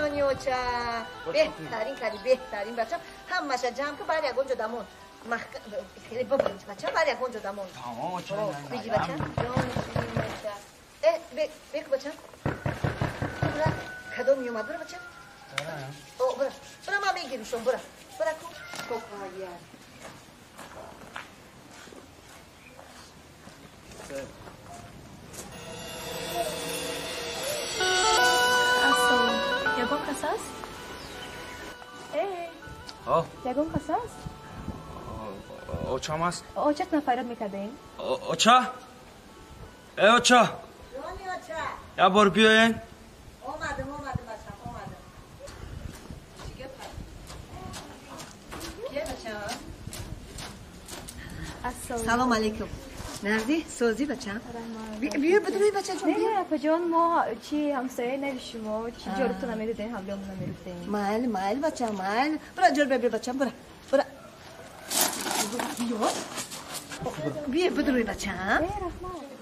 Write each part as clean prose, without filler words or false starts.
ҷони оча. Беҳтарин кардӣ, беҳтарин бачам. Ҳамаша ҷамъ ки бар ягон ҷо дамон. Хеле бибанҷ бачам, бар ягон ҷо дамон. Тамом оча. Биги бачам. Ҷони ширин оча. Э, бек бачам. Бура, кадом меомад? Бура бачам. О, бура. Бура ман мегирмшон, бура. Бура ку. Кокая. Ассалом. Ягон кас аст? Э. О. Ягон кас аст? Очам аст. Очат нафарёд мекардаем? Оча? Э, оча. Ҷони оча. Як бор биёен. Омадам, омадам бачам, омадам. Чӣ гап аст? Кия бачам? Ассалом. Салом алейкум. Нағзи, созӣ бачам? Биё бидурӯй бачаҷон. Не, апаҷон, мо чи ҳамсояи нави шумо, чи ҷорубто намедодем, ҳавлиёмо намерифтем. Майли, майли бачам, майли. Бура ҷор бия, бачам, бура. Бура. Биё. Биё бидурӯй бачам.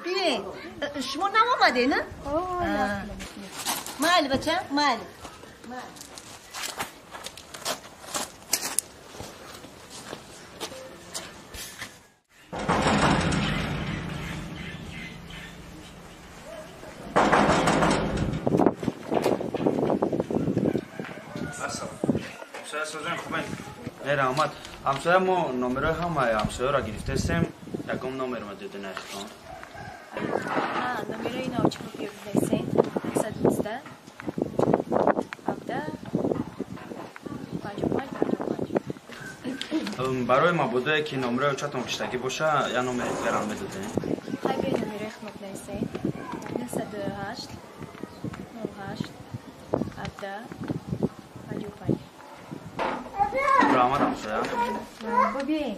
Биё. Шумо наомаде, на? Майли бачам, майли. Майли. Раҳмат. Ҳамсоя мо номерои ҳамаи ҳамсояро гирифтаистем. Ягон номер ма дода нахитон. Номерои наочико гирифтаистем. 119 17 55 55. Барои мабодое ки номерои очатон киштагӣ боша, я номери дигарам медодем. Хай биёй номерои худро бинависем. 908 08 17 55. Раҳмат ҳамсоя. Биёем.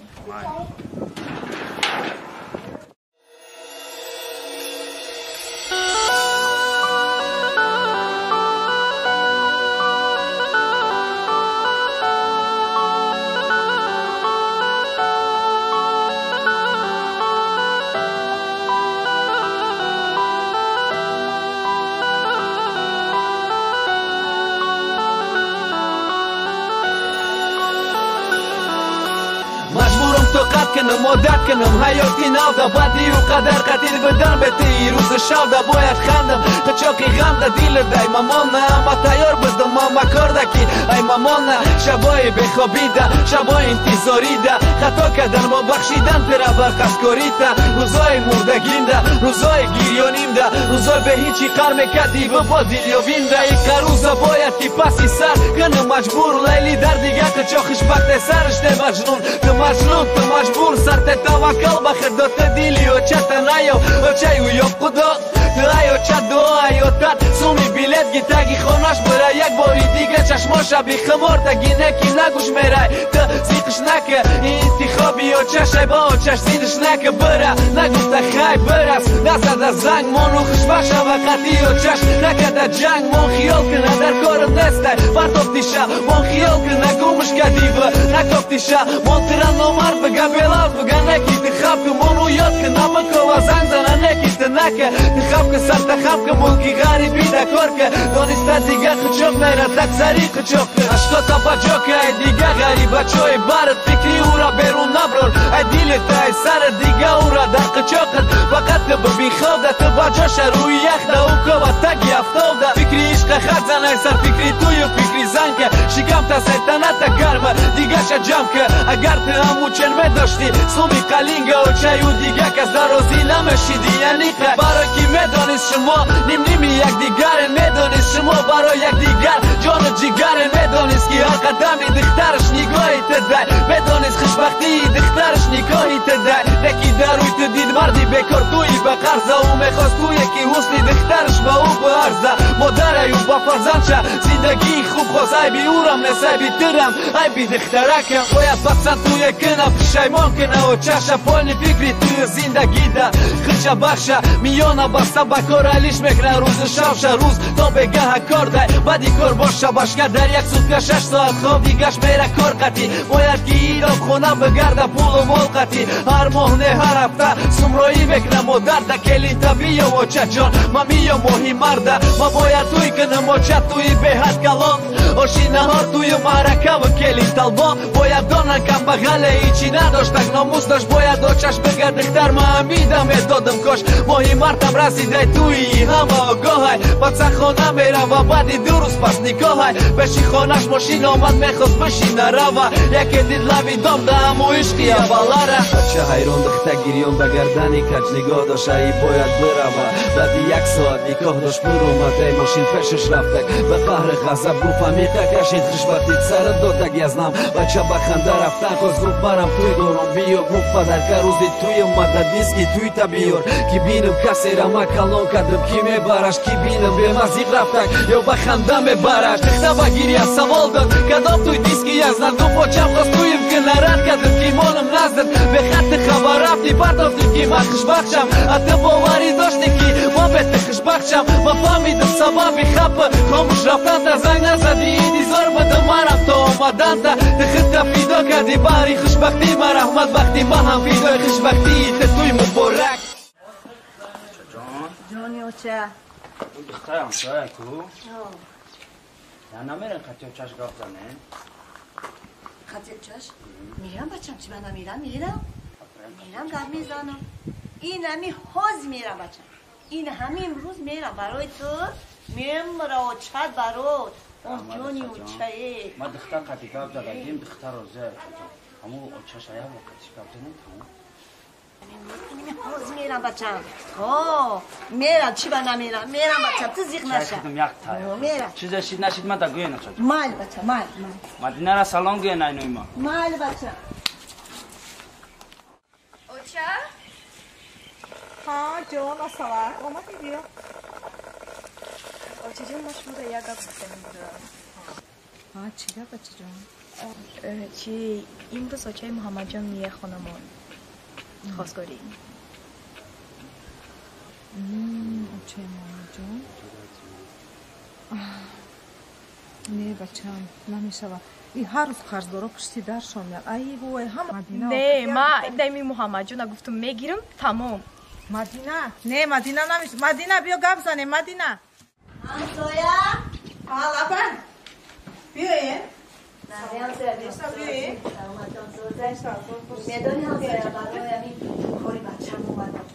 Кунам, одат кунам, ҳаёти навда бадию қадар қатил бидан бетии рӯзи шавда бояд хандам қичоқи ғамда дили дай мамона ама тайёр будам ама корда ки ай мамона шабои бехобида шабои интизорида хато кардан мо бахшидан тира бар қасдкорита рӯзои мурдагинда рӯзои гирёнимда рӯзои бе ҳичи қар мекардиву бо дилёвинда иқа рӯза бояд ки паси сар кунам маҷбур лайли дар дига қичоқ хушбахте сараш не маҷнун ту маҷнун ту маҷбур сарте таваккал ба худо ту дили очата наёб очаю ёб худо ту ай оча дуо ай отат суми билет ги таги хонаш бира як бори дига чашмоша бихумор таги неки нагӯш мерай ту зиқш нака интихоби очашай ба очаш зидш нака бира нагуфта хай бирас назада занг мону хушбашава қатъи очаш накада ҷанг мон хиёл кина дар корат нестай партофтиша мон хиёл кина гумш кадива накофтиша мон тира номард бига белав бига неки ты хаб ки мону ёд кина бикова занг зана неки ты нака ты хаб ки сарта хаб ки мулки ғариби да кор ки дониста дига қичоқ мерад сари қичоқ ашкота ба ҷо ки ай дига ғарибачои барат фикри ӯра берун наброр ай дилит ай сарат дига ӯра дар қичоқат фақат ту бибин хобда ту ба ҷоша рӯи яхда ӯ кова таги афтовда фикри ишқа хат зан ай сар фикри тую фикри занка шикамта сайтаната гарма дигаша ҷамъ ки агар ту ҳамучен медоштӣ суми қалинга очаю дига кас дарозӣ намешиди яниқа барои ки медонист шумо нимними якдигаре медонист шумо барои якдигар ҷону ҷигаре медонист ки ҳар қадами духтараш нигоҳи ту дай медонист хушбахтии духтараш нигоҳи ту дай неки дар рӯи ту дид марди бекор туи ба қарза ӯ мехост туе ки ҳусни духтараш ба ӯ баарза модараю ба фарзандша зиндагии хуб хост айби ӯрам нест айби тирам айби духтаракам бояд пасанд туе кина пушаймон кина очаша полни фикри тую зиндагида хича бахша миёна баста ба кор алиш мекна рӯзу шавша рӯз то бегаҳа кор дай баъди кор боша башка дар як сутка 6 соат хоб дигаш мера кор қатӣ бояд ки идоб хона бигарда пулу мол қатӣ ҳар моҳ не ҳар ҳафта сумроӣ мекна модарда келинта биё очаҷон ман миё моҳи марда ман бояд туй кунам оча туи беҳад. беҳад калон. Оши наҳор тую маъракаву келин талбон. Бояд донанд камбағале ҳичи надоштак номус дошт. Бояд очаш бигӯяд духтар ма ҳамида медодам кош. Моҳи мартам расидай туи ҳама огоҳай. Паца хона мерава баъди ду рӯз пас никоҳай. Пеши хонаш мошин омад мехост бишина рава. Яке дид лаби дом да ҳаму ишқи аввалара. Бача ҳайрон духта гирён ба гардани каҷ нигоҳ дошт ай бояд бирава. Баъди як соат никоҳ дошт биромад ай мошин пешаш рафтак. Ба қаҳри ғазаб гуфт амиқа кашид хушбахтӣ сара додак язнам. Бача ба ханда рафтан хост гуфт барам туй дорам биё. Гуфт падарка рӯзи туй омада диски туйта биёр. Ки бинам касера ма калон кардам ки мебараш. Ки бинам бемазиқ рафтак ё ба ханда мебараш. Духта ба гиря савол дод кадом туй диски язнад. Гуфт очам хост туим ки нарад кардам ки монам наздад. Бехатти хабар рафти партофтим ки ман хушбахтшам. А ту боварӣ доштӣ ки ман бе ту хушбахтшам. Ман фаҳмидам сабаби хапа хомӯш рафтанта. Занг назадӣ интизор будам марам то омаданта. Ту худта фидо кардӣ баҳри хушбахтӣ. Ман раҳмат бахти ман ҳам фидои хушбахтии ту. Туй муборак. Ҷони оча. Он духтари ҳамсоя ку? Я намерем қати очаш гап занем? Қати очаш? Мерам бачам, чи ман намерам? Мерам. Мерам гап мезанам. Ин ҳами ҳоз мерам бачам. Ин ҳами имрӯз мерам барои ту. Мемра очат барот. Он ҷони очае. Ма духтар қати гап задагим, духтар розия очаҷон. Ҳамун очаша як бор қатиш гап занем тамом. Ҳоз мерам бачам. Ҳо, мерам, чи ба намерам? Мерам бачам, ту зиқ наша. Мерам. Чизе шид нашид ма да гӯен очаҷон. Майли бачам, майли, майли. Мадинара салом гӯен айнои ма. Майли бачам. Оча? Ҳа, ҷон, асалак, омадӣ биё. Очаҷон, ма шуморо як гап гуфтанӣ будам. Ҳа, чӣ гап, бачаҷон? Чи имрӯз очаи Муҳаммадҷон меяд хонамон хостгорӣ. Очаи Муҳаммадҷон? Не, бачам, намешавад. И ҳар рӯз қарздоро пушти даршон меяд. Ай вой, ҳама Мадина. Не, ма дами Муҳаммадҷона гуфтум мегирам, тамом. Мадина, не, Мадина намешавад. Мадина, биё гап занем, Мадина. Ҳамсоя? Ҳа, лабан. Биёем. Медони ҳамсоя, барои ҳамин кори бачам омадам.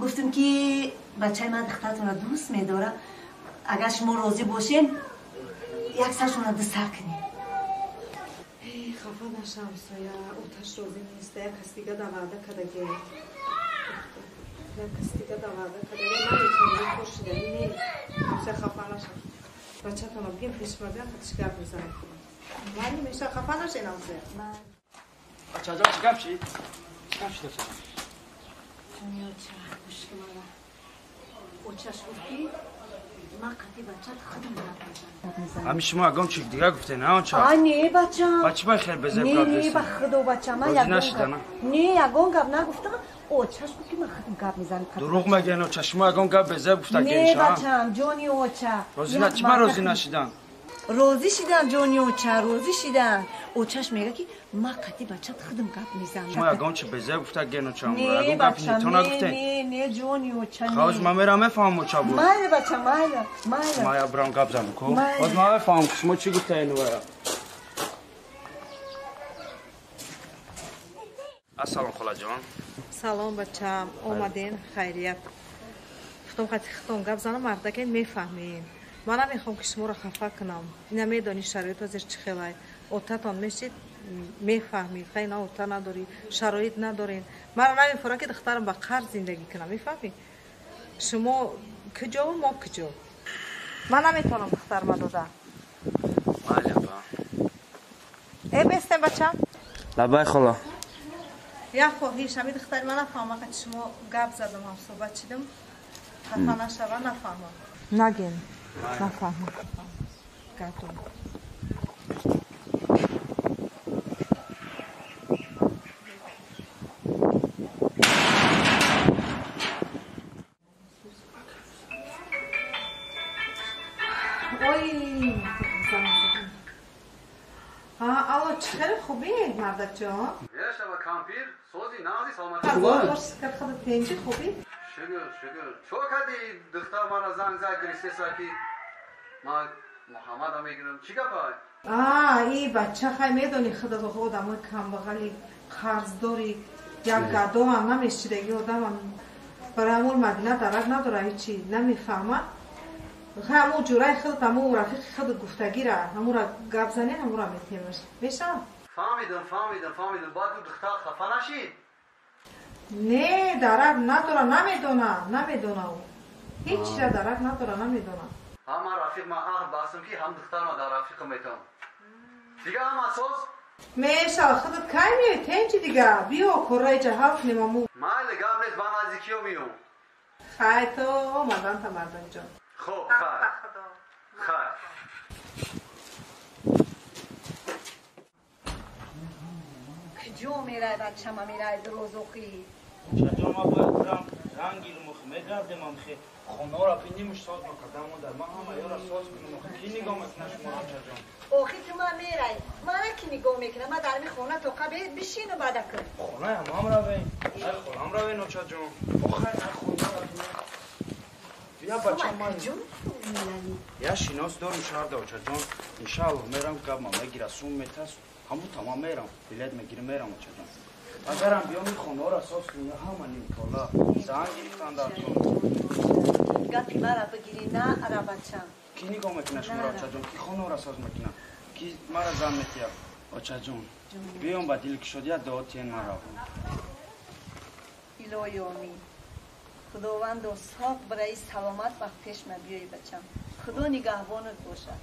Гуфтам ки бачаи ман духтаратонро дӯст медорад. Агар шумо розӣ бошед, як саршонро ду сар кунем. Хафа наша ҳамсоя, оташ розӣ нест. Як кас дига да ваъда кардаге. Як кас дига да ваъда кардаге. Наметавонем кор шиданӣ не. Ҳамсоя хафа наша. Бачатонро бигем пешма биям қатиш гап мезанем. Майли меша хафа нашен ҳамсоя. Очаҷон, чӣ гап шид? Чӣ гап шид очаҷон? Ҷони оча, гӯш кун мара. Очаш гуфт ки ман қати бачат худам гап мезанам. Ҳами шумо ягон чиз дига гуфтен, а оча? А не, бачам. Ба чӣ бай хел безеб Не, гап не, дестен? ба худо бачам, ман Розӣ ягон нашида, гап. на? Не, ягон гап нагуфтам. Очаш гуфт ки ман худам гап мезанам. Дурӯғ мегӯен оча, шумо ягон гап безеб Не, гуфтагенша? бачам, ҷони оча. Розӣ на, чӣ ба розӣ нашидан? Розӣ шидан, ҷони оча, розӣ шидан. Очаш мегӯяд ки ман қати бачат худам гап мезанам. Шумо ягон чӣ безеб гуфтаген оча? Не, Ягон гапи бачам, нето не, нагуфтен? не, не, ҷони оча, не. Ҳоз ман мерам мефаҳмам оча буд. Майли бачам, майли, майли. Ман я бирам гап занам ку. Майли. Ҳоз ман мефаҳмам ки шумо чӣ гуфтаен вая. Ассалом холаҷон. Салом бачам, омаден, хайрият. Гуфтам қати хитон гап занам, мардакен мефаҳмем. Ман намехоҳам ки шуморо хафа кунам. Ина медонӣ шароит ҳозир чӣ хелай. Отатон мешид, мефаҳмид. Хай на ота надорӣ, шароит надорен. Ман намефорам ки духтарам ба қарз зиндагӣ кунам, мефаҳмӣ? Шумо куҷову мо куҷо? Ман наметавонам духтарма дода. Майли апа. Э, бестем бачам. Лабай хола. Як хоҳиш, ҳами духтари ман нафаҳмам, қати шумо гап задам, ҳамсӯҳбат шидам. Хафа нашава, нафаҳмам. Наген. Нафаҳмам. Гардон. Ой, алло, чӣ хеле хубӣ, мардакҷон? Мешава кампир, сози нази саломатӣ. Тенҷи хубӣ? Шукр, шукр. Чо кардӣ духтар мара занг зад гирифтеса ки ман Муҳаммада мегирам. Чӣ гапай? И бача хай медони худат одамои камбағали қарздори як гадоам намешидаги одамам барои амул Мадина дарак надора ҳечи намефаҳма. Хай аму ҷураи худат аму рафиқи худат гуфтагира амура гап занен амура метемаш. Мешавад? Фаҳмидам, фаҳмидам, фаҳмидам. Баъд ӯ духтар хафа нашид? Не, дарак надора, намедона, намедона ӯ. Ҳеҷ чиза дарак надора, намедона. Ҳам ман рафиқ ман аҳд бастам ки ҳам духтар ман дар рафиқам метавон. Дига ҳама соз? Мешава, худат кай меои тенҷи дига? Биё корра иҷа ҳал кунем аму. Майли, гап нест, ба наздикиё меём. Хай то омадан та мардонҷон. Хоб, хай. Хай. Куҷо мерай бачама мерай дурозохӣ? Чаҷон ма бояд бирам ранг гирам охи мегардем амхе хонора бинимуш соз мекардам модар ман ҳама ёра соз кунам охи ки нигоҳ мекунад шуморо чаҷон? Охи ту ман мерай мана ки нигоҳ мекунам ман дар ами хона тоқа бишину баъда кун. Хонаи ҳамам равем ай холам равем очаҷон охай ай хона равем. Я бача ман я шинос дорум шаҳрда очаҷон иншааллоҳ мерам гапма мегира сум метас ҳаму тамом мерам билет мегирам мерам очаҷон. Агарам биём ин хонаро соз кунем ҳама нимкола зан гирифтан дар кор. Гапи мара бигирӣ на ара бачам. Ки нигоҳ мекунад шуморо очаҷон? Ки хонаро соз мекунад? Ки мара зан метиҳад? Очаҷон биём ба дили кушодия дуо тиҳен ман равам. Илоҳи омин. Худовандо соқ барои саломат вақт пеш ма биёй бачам. Худо нигаҳбонат бошад.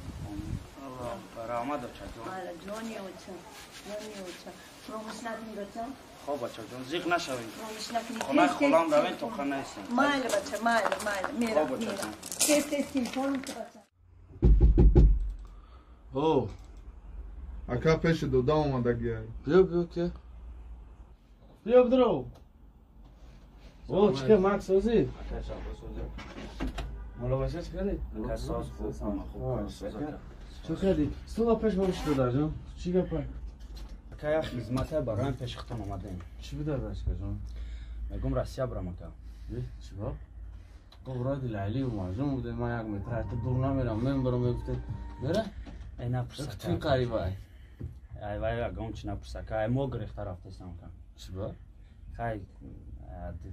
Аллоҳ раҳмат очаҷон. Ала ҷони очам, ҷони очам. Фуромӯш накунӣ бачам. Хоб бачаҷон, зиқ нашавем. Фуромӯш накунӣ. Хонаи холам равем тоқа наистем. Майли бача, майли, майли. Мерам, мерам. Тез тез телефон кун бачам. О. Ака пеши дода омадагиай. Биё, биё ке. Биё бдро. О, чӣ Макс созӣ? Ака шабо созӣ. Мола бача чӣ кардӣ? Ака соз хуб, ҳама хуб. Чӣ кардӣ? Стола пеш ма биши додарҷон. Чӣ гапа? Ака як хизмате бароям пеши худтон омадем. Чӣ буда бачкаҷон? Мегум Россия бирам ака. Чӣ ба? Гов роди Лайли умаҷон буде ман як метр ҳатто дур намерам. Мен барам мегуфтем. Мера? Ай напурс ака. Ту қарибай. Ай вай ягон чӣ напурс ака. Ай мо гирифта рафтестам ака. Чӣ ба? Хай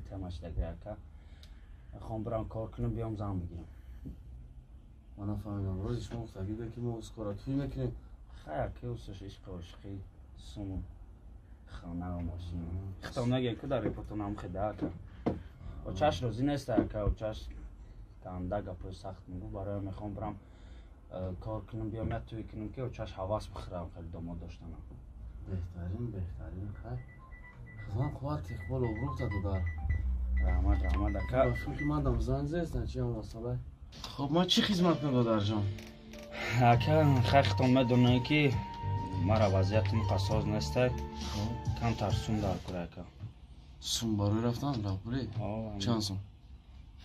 темаш даги ака. Мехоҳам бирам кор кунам биём зан бигирам. Ман нафаҳмидам. Рози шумо гуфтагида ки мо скоро тӯй мекунем. Хай ака усаш ишқи ошиқӣ суму хона ва мошин. Хитом нагӯед ку дар репортонам хеда ака. Очаш розӣ нест ака, очаш ганда гапҳои сахт мегӯ. Барои мехоҳам бирам кор кунам биём як тӯй кунам ки очаш ҳавас бихӯрам хеле домод доштанам. Беҳтарин, беҳтарин. Хай. Хизмат қувват иқбол обрӯ та додар. Раҳмат, раҳмат ака. Ки мадам зан зестан чи ам масъала? Хоб ман чӣ хизмат кунам додарҷон? Ака хай хитон медонед ки мара вазъиятам қасоз нестай. Камтар сум дар кура ака. Сум барои рафтан раҳпулӣ? Чанд сум?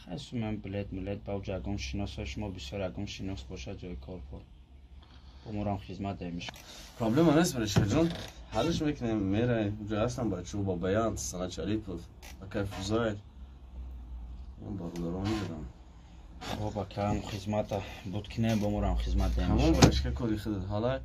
Хай сумам билет милет ба уҷа ягон шиносо шумо бисёр ягон шинос бошад ҷои кор пор. Бо морам хизмат даемиш. Проблема нест баришаҷон. Ҳаллиш мекунем, мераем. Уҷа ҳастам бачаҳо Бабаян, Санат Шарипов, акай Фузайл. Он бародарон медодам. Хоб акам хизмата буд ки не бо морам хизмат даемиш. Ҳамон баришка кори худат ҳалай.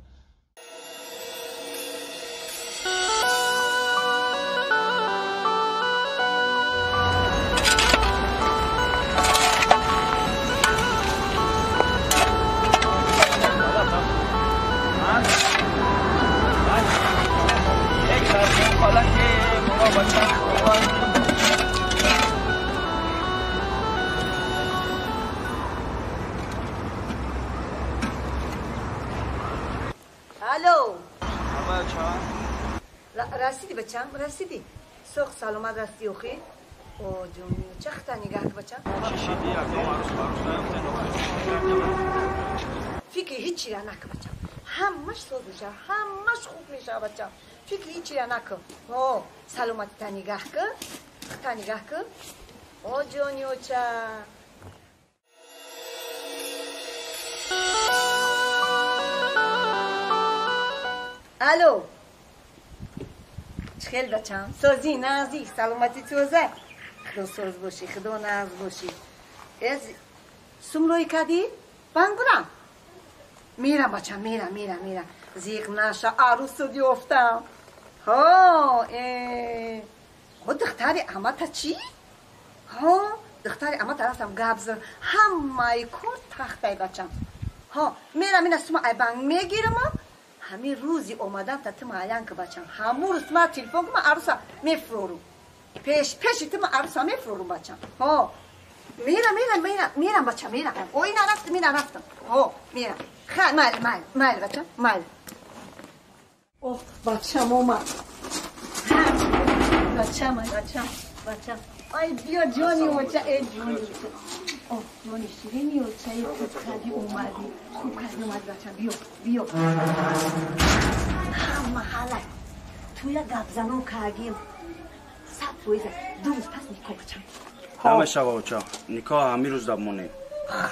Алло. Расидӣ бачам, расидӣ. Соқ саломат расидӣ охи? О ҷони, чахта нигаҳ ки бачам. Чӣ шидӣ? Ягон арӯс барӯс наёфтен охи? Фикри ҳечира накун бачам. Ҳамаш соз мешавад, ҳамаш хуб мешавад бачам. Фикри ҳечира накун. О, саломатита нигаҳ кун, та нигаҳ кун. О ҷони оча. Алло. Чӣ хел бачам? Созӣ, нағзӣ, саломатӣ тоза. Худо соз бошӣ, худо нағз бошӣ. Эз сум рӯй кардӣ? Банг бурам. Мерам бачам, мерам, мерам, мерам. Зиқ наша, арӯсу ёфтам. Ҳо, хо духтари амата чӣ? Ҳо, духтари амата рафтам гап зад. Ҳамаи кор тахтай бачам. Ҳо, мерам ина сума ай банк мегирам. Ҳамин рӯзи омадан та ту муайян ки бачам. Ҳамун рӯз ма телефон ки ма арӯса мефурорум. Пеш пеши ту ма арӯса мефурорум бачам. Ҳо, мерам, мерам, мерам, мерам бачам, мерам. О, ина рафтам, ина рафтам. Ҳо, мерам. Хай, майли, майли, майли бачам, майли. Оҳ, бачам омад. Бачам, бачам, бачам. Ай, биё ҷони оча, э ҷони оча. Оҳ, ҷони ширини оча, хуб кардӣ омадӣ. Хуб кардӣ омадӣ бачам, биё, биё. Ҳама ҳалай. Туя гапзанон кардем. 100%. 2 рӯз пас никоҳ бачам. Намешава оча, никоҳ ҳамин рӯз дамонем.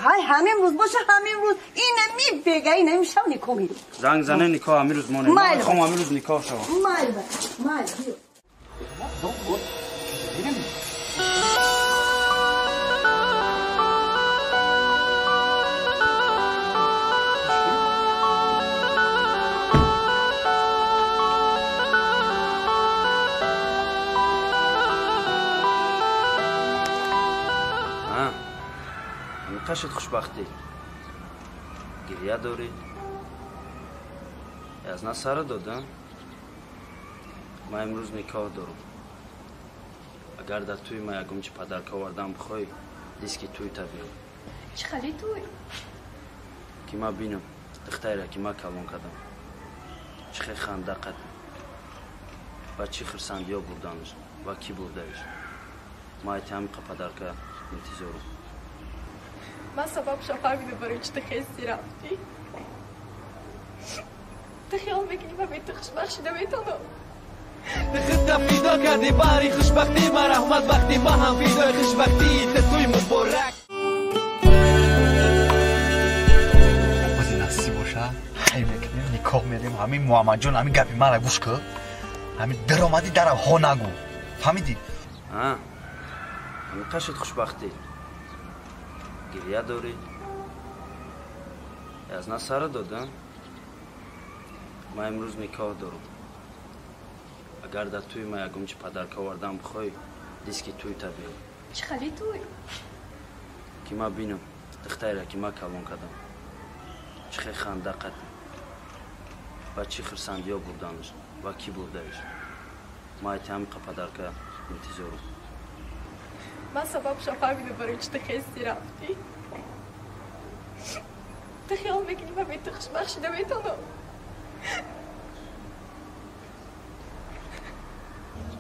Хай, ҳамин рӯз боша, ҳамин рӯз. Ина мебега, ина имшаб никоҳ мерем. Занг зане никоҳ ҳамин рӯз монем. Мехоҳам ҳамин рӯз никоҳ шавам. Майли бачам, майли, биё. Қашид хушбахтӣ. Гирья дорӣ? Аз на сара додам? Ман имрӯз никоҳ дорам. Агар дар тӯи ман ягон чи падарка овардан бихоҳӣ, диски тӯйта биёр. Чӣ хали тӯй? Ки ман бинам духтареро ки ман калон кардам. Чӣ хел ханда қадим ва чӣ хурсандиҳо бурданаш ва кӣ бурдаиш. Ман айти ҳамин падарка интизорам. Ман сабабша фаҳмидам барои чӣ ту хести рафтӣ. Ту хиёл мекунӣ ман бе ту хушбахт шуда метавонам. Худта фидо кардӣ баҳри хушбахтӣ, ман раҳмат бахтӣ, ман ҳам фидои хушбахтӣ, ту тӯй муборак. Ози насиб боша, ҳай мекунем, никоҳ мерем, ҳамин Муҳаммадҷон ҳамин гапи мара гӯш кун. Ҳамин даромадӣ дара ҳо нагӯ. Фаҳмидӣ? Ҳамин қашид хушбахтӣ. Гирья дорӣ? Аз на сара додам? Ман имрӯз никоҳ дорам. Агар дар тӯи ман ягон чи падарка овардан бихоҳӣ, диски тӯйта биёр. Чӣ хали тӯй? Ки ман бинам духтареро ки ман калон кардам. Чӣ хел ханда қадим ва чӣ хурсандиҳо бурданаш ва кӣ бурдаиш. Ман айти ҳамин падарка интизорам. Ман сабабша фаҳмидам барои чӣ ту хести рафтӣ. Ту хиёл мекунӣ ман бе ту хушбахт шуда метавонам.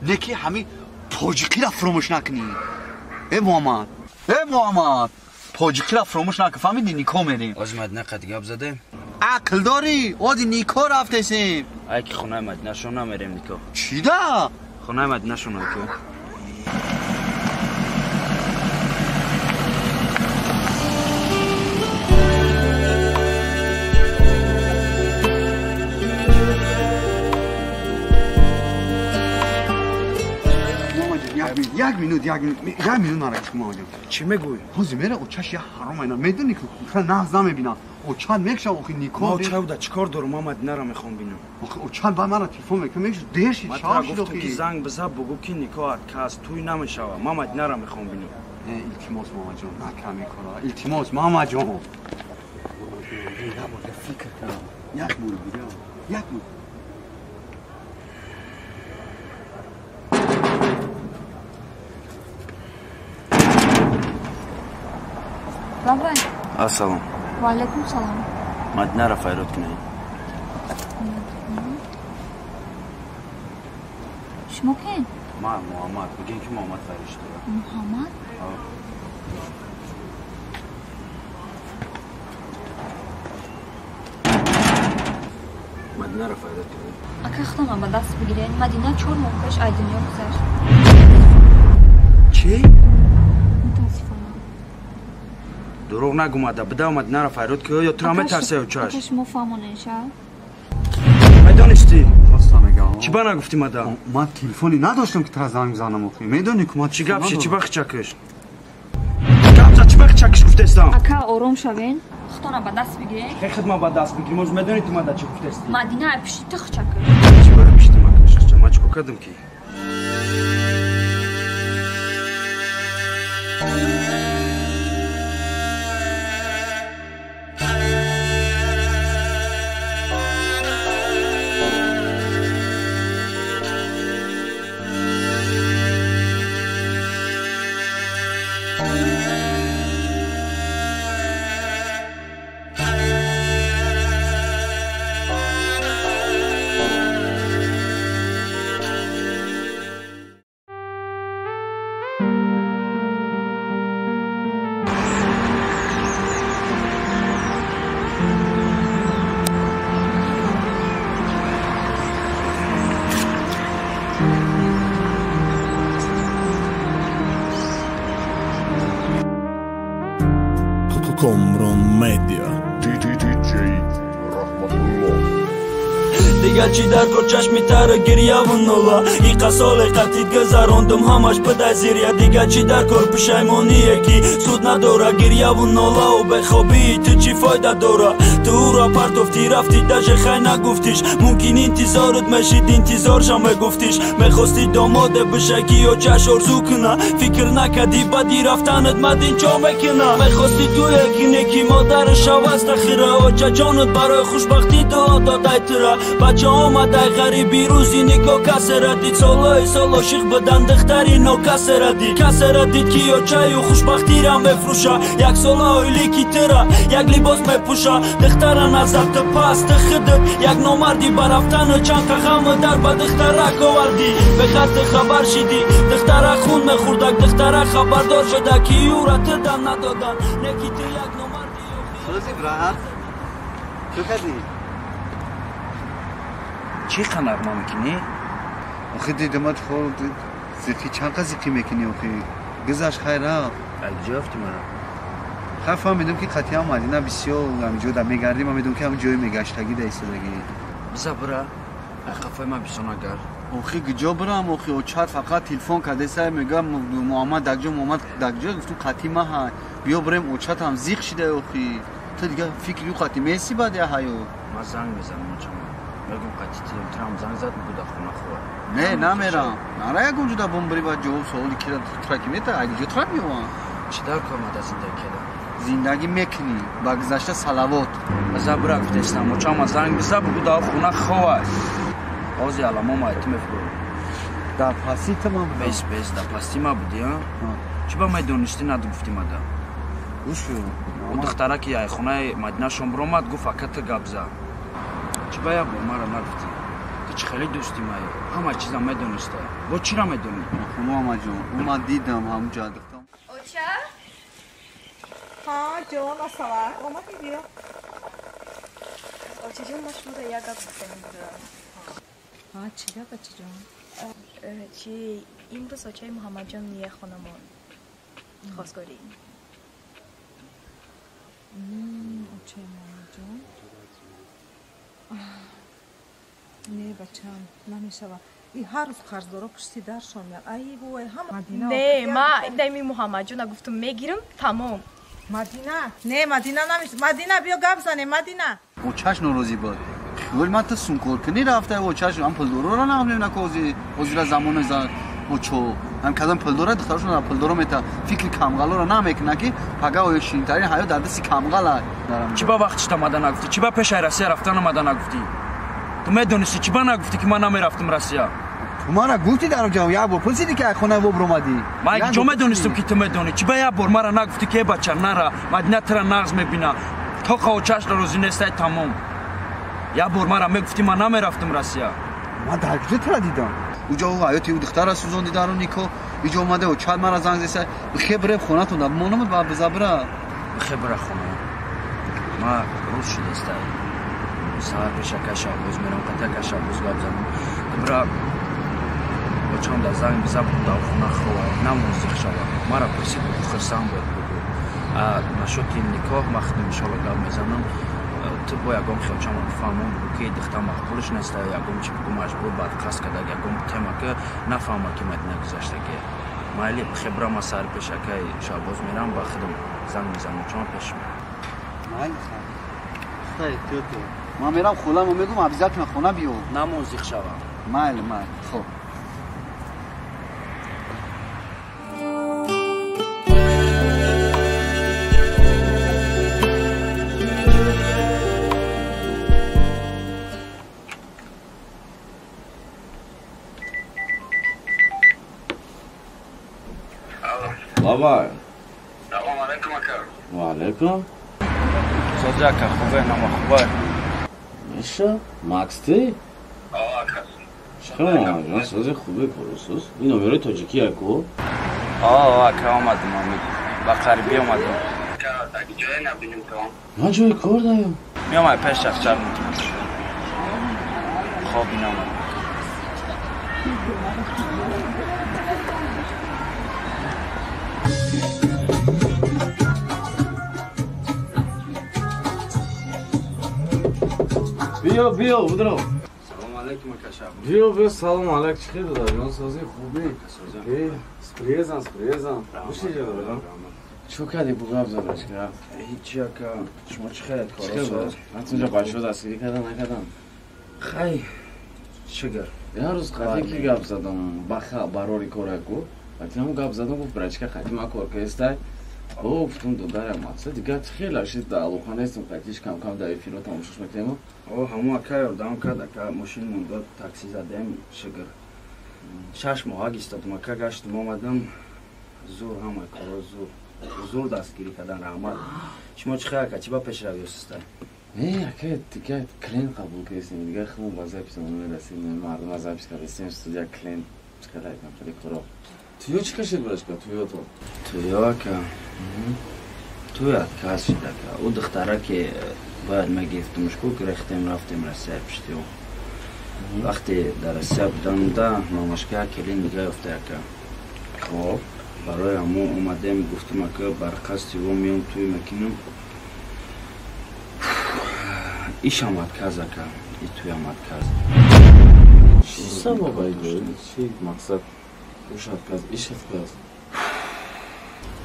Не ки ҳамин тоҷикиро фуромӯш накунӣ. Э Муҳаммад, э Муҳаммад, тоҷикиро фуромӯш накун, фаҳмидӣ? Никоҳ мерем. Ози Мадина қад гап задем? Ақл дорӣ? Ози никоҳ рафтесем. Ай ки хонаи Мадинашон намерем никоҳ. Чӣ да? Хонаи Мадинашон ки. Як минут, як минут мара гӯш кун, Муҳаммадҷон. Чӣ мегӯӣ? Ҳозир мера очаш як ҳаром айна. Медонӣ ки нағз намебинам. Очат мекшав, охи никоҳ. Ман оча чӣ кор дорам? Ман Мадинаро мехоҳам бинам. Охи очат баъд мара телефон мекунад, мекшав, дер шид, шаб шид охи. Гуфтам ки занг биза, бугӯ ки никоҳ кас тӯй намешава. Ман Мадинаро мехоҳам бинам. Илтимос, Муҳаммадҷон, накам ин кора. Илтимос, Муҳаммадҷон. Як бор фикр кунам. Як бор бигам. Як бор. Бабай. Ассалом. Ва алайкум салом. Мадинаро файрод кунед. Шумо кем? Ман Муҳаммад. Бигем ки Муҳаммад файрод шуда. Муҳаммад? Мадинаро файрод кунед. Ака худам ба даст бигиред. Мадина 4 моҳ пеш аз дунё гузашт. Чӣ? Мутаассифона. Дурӯғ нагӯ, мада. Бидав Мадинаро файрод ки ё туро метарсай очаш? Ака шумо фаҳмонед ша. Медонистӣ? Роста мегам. Чӣ ба нагуфтӣ мада? Ман телефоне надоштам ки туро занг бизанам охи. Медонӣ ки ман чӣ гап шид? Чӣ ба хичакиш? Гап за, чӣ ба хичакиш гуфтестам? Ака ором шавен. Худтона ба даст бигирем. Хе хидма ба даст бигирем, оз медонӣ ту мада чӣ гуфтасти? Мадина пишти ту хча кун. Чӣ барои пишти ма хча? Ма чӣ кардам ки? Komron Media DJ Rahmatullah Дигар чӣ дар кор чашми тара гирьяву нола иқа соле қатид гузарондум ҳамаш буда зиря дигар чӣ дар кор пушаймоние ки суд надора гирьяву нолау бехобии ту чӣ фойда дора ту ӯро партофтӣ рафтӣ даже хай нагуфтиш мумкин интизорат мешид интизорша мегуфтиш мехостӣ домоде биша ки ё чаш орзу куна фикр накардӣ баъди рафтанат мадин чо мекуна мехостӣ туе кине ки модари шаваста хира очаҷонат барои хушбахтӣ дуо додай тура бача омадай ғариби рӯзи никоҳ касера дид солҳои сол ошиқ будан духтари нокасера дид касера дид ки очаю хушбахтира мефурӯша як сола оилики тура як либос мепӯша духтара назар ту паст ту худат як номардӣ ба рафтану чанд қағаму дар ба духтарак овардӣ бехату хабар шидӣ духтара хун мехӯрдак духтара хабардор шуда ки ӯра ту дам надодан не ки ту як номардӣ. Сӯзи брат чӯ кардӣ? Чӣ қа нағма мекунӣ? Охи дидамат хол зиқи чанд қа зиқӣ мекунӣ охи гузашт хай рафт. Ҷо ёфтӣ мара? Хай фаҳмидам ки қатъиан Мадина бисёр ҳамҷо да мегардӣ, ман медонам ки ҳам ҷои мегаштагӣ да истодагӣ. Биза бира, ай хафаи ман бисёр нагар. Охи гиҷо бирам охи очат фақат телефон кардеса мегӯям Муҳаммад дакҷо Муҳаммад дакҷо гуфтум қатъи ма ҳай биё бирем очат ҳам зиқ шида охи ту дигар фикри ӯ қатъи месӣ баъд я ҳаё. Ман занг мезанам очама. Мегум қатъи трам занг зад мегу дар хона хӯра. Не, намерам. Нара ягон ҷуда бомбири ва ҷавоб суоли кира траки мета, ай ҷо трак меовам. Чӣ дар кор мада зиндагӣ кардам? Зиндагӣ мекунӣ, ба гузашта салавот. Биза бира гуфтестам, очама занг биза бугу дар хона хова. Ҳозир аламом ай ту мефурӯ. Дар пасти ту ман будам. Бес, бес, дар пасти ма будӣ, а? Чӣ ба медонистӣ надугуфтӣ мада? Гӯш кун. Ӯ духтара ки ай хонаи Мадинашон биромад, гуфт ака ту гап зад. Чӣ ба як бор мара нагуфтӣ? Ту чӣ хеле дӯсти мае? Ҳама чиза медониста. Бо чира медонӣ? Муҳаммадҷон, ӯ ман дидам ҳамҷа духтам. Оча? Ҳа, ҷон, асалак, омадӣ биё. Очаҷон, ман шуморо як гап гуфтанӣ будам. Ҳа, чӣ гап, очаҷон? Чи имрӯз очаи Муҳаммадҷон меяд хонамон хостгорӣ. Очаи Муҳаммадҷон? Не, бачам, намешава. И ҳар рӯз қарздоро пушти даршон меяд. Ай вой, ҳама Мадина. Не, ма дайми Муҳаммадҷона гуфтум мегирам, тамом. Мадина, не, Мадина намешава. Мадина, биё гап занем, Мадина. Очаш норозӣ буд. Хиёли ман ту сункоркунӣ рафта, очаш ҳам пулдороро нағм ко ҳозира замони очо. Ҳам кадом пулдора духтарашон пулдоро мета фикри камғалоро намекуна ки пага оё ширинтарин ҳаёт дар дасти камғала. Чӣ ба вақтишта мада нагуфтӣ? Чӣ ба пешаи Россия рафтан омада нагуфтӣ? Ту медонистӣ чӣ ба нагуфтӣ ки ман намерафтам Россия? Ту мара гуфтӣ дар ҷо як бор пурсидӣ ки ай хона во биромадӣ. Ман ҷо медонистам ки ту медонӣ. Чӣ ба як бор мара нагуфтӣ ки э бача нара, Мадина тура нағз мебина. То очаш розӣ нестай тамом. Як бор мара мегуфтӣ ман намерафтам Россия. Ман дар куҷо тура дидам? Уҷо ҳаёти ӯ духтара сӯзонди дару никоҳ. Иҷо омада очат мара занг зеса. Бихе бирем хонатон да монам ба бизабра. Бихе бира хона. Ма рӯз шудастай. Саҳар пеша каша боз мерам қатъя каша боз гап занам. Бира очам да занг биза дар хона хова намон зиқ шава. Мара пурсид бугу хирсанд бояд бугу. А нашоти никоҳ ма худам иншоалло гап мезанам. Ту бо ягон хелчама бифаҳмон бугу ки духтар мақбулш неста, ягон чи бугу маҷбур баъд қасд карда ягон тема ки нафаҳма ки Мадина гузаштагие. Майли бихе бира ма саҳар пешакаи Шаҳбоз мерам ба худам занг мезанам очама пеш. Майли хай. Хай, эҳтиёт. Ман мерам холамо мегум, обязательно хона биё. Намозиқ шавам. Майли, майли. Хоб. Бабай. Салом алейкум ака. Ва алейкум. Сози ака, хубе, нама хубе. Миша, Макс ти? О, ака. Чӣ ман сози хубе корусус. Ин номерои тоҷикӣ аку? О, ака омадам, омид. Ба қарибӣ омадам. Ака, таги ҷое набинем то. Ман ҷои кор даём. Меомай пеш чақчақ мекунам. Хоб иномад. Биё, биё, будро. Салом алейкум, ака Шаб. Биё, биё, салом алейк. Чӣ хел додарҷон, сози хубӣ? С приездом, с приездом. Буши ҷо додарҷон. Чӣ кардӣ бу гап задашка? Ҳичи ака. Шумо чӣ хелед коро соз? Ман тунҷа бачаҳо дастгирӣ кардан накардан? Хай, шукр. Як рӯз қати ки гап задам, баха барори кораку. Вақте ҳам гап задам, гуфт брачка қати ма кор кестай. О, гуфтум додарам, мақсад дигар хеле шид да алоқа нестам, қатиш кам-кам дар эфиро тамошош мекунем. О, ҳамон ака ёрдам кард, ака мошин мондод, такси задем, шукр. 6 моҳ истодам, ака гаштам омадам, зур ҳама коро зур. Зур дастгирӣ кардан, раҳмат. Шумо чӣ хел ака, чӣ ба пешравӣ осистай? Не, ака, дигар клиент қабул кардем, дигар худмон ба запис мерасидем, мардум запис кардем, студия клиент чӣ қадар кам хеле коро. Туё чӣ кашид брачка, туёто? Туё ака. Туё отказ шид ака. Ӯ духтара ки бояд мегирифтумш ку, гирехтем рафтем Россия пишти ӯ. Вақте дар Россия будам да мамашка келин дига ёфта ака. Хоб, барои ҳамон омадем, гуфтум ака бар қасди ӯ меом туй мекунам. Ишам отказ ака, и туям отказ. Чӣ сабаб айҷо? Чӣ мақсад? Уш отказ, иш отказ.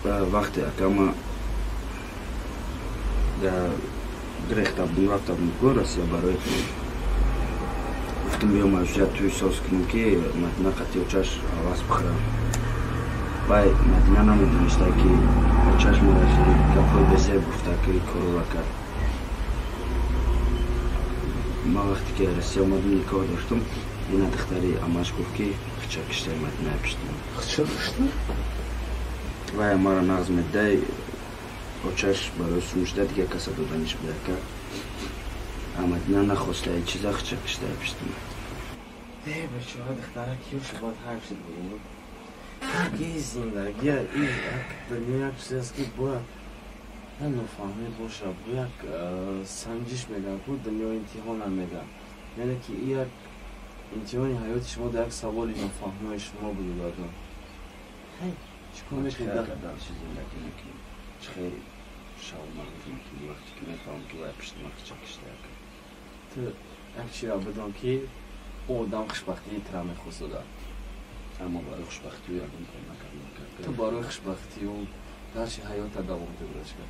Вақте ака ма гирехта будем, рафта будем ку Россия барои гуфтум биём ажа туй соз кунем ки Мадина қати очаш ҳавас бихӯрам. Вай Мадина намедониста ки очаш мара хеле гапҳои безеб гуфта ки корора кард. Ман вақте ки Россия омадам никоҳ доштам, ина духтари амаш гуфт ки хича киштаи Мадина пиштам. Хича кишта? Вай амара нағз медидай, очаш барои сумшда дигар каса доданиш буда ака. А Мадина нахоста ин чиза хича киштаи пиштам. Э, бечора духтара киё шуд ҳайф шуд буд. Ки зиндагия ин як дунё як чиз аст ки бояд як нофаҳмӣ бошад, як санҷиш мегӯянд ку дунё имтиҳонам мегӯянд. Яъне ки ин як имтиҳони ҳаёти шумо дар як саволи нофаҳмии шумо буд додарҷон. Чӣ кор мекунед? Чӣ зиндагӣ мекунем? Чӣ хел шав марӯз мекунем вақте ки мефаҳмам ки вай пишти ман хича кишта ака? Ту як чиро бидон ки ӯ одам хушбахтии тура мехост дода. Аммо барои хушбахтии ӯ ягон кор накардам. Ту барои хушбахтии ӯ дарчи ҳаёта давом деҳ брачка.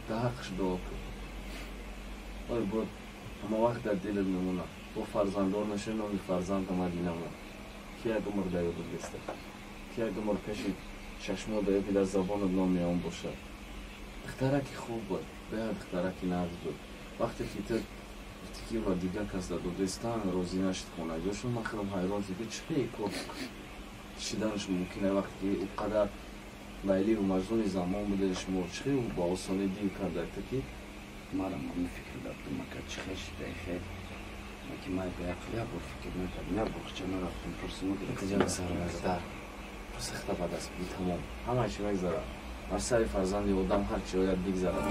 Дар ҳаққаш дуо кун. Ой бод ҳама вақт дар дилат мемонад. Бо фарзанддор нашуд, номи фарзанда Мадина мон. Ки як умр дар ёдат беста. Ки як умр пеши чашмо дар ёки дар забонат номи он бошад. Духтараки хуб буд, беҳад духтараки нағз буд. Вақте ки ту гуфтӣ ки ва дигар кас дар додистан розӣ нашуд хонаҷошон, ман хелам ҳайрон шудам ки чӣ кор шиданаш мумкин е вақте ки ӯ қадар Лайливу Маҷнуни замон буде шумо чӣ ба осонӣ дил карда ки Марам ҳамин фикр дардум ака, чӣ хел шидаи хел. Ки ман ба як бор фикр накардам, як бор хича нарафтам пурсим. Натиҷа сарваздар. Просто хита ба даст биди тамом. Ҳамаи чӣ мегзарад. Бар сари фарзанди одам ҳар чӣ ояд бигзарад.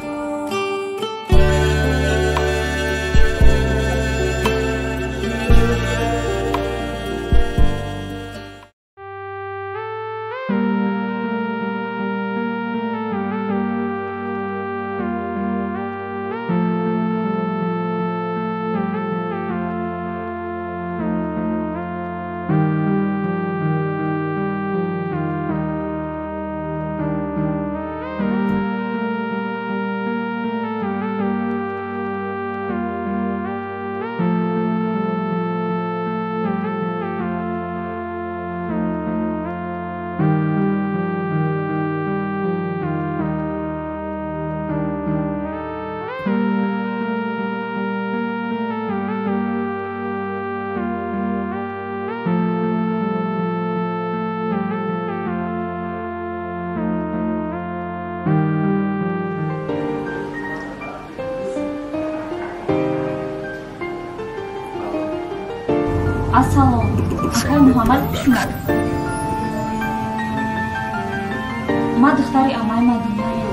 Ассалом. Акай Муҳаммад шумо? Ма духтари амаи Мадинаям.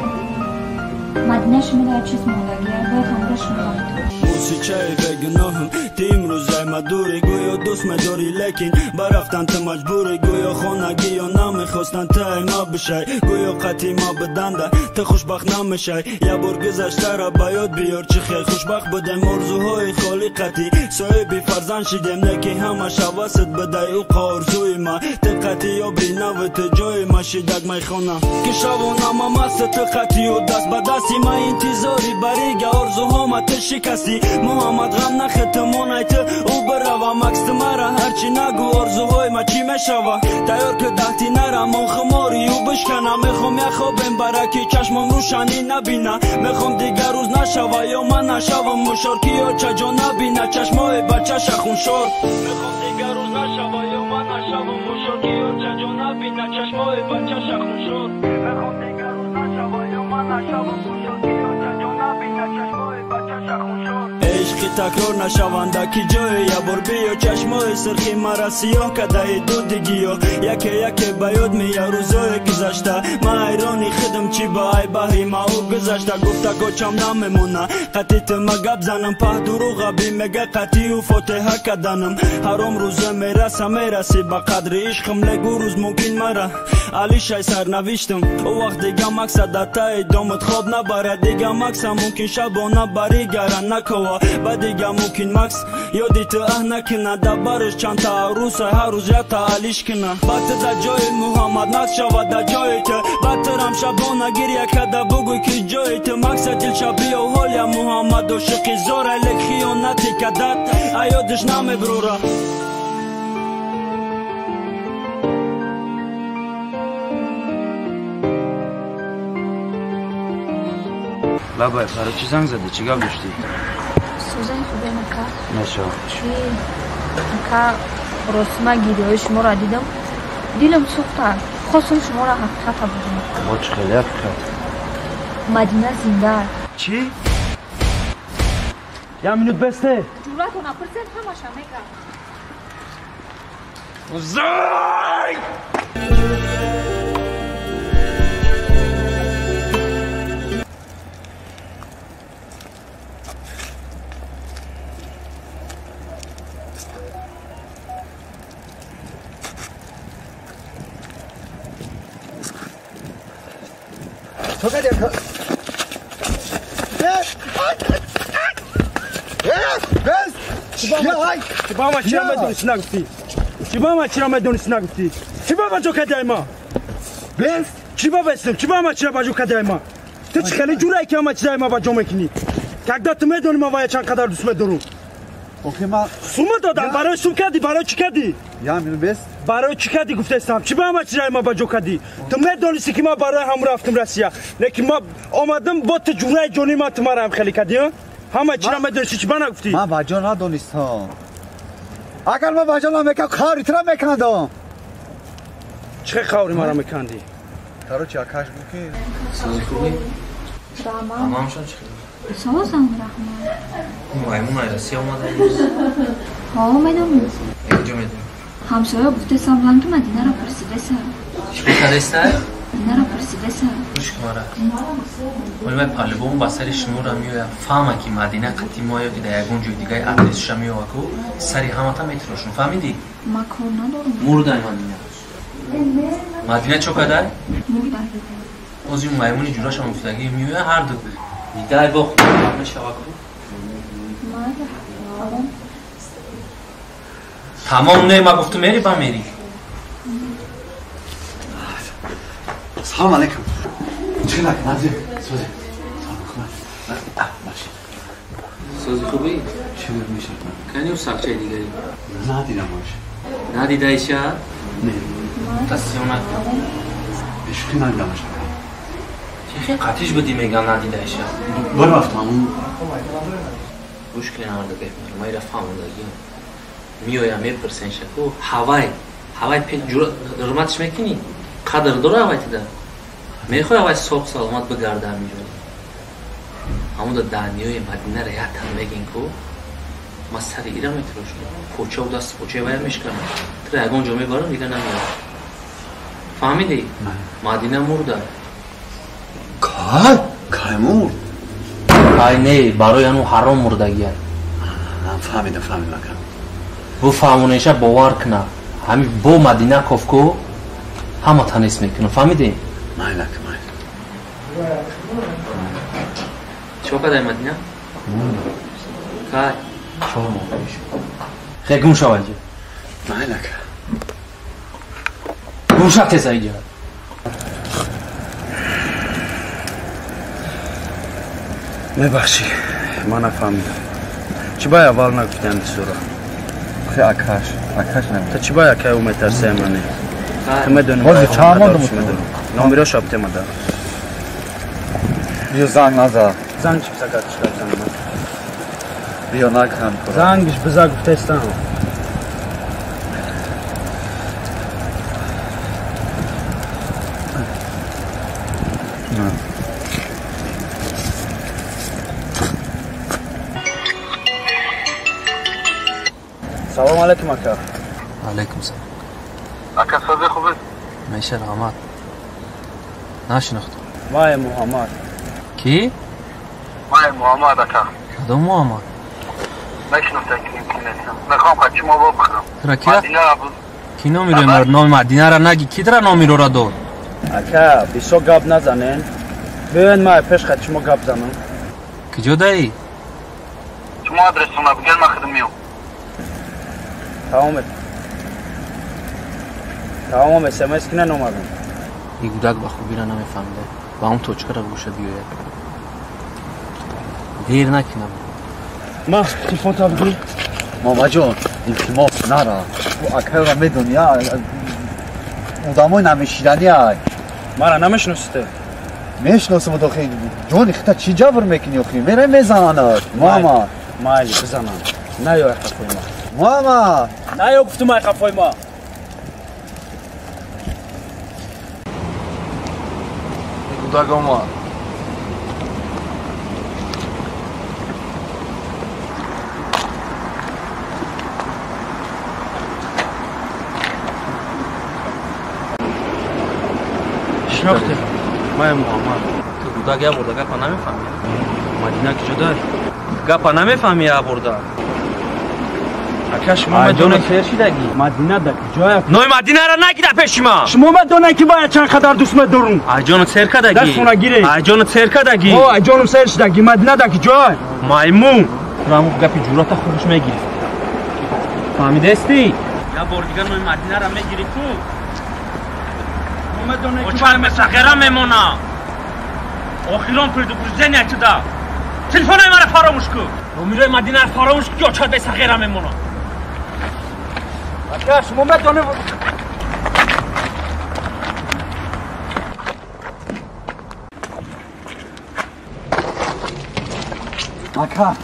Мадина шумо дар чиз мондагия, бояд ҳамроҳ шумо рафтам. Мусичаи бегуноҳам, ту имрӯзай мадурӣ, гӯё дӯст медорӣ, лекин барафтан ту маҷбурӣ, гӯё хонагиё намехостанд ту ай ма бишай, гӯё қатъи ма биданда ту хушбахт намешай. Як бор гузаштара ба ёд биёр, чӣ хел хушбахт будем, орзуҳои холӣ қатъӣ, соҳиби фарзанд шидем, не ки ҳамаш ҳавасат бидай ӯ орзуи ма, ту қатъи обри нави ту ҷои ма шидак майхона, ки шавонама маст ту қатъию даст ба дасти ма интизори барига орзуҳома ту шикастӣ. Муҳаммад ғам нахӯр, ту монай ту ӯ бирава, макс ту мара ҳарчи нагӯ, орзуҳои ма чӣ мешава? Тайёр ки дахти нарам, он хумори ӯ бишкана, мехом як хобем бараки чашмом рӯшанӣ набина, мехом дигар рӯз нашава ё ман нашавам мушор, ки ё чаҷо набина чашмои бачаша хуншор. Мехом дигар рӯз нашава ё ман нашавам мушор, ки ё чаҷо набина чашмои бачаша хуншор. Мехом дигар рӯз нашава ё ман нашавам мушор, ки ё чаҷо набина чашмои бачаша хуншор. Ишқи такрор нашаванда ки ҷое як бор биё, чашмои сирхи мара сиёҳ кадаи дуди гиё, яке яке ба ёд мея рӯзое гузашта, ман ҳайрони худам чӣ ба ай баҳри ма ӯ гузашта, гуфта кочам намемона қатъи ту ма гап занам, паҳ дурӯға бимега қатъию фотиҳа каданам, ҳаром рӯза мераса мерасӣ ба қадри ишқам, легу рӯз мумкин мара алишай сарнавиштам, ӯ вақт дига макса дар таи домат хоб набара, дига макса мумкин шабона баригара накова, ба дига мумкин макс ёди ту аҳ накуна, дар бараш чандта арӯса ҳар рӯз якта алиш куна, ба ту дар ҷои Муҳаммад макс шава дар ҷои ту, ба турам шабона гиря када бугӯй ки ҷои ту, макса дилшабиё ҳолия Муҳаммад ошиқи зора, лек хиёнати кадат аёдиш намеброра. Лабай, барои чӣ занг задӣ? Чӣ гап доштӣ? Сӯзани хубе нака. Наша. Чӣ? Ака, рости ман гирёҳои шуморо дидам. Дилам сӯхта. Хостам шуморо ҳақиқата бигӯям. Бо чӣ хеле ҳақиқат? Мадина зинда. Чӣ? Як минут басте. Ҷуръатона пурсед, ҳамаша мегӯям. Зай! Чӣ ба ма чира медонисти нагуфтӣ? Чӣ ба ма чира медонисти нагуфтӣ? Чӣ ба баҷо кадай ма? Бес? Чӣ ба бестам? Чӣ ба ма чира баҷо кадай ма? Ту чӣ хеле ҷурае ки ҳама чизаи ма баҷо мекунӣ? Когда ту медонӣ ман вая чанд қадар дӯст медорам. Охи ма сума додам, барои сум кардӣ, барои чӣ кардӣ? Бес? Барои чӣ кардӣ гуфтаистам? Чӣ ба ҳама чизаи ма баҷо кардӣ? Ту медонисти ки ман барои ҳам рафтам Россия, лекин ман омадам бо ту ҷураи ҷони ман ту мара ҳам хеле кардӣ, ҳама чира медонисти, чӣ ба нагуфтӣ? Ман баҷо надонистам. Агар ман баҷо намекардам, қаври тура мекандам. Чӣ хел қаври мара мекандӣ? Короче, акаш гуфт ки Сози хубӣ? Раҳмат. Ҳамаамшон чӣ хел? Созам, раҳмат. Маймун ай Россия омада имрӯз? Ҳо, медонам. Куҷо медонӣ? Ҳамсоя гуфтесам, лан ту Мадинаро пурсидесам. Чӣ кардестай? Мадинаро пурсидесам. Гӯш кун мара. Оли май палибон ба сари шуморо меояд, фаҳма ки Мадина қатъи мо ё ки дар ягон ҷои дигаи адресша меояд ку сари ҳамата метирошун, фаҳмидӣ? Ман кор надорам. Мурдай Мадина. Мадина чо кадай? Мурдай. Ози маймуни ҷурашам гуфтагӣ меояд ҳарду. Нидай бо худо мешава ку. Майла, тамом. Тамом не, ма гуфту мери ба мери. Салом алейкум. Чӣ накунад? Сози. Сози хубӣ? Чӣ мешавад? Кани ӯ сақчаи дигари? Надидамаш. Надидаиша? Не. Тасиёна. Ишқи надидамаш. Чӣ хел қатиш будӣ мегам надидаиша? Бирафтам. Гӯш кунед ҳамарда беҳмар, ма ира фаҳмодагиам. Меоям мепурсен шаку, ҳавай, ҳавай ҳурматш мекунӣ? Қадр дора ҳавай тида? Мехоҳӣ ҳавай соқ саломат бигарда ҳаминҷо? Ҳамуда даниёи Мадинаро як тан мегин ку, Ман сари ира метирошам. Поча у даст почаи вая мешканам. Тура ягон ҷо мебарам, дига намеям. Фаҳмидӣ? Мадина мурда. Кай? Кай мурд? Кай не, барои ану ҳаром мурдагия. Фаҳмидам, фаҳмидам ака. Буфаҳмонеша бовар куна. Ҳами бо Мадина кофко ҳама танис мекунам. Фаҳмидӣ? Майли ака, майли. Чӣ кадай Мадина? Кай? 4 моҳ пеш. Хе гум шава иҷа. Майли ака. Гум шав теза иҷа. Мебахшӣ, ман нафаҳмидам. Чӣ бай аввал нагуфтиам бисёра? Хе акаш, акаш намедонам. Та чӣ бай акай ӯ метарсия мане? Ту медонӣ. Ҳозир чанд мондам? Номерош аптемада. Биё занг наза. Занг чӣ биза гардиш гап занам? Биё накунам. Зангиш биза гуфтаистам. Салом алейкум ака. Алейкум салом. Ака сози хуб? Меша раҳмат. Нашинохтам. Май Муҳаммад. Ки? Май Муҳаммад ака. Кадом Муҳаммад? Нашинохтам ки нестам. Мехоҳам қачи мо бихӯрам. Тура ки? Ки номи ро номи Мадинара наги ки тра номи ро дод? Ака, бисёр гап назанен. Биёен май пеш қачи мо гап занам. Куҷо даи? Шумо адресона бигӯед ман худам меом. Тамом. Тамом СМС кине номадам. И гудак ба хубира намефаҳмида. Ба он точкара гӯша биёяд. Дер накунам. Ма телефон та бигир. Мамаҷон, илтимос нара. Ту акайро медонӣ, одамои намешиданӣ ай. Мара намешиносӣ ту? Мешиносам охи. Ҷони хита чӣ ҷабр мекунӣ охи? Мерай мезананад. Мама. Майли бизанам. Наё ай қафои ма. Мама! Наё гуфтум ай қафои ма. Кудак омад. Шинохтем. Май Муҳаммад. Ту гудак я бурда гапа намефаҳмӣ? Мадина куҷо дар? Гапа намефаҳмӣ я бурда? Ака шумо медонед сер шидаги? Мадина да куҷоя? Ной Мадинара нагида пеши ма. Шумо медонед ки бояд чанд қадар дӯст медорум. Айҷону сер кадаги? Дастона гиред. Айҷону сер кадаги? О, айҷону сер шидаги. Мадина да куҷоя? Маймун. Раму гапи ҷурата худаш мегирифт. Фаҳмидасти? Я бор дигар ной Мадинара мегири ку? Очар месағера мемона. Охирон предупреждение туда. Телефонои мара фаромӯш кун. Номерои Мадинара фаромӯш кун ки очар бесағера мемона. Ака, шумо медонед. Ака.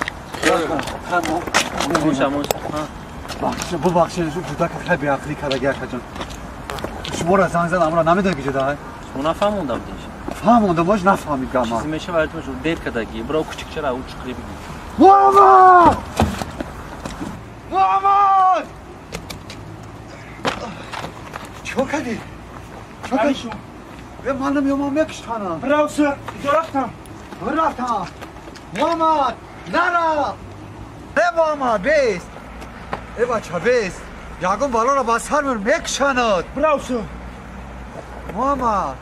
Муша, муша. Бубахшед, кӯдака хеле беақлӣ кардаги акаҷон. Шуморо занг зад, амро намедонӣ куҷо дай? Шумо нафаҳмонда будиш? Фаҳмонда, бош нафаҳмид гама. Чизе мешавад, дер кардаги. Бро кучикчара ӯ чуқри бигир. Муҳаммад! Муҳаммад! Чико кардӣ? Чико кардӣ? Бе ман намеомам мекуштанам. Бирав сир, куҷо рафтам? Рафтам. Муҳаммад, нара! Э Муҳаммад, бест. Э бача, бест. Ягон балоро ба сар меорам, мекушанад. Бирав сир. Муҳаммад.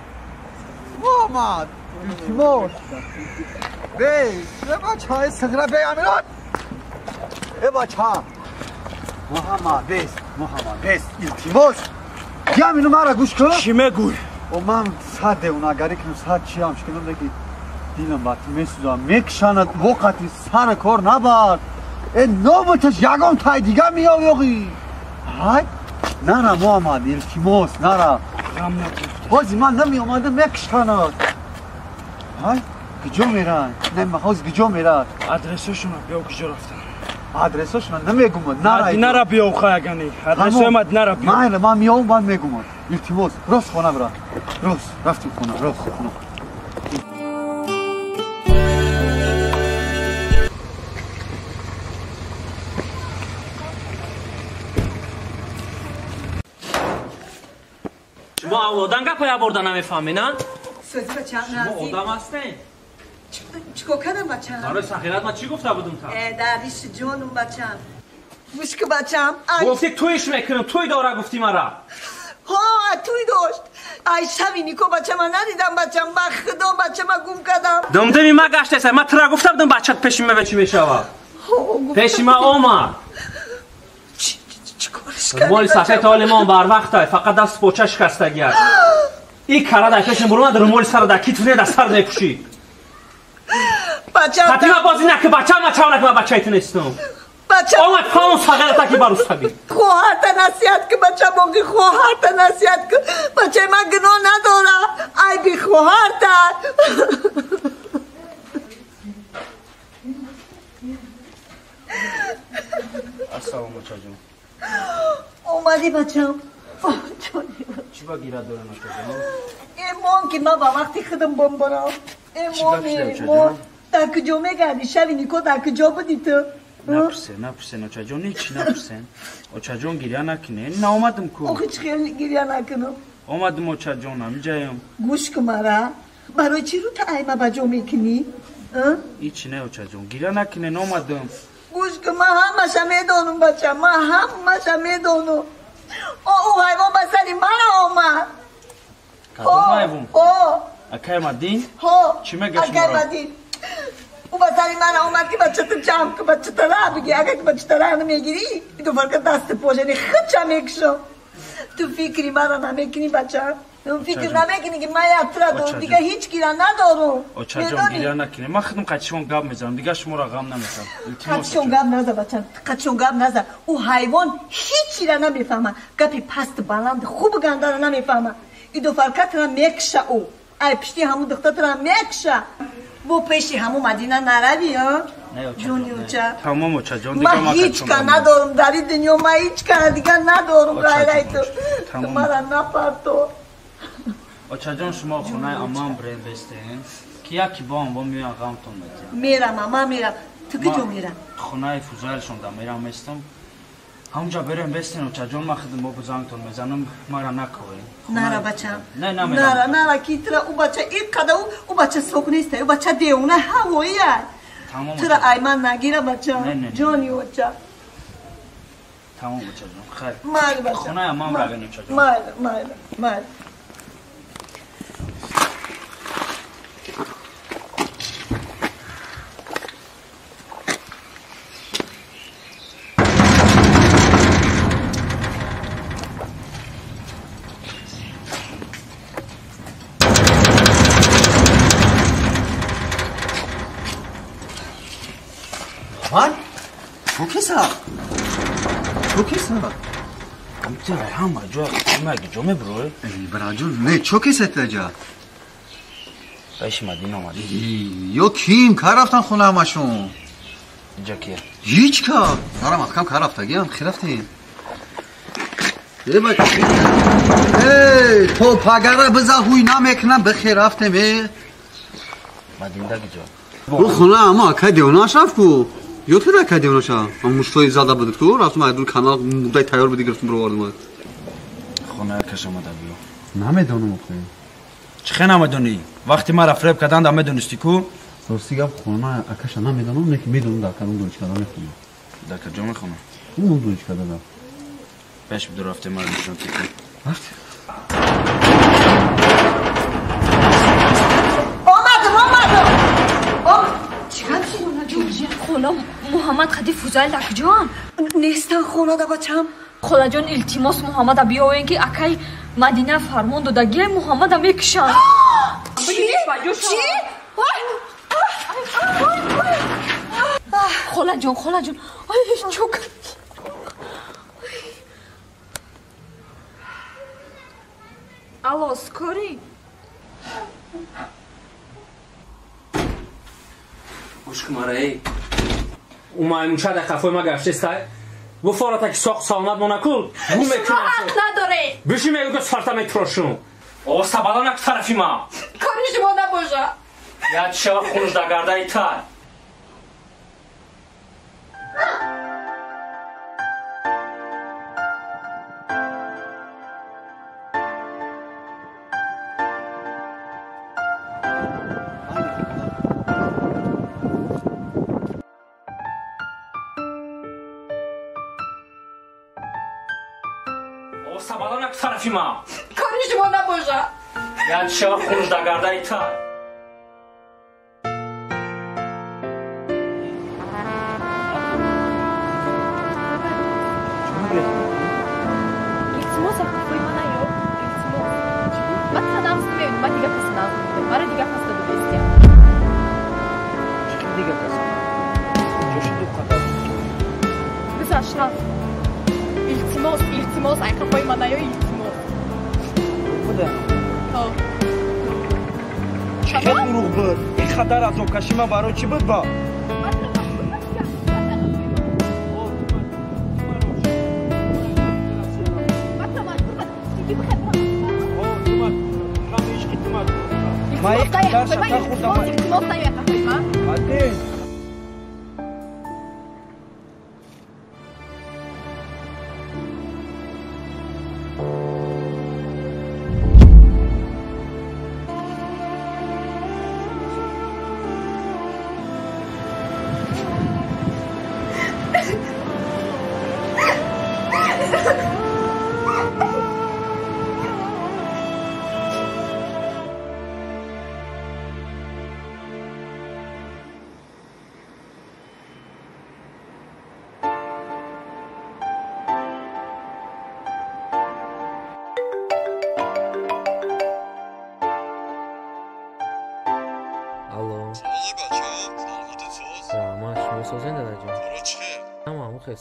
Муҳаммад, илтимос. Бест. Э бача, э сигра бе амирот. Э бача. Муҳаммад, бест. Муҳаммад, бест. Илтимос. Ям инو мара гӯш кун. Чӣ мегӯй? О ман сад девонагарӣ кунам, сад чиам шикунам, леки дилам ба ту месӯзам. Мекушанад, воқати сари кор набар. Э нобуташ ягон тай дига меёвӣ оғӣ. Ҳай? Нара Муҳаммад, илтимос, нара. Ғам накун. Ҳози ман намеомадам, мекушанад. Ҳай? Куҷо меранд? Не, ҳози куҷо мерад? Адресошонро биё куҷо рафтан. Адресошонро намегумад, нара. Мадинара биё хаягани. Адресои Мадинара биё. Майли, ман меёвам, ман мегумад. Илтимос, рост хона бира. Рост, рафтим хона, рост хона. Шумо авлодан гапа яборда намефаҳмед, на? Сӯзи бачам Шумо одам ҳастед? Чикор кардам бачам? Барои сахират ман чӣ гуфта будум та? Дариш ҷонум бачам. Гӯш ки бачам. Гуфти туиш мекунам, туй дора гуфти мара. Ҳо, туй дошт. Ай шави нико бачама надидам бачам. Ба худо бачама гум кардам. Думдуми ма гаштеса, ма тура гуфта будум бачат пеши ма чӣ мешава. Пеши ма омад. Румоли сафед ҳоли мон барвақтай, фақат даст поча шикастагиак. И кара дар пешим бурумад, румоли сара дар китф не дар сар мепӯшид. Бачам. Фатима бозӣ наки бачам, ма чав наки ма бачаи ту нестам. Бачам. Омад фаҳмон сағирата ки барустаги. Хоҳарта насиҳат ки бачам оғи хоҳарта насиҳат ки бачаи ман гуноҳ надора. Айби хоҳарта. Ассалому очаҷон. Омадӣ бачам. Чӣ ба гира дорем очаҷон? Эмон ки ман ба вақти худам бомборам. Эмон, эмон. Дар куҷо мегардӣ? Шави нико дар куҷо будӣ ту? Напурсен, напурсен очаҷон, ҳеҷ напурсен. Очаҷон гиря накунен, наомадам ку. Охи чӣ хел гиря накунам? Омадам очаҷон, ҳамиҷаям. Гӯш ку мара. Барои чӣ рӯ та айма ба ҷо мекунӣ? Ҳеҷ не очаҷон, гиря накунен, омадам. Гӯш ку, ман ҳамаша медонам бача, ман ҳамаша медонам. Ӯ ҳайвон ба сари мана омад. Кадом ҳайвон? Ҳо. Акай Мадин? Ҳо. Чӣ мегӯяд шуморо? Акай Мадин. Ӯ ба сари мана омад ки бачата ҷамъ ку, бачата ра бигир. Агар ки бачата ра намегирӣ, ду фарка дасти пошани худша мекушам. Ту фикри мара намекунӣ бача. Фикр намекунӣ ки ман як тура дорам, дигар ҳеҷ кира надорам. Очаҷон гиря накунед, ман худам қачишон гап мезанам, дигар шуморо ғам наметам. Илтимос. Қачишон гап наза бачам, қачишон гап наза. Ӯ ҳайвон ҳеҷ чира намефаҳмад. Гапи пасту баланд хубу гандара намефаҳмад. Идофаркатра мекша ӯ. Ай пишти ҳамун духтатра мекша. Бо пеши ҳамун Мадина наравӣ, а? Ҷони оча. Тамом очаҷон, дигар ман ҳеҷ ка надорам дар ин дунё, ман ҳеҷ кара дигар надорам ғайраи ту. Ту мара напарто. Очаҷон, шумо хонаи амам бирен бестен, ки яки бо ам бо меоян ғамтон метиҳам. Мерам, ама мерам. Ту куҷо мерам? Хонаи Фузайлшон да мерам местам. Ҳамунҷа берем бестен очаҷон, ман худам бо зангтон мезанам, мара наковен. Нара бачам. Не, намерам. Нара, нара ки тура ӯ бача ин қадар ӯ бача соқ нест, ӯ бача девона ҳавоия. Тамом. Тура айман нагира бачам. Ҷони оча. Тамом очаҷон, хайр. Майли бачам. Хонаи амам равен очаҷон. Майли, майли, майли. من؟ چوکسا چوکسا ҳама ҷо маги ҷо мебурой. Бираҷон, не чокиса таҷа. Пеши Мадина омадӣ. Ё ким кар рафтан хона ҳамашон? Иҷа кия? Ҳеҷ ка. Нарам маҳкам кар рафтагиам, хи рафтем. Эй, то пагара биза ҳуй намекунам, бихе рафтем, э. Мадинда киҷо? Ӯ хона ама акай девонааш рафт ку. Ёд карда акай девонаша? Ам муштои зада буд ку, рафтум айдур канал мурдаи тайёр буди гирифтум бировардум. Хона каш омада биё. Намедонам охе. Чӣ хе намедонӣ? Вақти мара фреб карданда медонистӣ ку? Рости гап хона акаша намедонам, не ки медонам дар кадом донишкада мехонам. Дар каҷо мехонам? Ун донишкада да. Пеш биду рафтем мара нишон тикун. Рафтем. Омадам, омадам. Чӣ гап шуд? Хола, Муҳаммад хади Фузайл дар куҷоам? Нестан хонада бачам. Холаҷон, илтимос Муҳаммада биёвен ки акай Мадина фармон додагиай Муҳаммада мекушанд. Чӣ? Чӣ? Холаҷон, холаҷон, ай чӯк. Алло, скорӣ? Гӯш кун мара, эй. Ӯ маймунча дар қафои ма гаштестай. Гуфората ки соқ саломат монакул, гум мекунам. Шумо ҳақ надоред. Биши мегӯ ки сфарта метирошум. Оста бало нак тарафи ма. Кори шумо набоша. Як шава хунуш дар гардаи тай. О сабала нак тарафи ма. Кори шумо набоша. Я чева хунж да гардаи та. Илтимос, ҳаққи ман наё. Илтимос. Ман тра нағз намебинам, ман дигар каса нағз мебинам. Мара дигар каса додестиям. Чӣ дигар каса? Ҷоши ду қадар. Гузашт рафт. Илтимос, илтимос, ай қафои ман наё, илтимос. Буда. Ҳо. Чӣ хел дурӯғ буд? Ин қадар азобкашӣ ман барои чӣ буд ба? Ман илтимос, наё қафои ман. Мадин.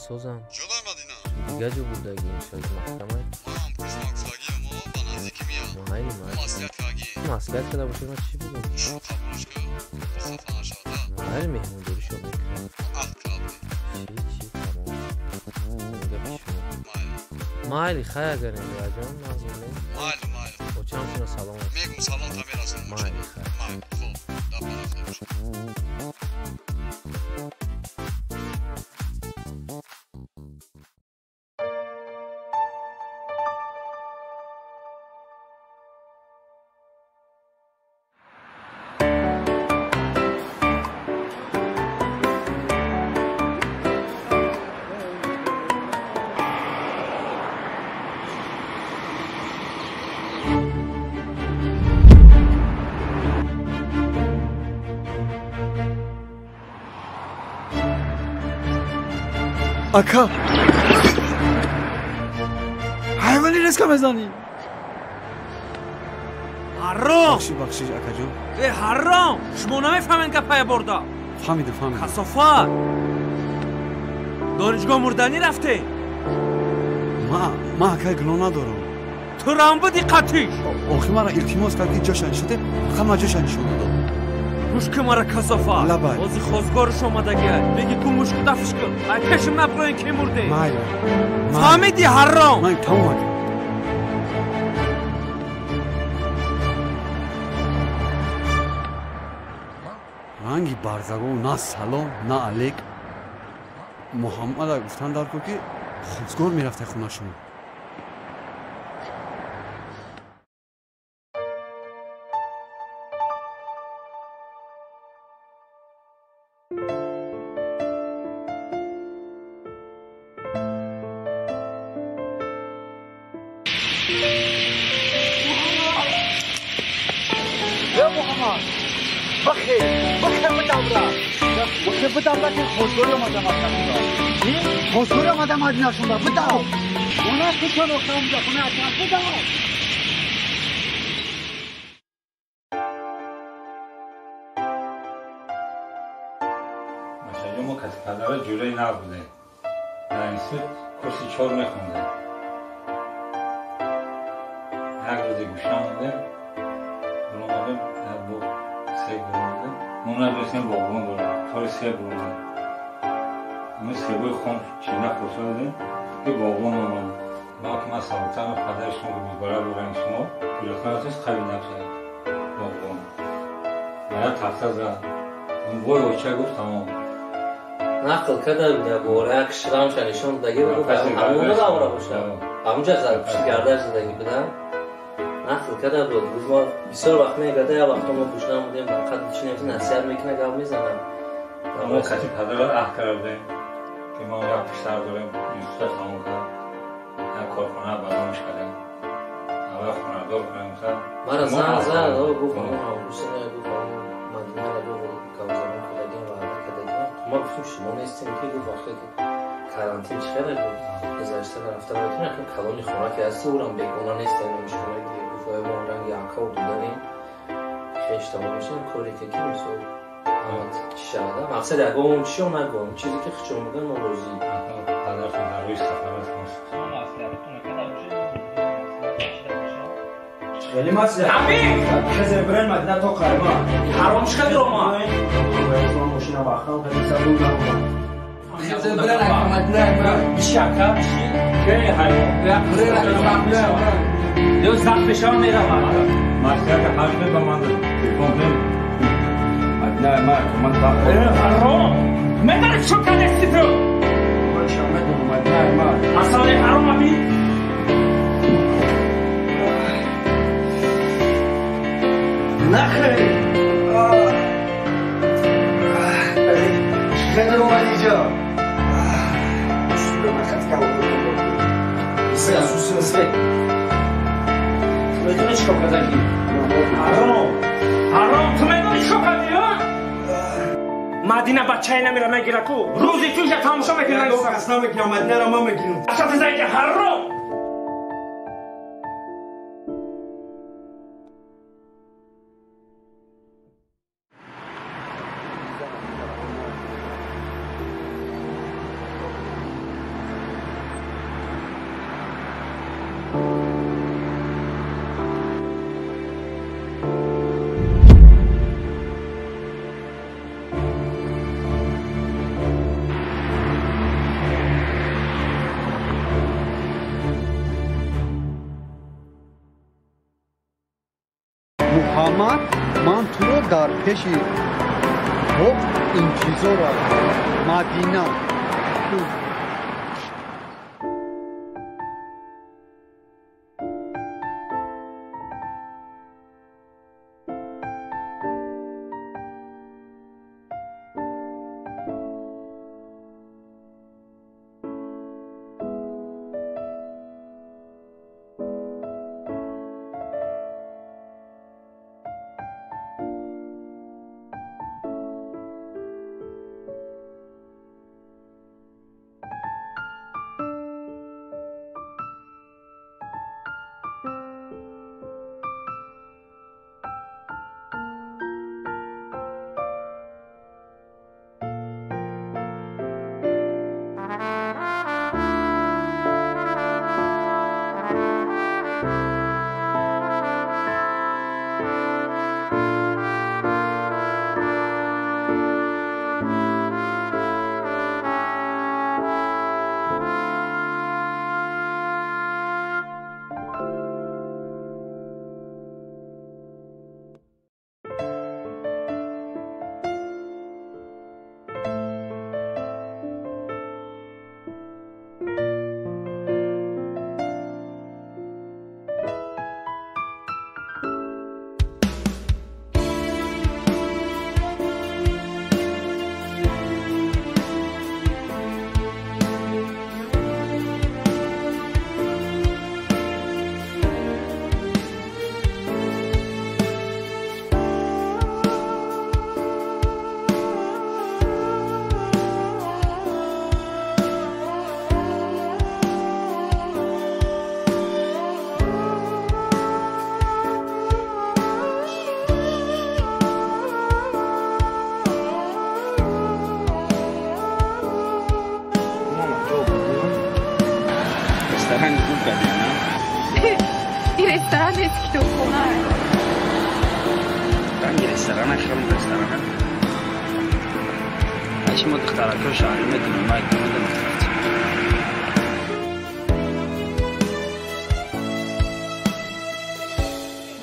Созам. Дига ҷо бурдагӣ иншои маҳкамай. Майли, майли. Маслиҳат карда бошед, ман чӣ бугум? Майли, меҳмондорӣ шо мекунам. Чӣ, тамом. Гапи шумо. Майли, хай агар ҷон, мазмунем. Очамшуна салом. Майли, хай. Ака, ҳайвони резка мезанӣ. Ҳаром! Бахшиш, бахшиш, акаҷон. Э, ҳаром! Шумо намефаҳмед гапая борда. Фаҳмидам, фаҳмидам. Касофат! Донишгоҳ мурданӣ рафте? Ма акай гуноҳ надорам. Ту рам буди қатиш. Охир мара илтимос кард ки ҷоша нишоте, фақат ма ҷоша нишон додам. Мушки мара касофат. Лабай. Ози хозгорш омадагиай. Беги ку мушки дафш кун. Ай пешим наброин ки мурде. Майли. Фаҳмиди ҳаром? Ман тамом ака. Ранги барзагов на салом, на алек. Муҳаммада гуфтан дар ку ки хозгор мерафта хонашон. Масалан, мо кати падара ҷӯраи нав будем. Дар институт курси 4 мехондем. Як рӯзе гӯша мондем, буромадем, як бо себ буромадем. Мо надонистем боғбон дорад, тори себ буромадем. Ҳамин себои хом чина хӯрда будем, ки боғбон омад. Ма ки ман саводтарам, падари шумо ки бибара буранги шумо, гулихтанатост қави набшавад боғбон. Ба як тафта зад. Вой оча гуфт тамом. Нақл карда буда бора як шрамша нишон даги буд, ҳамон давра бошад. Ҳамонҷа зад пушти гардаш задаги будам. Нақл карда буд. Гуфт мо бисёр вақт мегада, як вақт мо гӯшна будем, ба қадри чӣ намедонем, насиҳат мекунад, гап мезанад. Мо кати падара аҳд карда будем, ки мо як писар дорем, институт тамом кард. Як корхона ба номаш кардем. Аввал хонадор кунем, масалан. Мара занг зад, гуфт Ҳусейн, гуфт Мадинара, гуфт гавзанон кардагиам, ваъда кардагиам. Ма гуфтем шумо нестем ки, гуфт вақте ки карантин чӣ хеле гузашта нарафта метавонем, акнун калони хона ки ҳасти, урам бегона нестем, шумо гуфт мо ранги акаву дударем, хеш тамом мешавем, коре ки мисол ҳамат чӣ шавада. Мақсад ягон чио нагӯм, чизе ки хичо мегӯям мо розӣ. Падаратон дар рӯи сафар аст. خیلی مسئله خزر برن مدینه تا قرما حرام چقدر رو ما ماشین بخرم خیلی سبون خزر برن مدینه بیشی اکا بیشی که حیوان برن دیو زخم بشم میرم مسئله که حجم به من تلفن کنیم مدینه ما من حرام من چو کردی تو من شامل مدینه ما اصلا حرام بی نخیر خیلی اومد اینجا به من خط که سه سه تو میدونی چیکار کردی؟ حرام حرام تو میدونی چیکار کردی ها؟ مدینه بچه نمیره میگیره کو روزی توش تماشا میکنه کس نمیگیرم مدینه را ما میگیرم اصلا تزایی که حرام Муҳаммад, ман туро дар пеши боғ интизорам. Мадина. این رستوران نیست کتابخونه. رنگ رستوران خیلی رستوران. شما دخترکو شهری میدونم من میدونم.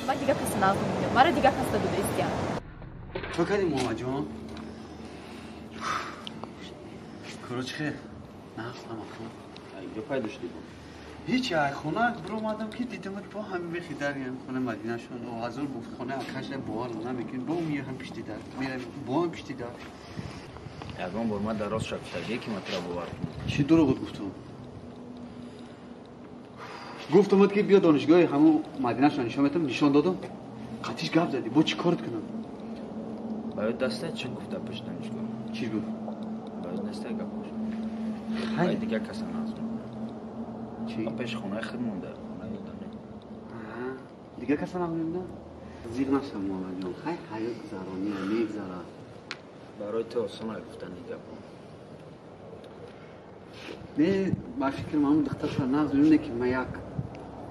من دیگه کس نمیدونم. مرا دیگه کس داده استیان. تو کردی محمد جان؟ کروچ خیر. نه خودم. اینجا پیدا شدی بود. هیچ خونه برو اومدم که دیدمت با همین بخی در خونه مدینه شون و هزار گفت خونه اکش باور نمیکن با میره هم پیش دیدار میره با هم پیش دیدار یگان بار من در راست شد که من تو را باور کنم. چی دروغ گفتم؟ Гуфтам ки биё донишгоҳи ҳамун Мадинашро нишон метам, нишон додам. Қатиш гап задӣ, бо чӣ корат кунам? Ба ёд даста чӣ гуфта пеши донишгоҳ? Чӣ гуфт? Ба ёд неста гапош. Хай дигар каса назм. Чӣ? Пеши хонаи худ монда, хонаи ёдам не. Дигар каса нағмемда? Зиғ нашам, Муҳаммадҷон. Хай ҳаёт гузарония, мегзарад. Барои ту осон гуфтани гапо. Не, ба фикрам ҳамун духтарша нағз мебине ки ман як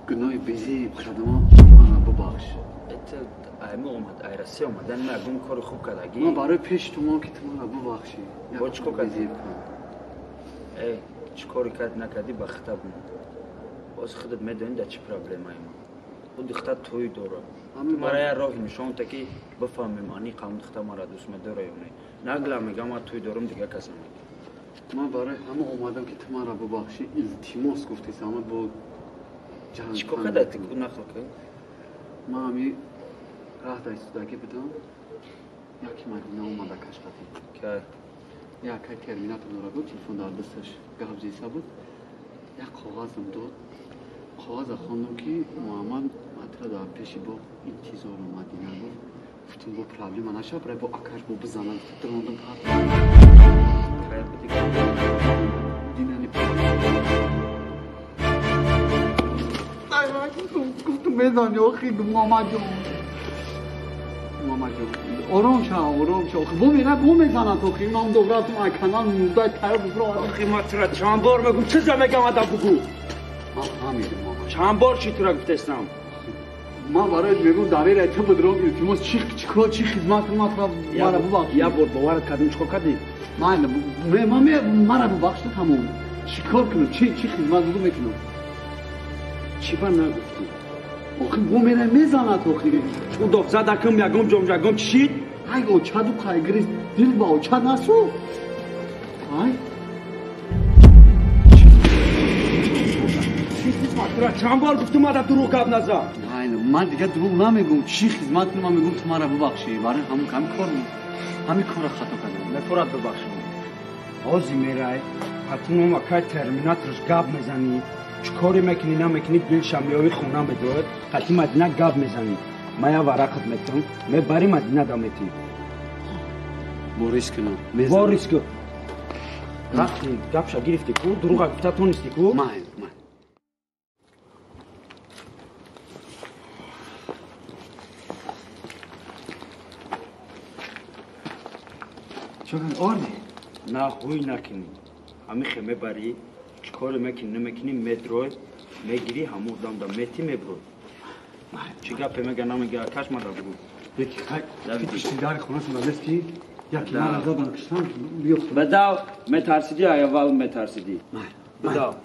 гуноҳи безеб кардам, мана бубахш. Это айма омад, ай Россия омадан ман ягон кори хуб кардагӣ. Ман барои пеши ту мон ки ту мана бубахшӣ. Бо чӣ кор кардӣ? Э, чӣ кори кард накардӣ ба хита бимон. Боз худат медонӣ дар чӣ проблемаи ман. Ӯ духтар тӯй дорад. Ту мара як роҳи нишон та ки бифаҳмем аниқ ҳамун духтар мара дӯст медора ё не. Нагла мегам ман тӯй дорам, дигар каса мегӯям. Ман барои ҳама омадам ки ту маро бубахшӣ, илтимос гуфтӣ, ама бо ҷанг. Чӣ кор карда ту нақл кун? Ман ҳами раҳ дар истодагӣ будам, яке Мадина омада кашқатӣ. Кай? Якай терминатор дора буд, телефон дар дасташ гап зиса буд. Як коғазам дод. Коғаза хондам ки Муҳаммад матра дар пеши боғ интизору Мадина гуфт. Гуфтам бо проблема наша, барои бо акаш бо бизанам, дрондам пар. Динани гуфтам мезани охи Муҳаммадҷон. Муҳаммадҷон, ором шав, ором шав. Охи бо мера бо мезанад охи. Ман догратум ай канал мурдай тайёр бубро. Охи ман тура чанд бор мегӯм, чиза мегам ада бугӯ. Ман фаҳмидам Муҳаммад. Чанд бор чӣ тура гуфтестам? Ман барои мегӯм доверие ту будром, илтимос чӣ чӣ чӣ хизмат кунам, мара бубахш. Як бор боварат кардам, чӣ кор кардӣ? Ман мара бубахш тамом. Чӣ кор кунам? Чӣ хизмат бугӯ мекунам? Чӣ ба нагуфтӣ? Охи бо мера мезанад охи. Ӯ доф задакам ягом ҷом ягом чӣ шид? Ай очаду қайгирис дил ба очад насӯ. Ай чанд бор гуфтум ада дурӯғ гап назан. Ман дигар дурӯғ намегӯм. Чӣ хизмат кунам? Ман мегӯм ту мара бубахшӣ. Барои ҳамун ҳамин кор ҳамин корро хато кардам. Мефорад бубахшӣ. Ҳозир мерай, ҳатман акай терминаторш гап мезанӣ. Чӣ коре мекунӣ намекунӣ, дилша меёвӣ хона медояд, қатъи Мадина гап мезанӣ. Ман як варақат метам, мебарӣ Мадина да метӣ. Бо риск кунам. Бо риск. Рафти гапша гирифтӣ ку, дурӯға гуфта тонистӣ ку? Ман чокан орди? На ҳуй накунӣ. Ҳамихе мебарӣ, чӣ коре мекунӣ намекунӣ, медрой, мегирӣ, ҳамун одам да метӣ меброй. Чӣ гапе мега намега, акаш мада бугӯ. Яки хай, пишти дари хонашон надест ки яки мара задан киштан биё. Бадав, метарсидӣ, аввал метарсидӣ. Бадав.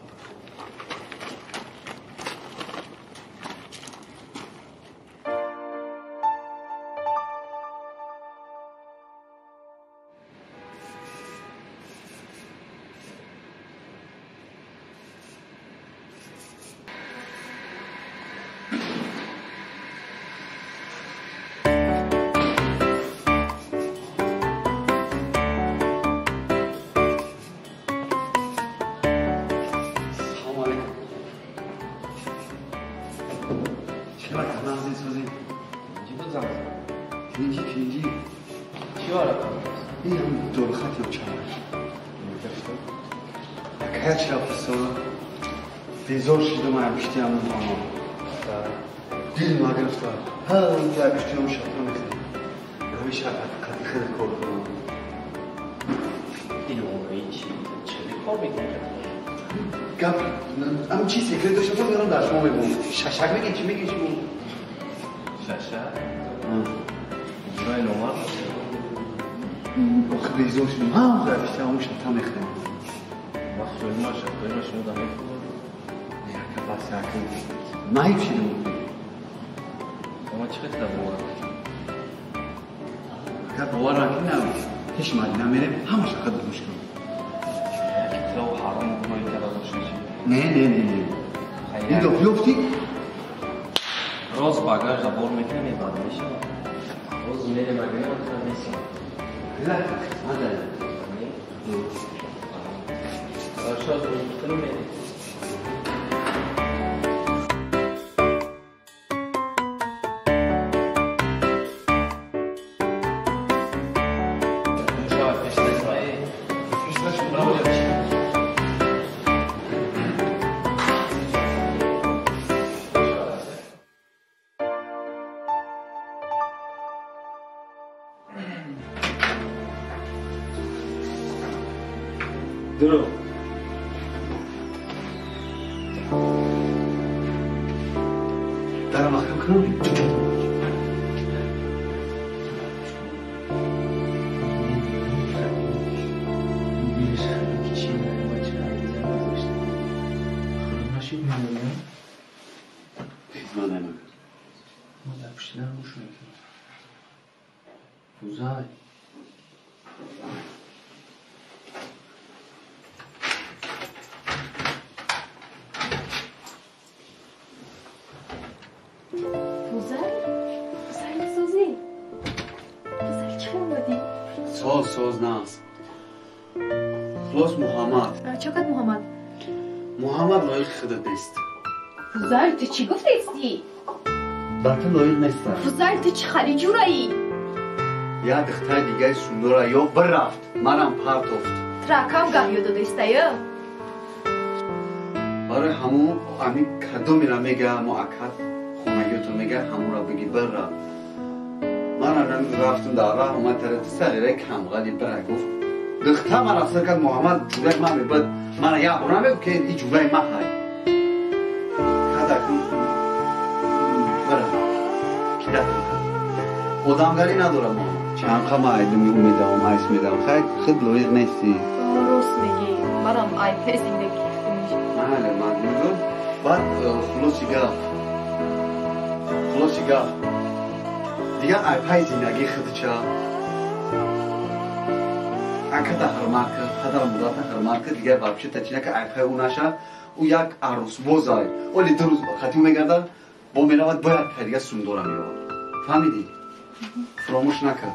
Безор шидам ай пиштиам ама. Дил нагирифта. Ҳар як пиштиам шатра мехӯрам. Ҳамин шакл қати хеле кор кунам. Ин ои чӣ? Чӣ кор мекунӣ? Гап, ам чӣ секрет доштам, мерам дар шумо мегӯм. Шашак мегӣ, чӣ мегӣ шумо? Шашак? Ҷои номар? Охи безор шидам. Ҳар як пиштиам шатра мехӯрам. Вақт ҷои ма шатра шумо да мехӯрам. Бас якин наиб шидам. Ама чӣ қадр бовар? Агар бовар накунам, ҳеч Мадина мерем, ҳамаша қадр гӯш кунам. Яки тилов ҳаром гуноҳи карда бошӣ. Не, не, не, не. Ин доф ёфтӣ? Роз багаж да бор мекунем, мебарам, мешавад. Роз мерем, агар ман тура нестам. Ла, хизмат дорем. Хорошо, кунем мерем. Дуру. Дара маҳкам кунам? Хизмат намекунад. Мо дар пушти дар гӯш мекунем. Фузай. Фузай? Фузай созӣ? Фузай чӣ омадӣ? Соз соз нағз. Хулос Муҳаммад. Чӣ кард Муҳаммад? Муҳаммад лоиқи худат нест. Фузай, ту чӣ гуфтаистӣ? Ба ту лоиқ нестам. Фузай, ту чӣ хали ҷураӣ? Як духтари дигари сундора ё бирафт, манам партофт. Тура кам гап ёд додаистаю? Барои ҳамун ами кадомеро мега мо акад хонагиётон мега ҳамонро бигӣ бирафт. Манам рафтум дар раҳ омад тарафи сағираи камғали бира гуфт. Духтар ман рафтар кард Муҳаммад ҷураи ман мебад. Мана як бора мегуфт ки ин ҷураи ман ҳай. Кадакун бира. Кидатон кард. Одамгарӣ надорад Муҳаммад. Чанд қама айдум умедавам, айс медавам. Хай худ лоиқ нестӣ. Рост мегӣ. Манам айпе зиндагӣ худмиш. Мале, ман мегӯм. Баъд хулоси гап. Хулоси гап. Дигар айпаи зиндагии худча. Аката ҳурмат кар, падару модарата ҳурмат кар, дигар вообще та чӣ нака айпаи ӯ наша. Ӯ як арӯсбозай. Оли ду рӯз хати ӯ мегардад, бо меравад, бо як тай дигар сундора меёвад. Фаҳмидӣ? Фуромӯш накар.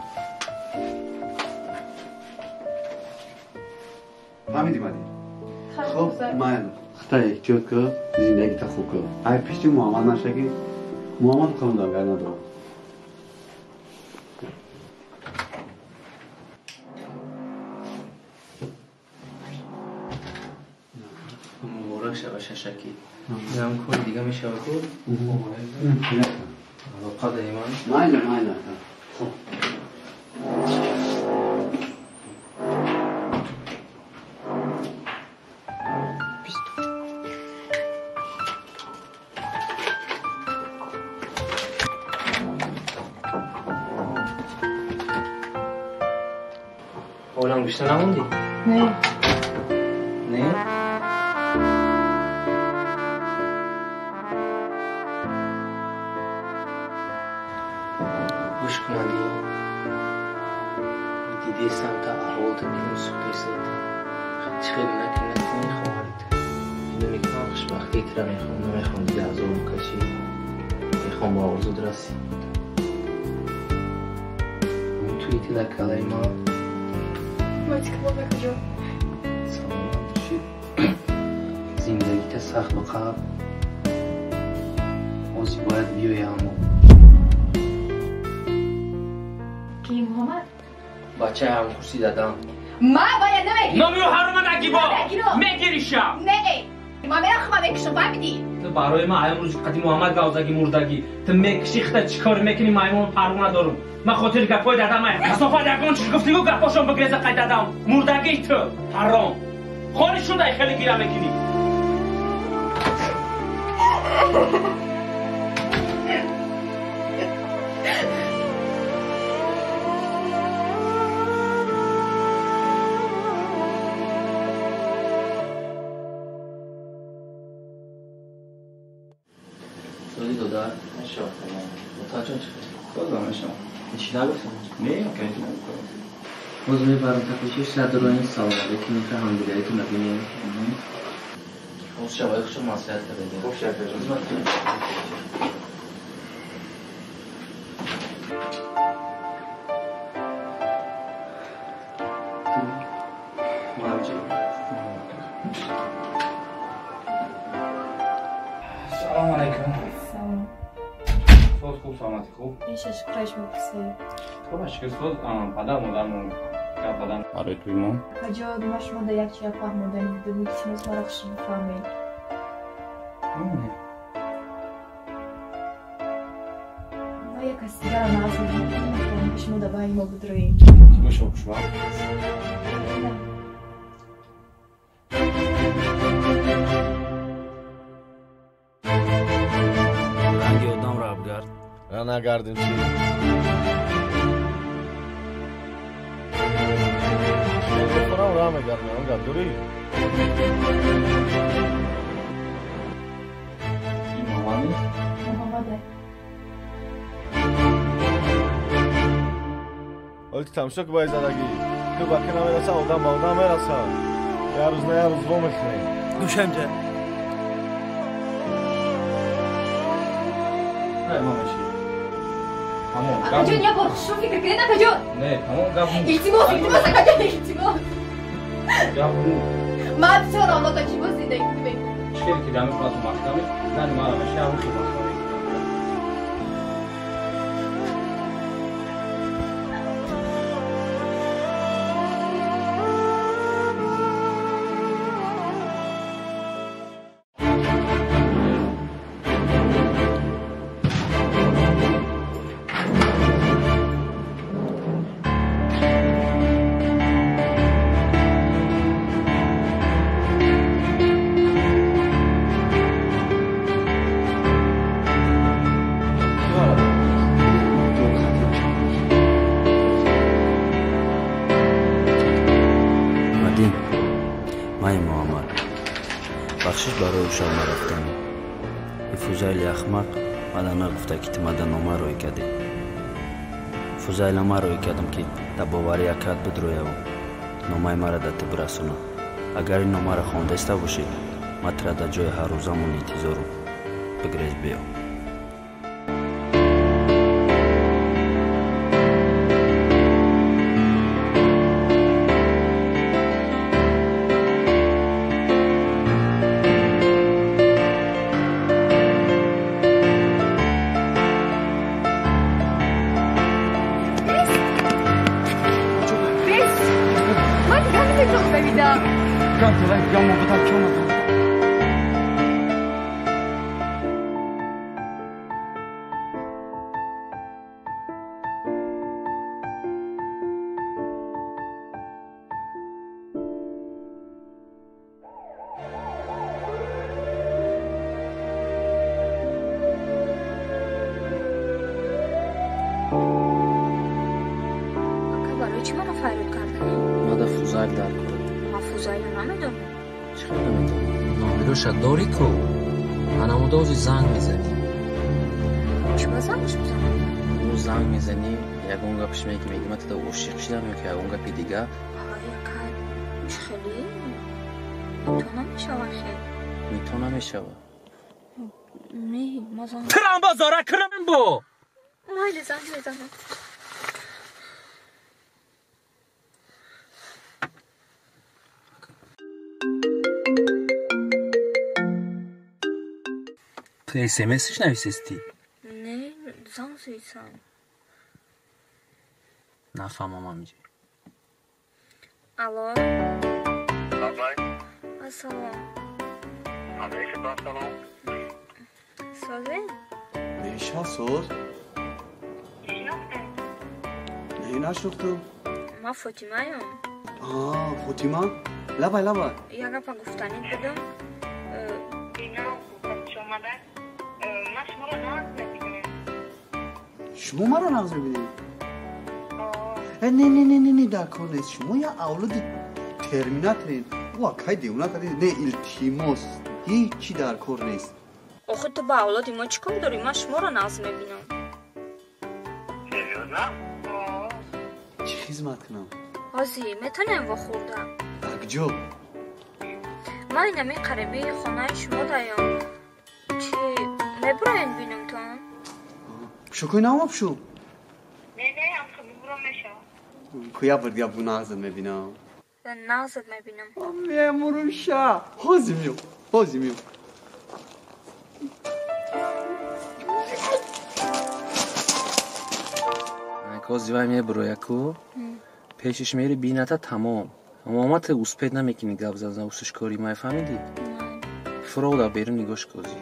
Фаҳмидӣ, Мадин? Хоб, майли. Хита эҳтиёт кар, зиндагита хуб кар. Ай пишти Муҳаммад наша ки Муҳаммад қавмдамгар надорад. Муборак шава шашакӣ. Инам кори дига мешава ку? Алоқа дари ман. Майли, майли. Хуб. Олам гӯшта намондӣ? Не. Не? Гӯш кунадӣ. Дидесам та аҳволта дилам сӯхтаистад. Чӣ хеле накунӣ накунӣ хоҳарит. Медонӣ ки ман хушбахтии тура мехоҳам, намехоҳам дига азоб кашӣ. Мехоҳам ба орзуд расӣ. Туи ти дар калаи ман. Мать калона куҷо? Саломат бошӣ. Зиндагита сахт биқаб. Ҳозир бояд биёи ҳамо. Ки Муҳаммад? Бачаи ҳамкурсӣ дадам. Ма бояд намегирам. Номиро ҳарома нагибо. Мегириша. Не. Ма мерам хума мекушам, фаҳмидӣ? Ту барои ман ҳамон рӯзи қадим Муҳаммад гавзагӣ мурдагӣ. Ту мекуши хита чӣ кор мекунӣ маймон парво надорум. Ман хотири гапҳои дадам ай. Касофат ягон чиз гуфтигу гапҳошон бигреза қай дадам. Мурдагии ту ҳаром. Хони шудай хеле гира мекунӣ. Сози додар? Мешавад. Мутаҷон чӣ? Созам мешавад. Чӣ нагуфтам? Не, кайф нагуфтам. Боз мебарам та пеши садрони салом алейкум ки ҳамдигаритон набинем. Боз шавай хушо маслиҳат кардагӣ. Хуб шавад. Хизмат кунем. Салом алейкум. Салом. Соз хуб, саломатӣ хуб? Меша шукраш мепурсӣ. Хуб, шукр соз. Падар модармон гап задан барои туи мо. Акаҷон, ма шумо дар як чия фаҳмондани будам, илтимос маро хуш бифаҳмед. Ма як каси дигара нағз мебинам, мехоҳам ки шумо дар байни мо бидроед. Чӣ бошо хушбахт? Не. Ира нагардим чи? Мехӯрам, ра мегардам, он гап дурӣ? Ин Муҳаммад нест? Муҳаммаде. Оли ту тамошо ки бои задагӣ. Ту ба ки намераса, одам ба одам мераса. Як рӯз на як рӯз во мехӯрем. Гӯшамҷа. Акаҷон, як бор хушрӯ фикр кунед, акаҷон. Не, тамом гап. Илтимос, илтимос, акаҷон, илтимос. Гап. Ман бисёр авлода чӣ бо зиндагӣ мекунам. Чӣ хеле ки дами худатон маҳкаме, зани мара меши ҳамон хел маҳкаме. Бахшиш барои ушав нарафтанӣ. И Фузайли ахмақ мада нагуфта, ки ту мада нома рӯй кардӣ. Фузайла ма рӯй кардам, ки дар бовари акат бидрояву номаи мара да ту бирасонам. Агар ин номаро хондаиста бошӣ, ма тура дар ҷои ҳаррӯзамон интизорум. Бигрез, биё. Дорӣ ку? Анамудози занг мезанӣ. Чӣ ба зангш бизанам? Ӯ занг мезанӣ, ягон гапш меги, меги ман туда ошиқ шудам ё ки ягон гапи дига. Ҳай, чӣ хеле? То намешава хел. То намешава. Не, ма занг. Тирам ба зора кунам бо. Майли, занг мезанам. Ту СМС-ш нависестӣ? Не, занг зисам. Нафаҳмам ҳамиҷа. Алло. Лабай. Ассалом. Алейкум ассалом. Созӣ? Неша соз? Шинохтем? Не, нашинохтам. Ман Фотимаям. А, Фотима? Лабай, лабай. Як гапа гуфтанит будам. Шумо маро нағз мебинед? Не, не, не, не, не, дар кор нест. Шумо як авлоди терминаторен. Ӯ акай девона кардед. Не, илтимос, ҳеҷ чӣ дар кор нест. Охир ту ба авлоди мо чӣ кор дорӣ? Ман шуморо нағз мебинам. Серьёзно? Чӣ хизмат кунам? Ҳозир метавонем вохӯрда? Дар куҷо? Ман инами қарибии хонаи шумо даём. Чӣ мебуроен бинумтон? Пӯшокои нава пӯшу? Не, не, амхи бубуро мешавам. Куя бир дига бу нағзат мебинам. Нағзат мебинам. Мемуруша. Ҳозир миём, ҳозир миём. Ҳозир вай мебуроя ку? Пешиш мери бината тамом. Аммо ту успед намекунӣ гап задан, усушкорӣ май фаҳмидӣ? Фуро дар берун нигоҳш козӣ.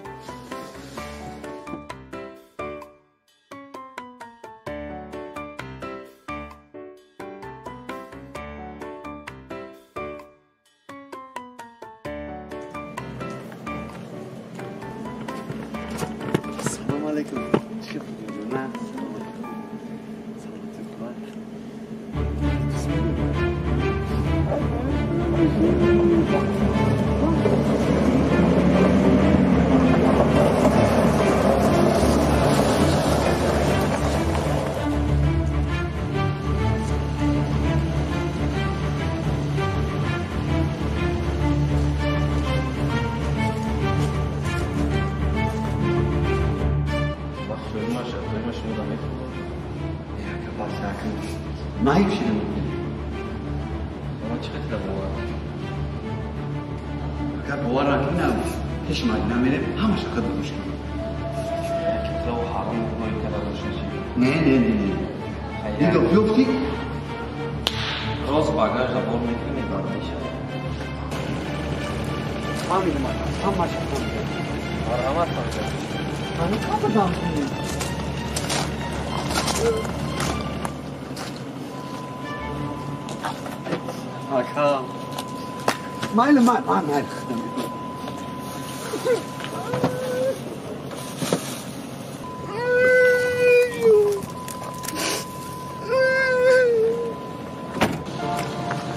Салом алейкум. Чӣ хел? Майли,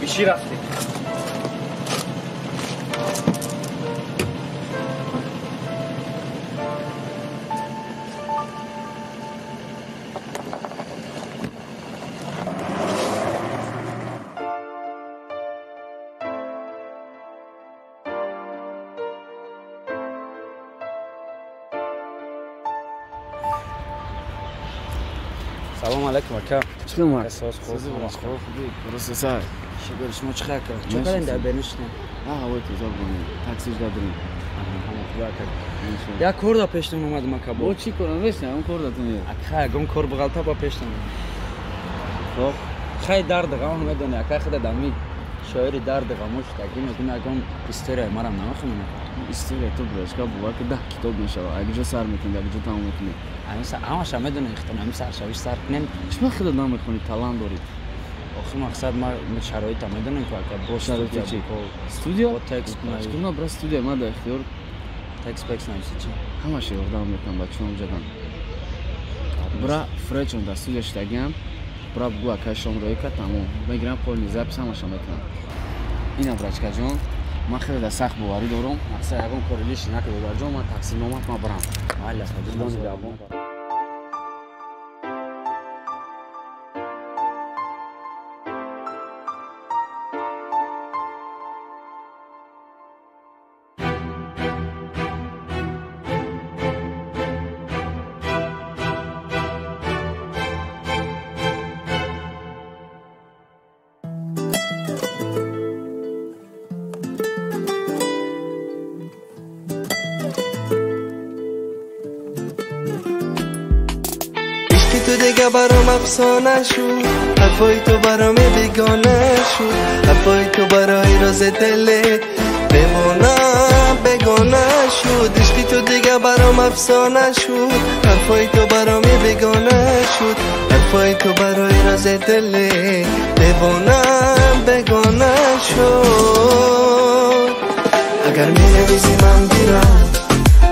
Биши рафтем. Салом алейкум, ака. Чӣ Эҳсос хуб, хуб, дуруст сар. Шукр, шумо чӣ хел ака? Чӣ кардем дар берун шудем? Ҳавои тоза бонем. Таксиш дадем. Хуб ака. Як кор да пештон омадам ака. Бо чӣ корам весна, он кор датон е. Ака, ягон кор бағалта ба пештон. Хуб. Хай дард ғам медони ака, худа дами шоири дард ғамош таги мегӯм ягон история марам намехонам ака. История ту брашка бовар ки 10 китоб мешава. Агар ҷо сар мекунӣ, агар ҷо тамом мекунӣ. Ҳамаша медонӣ, ихтон ҳами саршавиш сар кунем. Чӣ худо намехонӣ, талант дорӣ? Охир мақсад ма шароита медонем ку ака, бо шароити чӣ? Студия? Бо текст чӣ бра студия ма дар ихтиёр текст пекс нависи чӣ? Ҳамаша ёрдам мекунам бачаҳом ҷадан. Бра фречон дар студия шидагиам, бра бугу акай шом роӣ кард, тамом. Мегирам полный запись ҳамаша мекунам. Ина брачкаҷон, ман хеле дар сахт боварӣ дорам. Мақсад ягон кори лиши накард додарҷон, ман таксиномат ма барам. Майли, худо. دیگه برام افسانه شد، حرفای تو برام بیگانه شد، حرفای تو برای راز دل بمانم بگانه شد، عشقی تو دیگه برام افسانه شد، حرفای تو برام بیگانه شد، حرفای تو برای راز دل بمانم بگانه شد. اگر می نویسی من بیرم،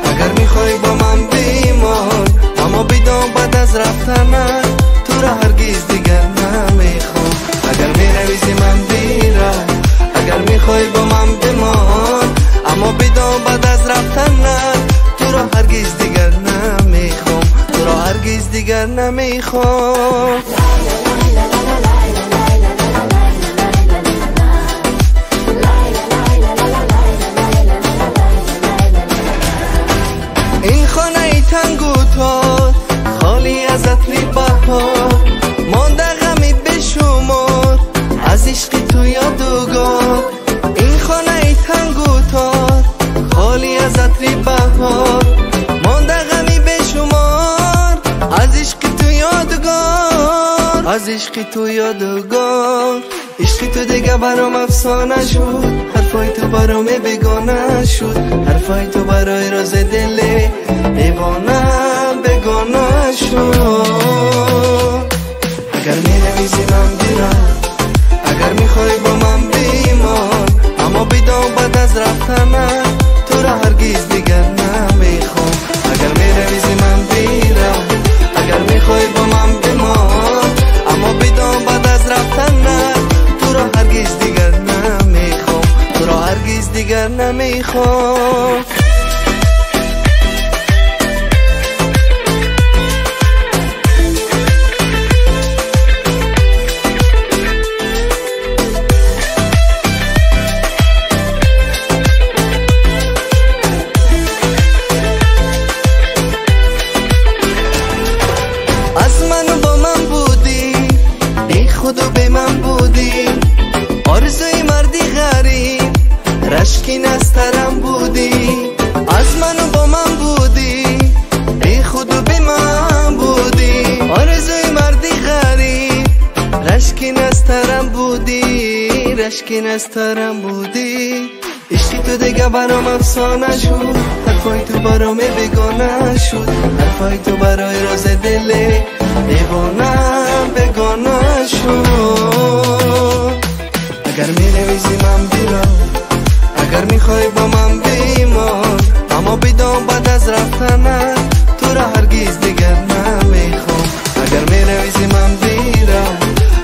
اگر میخوای با من بیمان، اما بیدام بعد از رفتنت تو را هرگز دیگر نمیخوام. اگر می من بیرم، اگر میخوای با من بمان، اما بیدام بعد از رفتنت تو را هرگز دیگر نمیخوام، تو را هرگز دیگر نمیخوام. این خانه تنگ و تار، خالی از عطر بهار، مانده غمی بشمار از عشق تو یادگار. این خانه تنگ و تار، خالی از عطر بهار، مانده غمی بشمار از عشق تو یادگار، از عشق تو یادگار. عشق تو دیگه برام افسانه شد، حرفای تو برام بیگانه شد، حرفای تو برای راز دل دیوانه بگانه شد. اگر می نویسی من بیرم، اگر میخوای با من بیمان، اما بیدام بعد از رفتنت تو را هرگز دیگر نمیخوام. اگر می نویسی من بیرم، اگر میخوای اشکی نستارم بودی عشقی تو دیگه برام افسانه شد حرفای تو برام بگانه شد حرفای تو برای راز دل دیوانه بگانه شد اگر می نویسی من بیرم اگر میخوای با من بیمان اما بدان بعد از رفتنت تو را هرگز دیگر نمیخوام اگر می نویسی من بیرم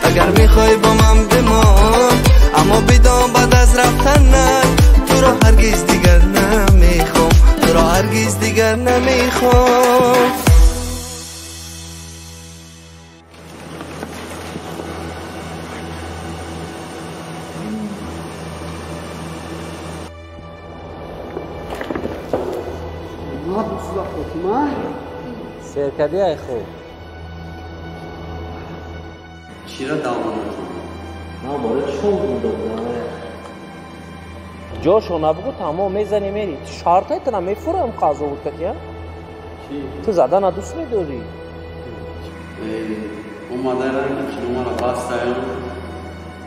اگر میخوای با من بمان اما بدان بعد از رفتنت تو را هرگز دیگر نمیخوام تو را هرگز دیگر نمیخوام سرکدی ای خوب چی را دوام نه باره چون بوده بودم جاشو نبگو تمام میزنی میری شرطه تنم میفورم قضا بود که تو زدن دوست میداری اومده را که کینو مرا بستایم